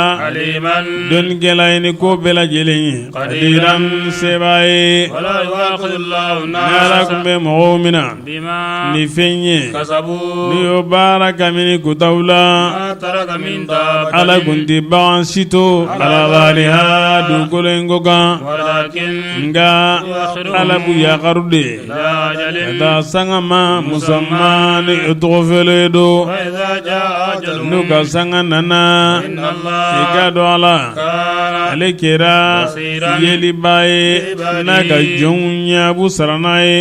dɔnnikɛla ye ni ko bɛɛ lajɛlen ye kadiran sebaa ye ni ala tun bɛ mɔgɔw minɛ ni fɛn ye n'u y'o baara kabini kutaw la ala tun tɛ bagan si to ala zahariha dugukolo in kɔ kan nka ala b'u yakaru de ka taa sanga ma musamma ni o tɔgɔ fɔlen don n'u ka sanga nana i k'a dɔn ala ale kɛra yelibaa ye n'a ka jɔnw ɲɛ a b'u sara n'a ye.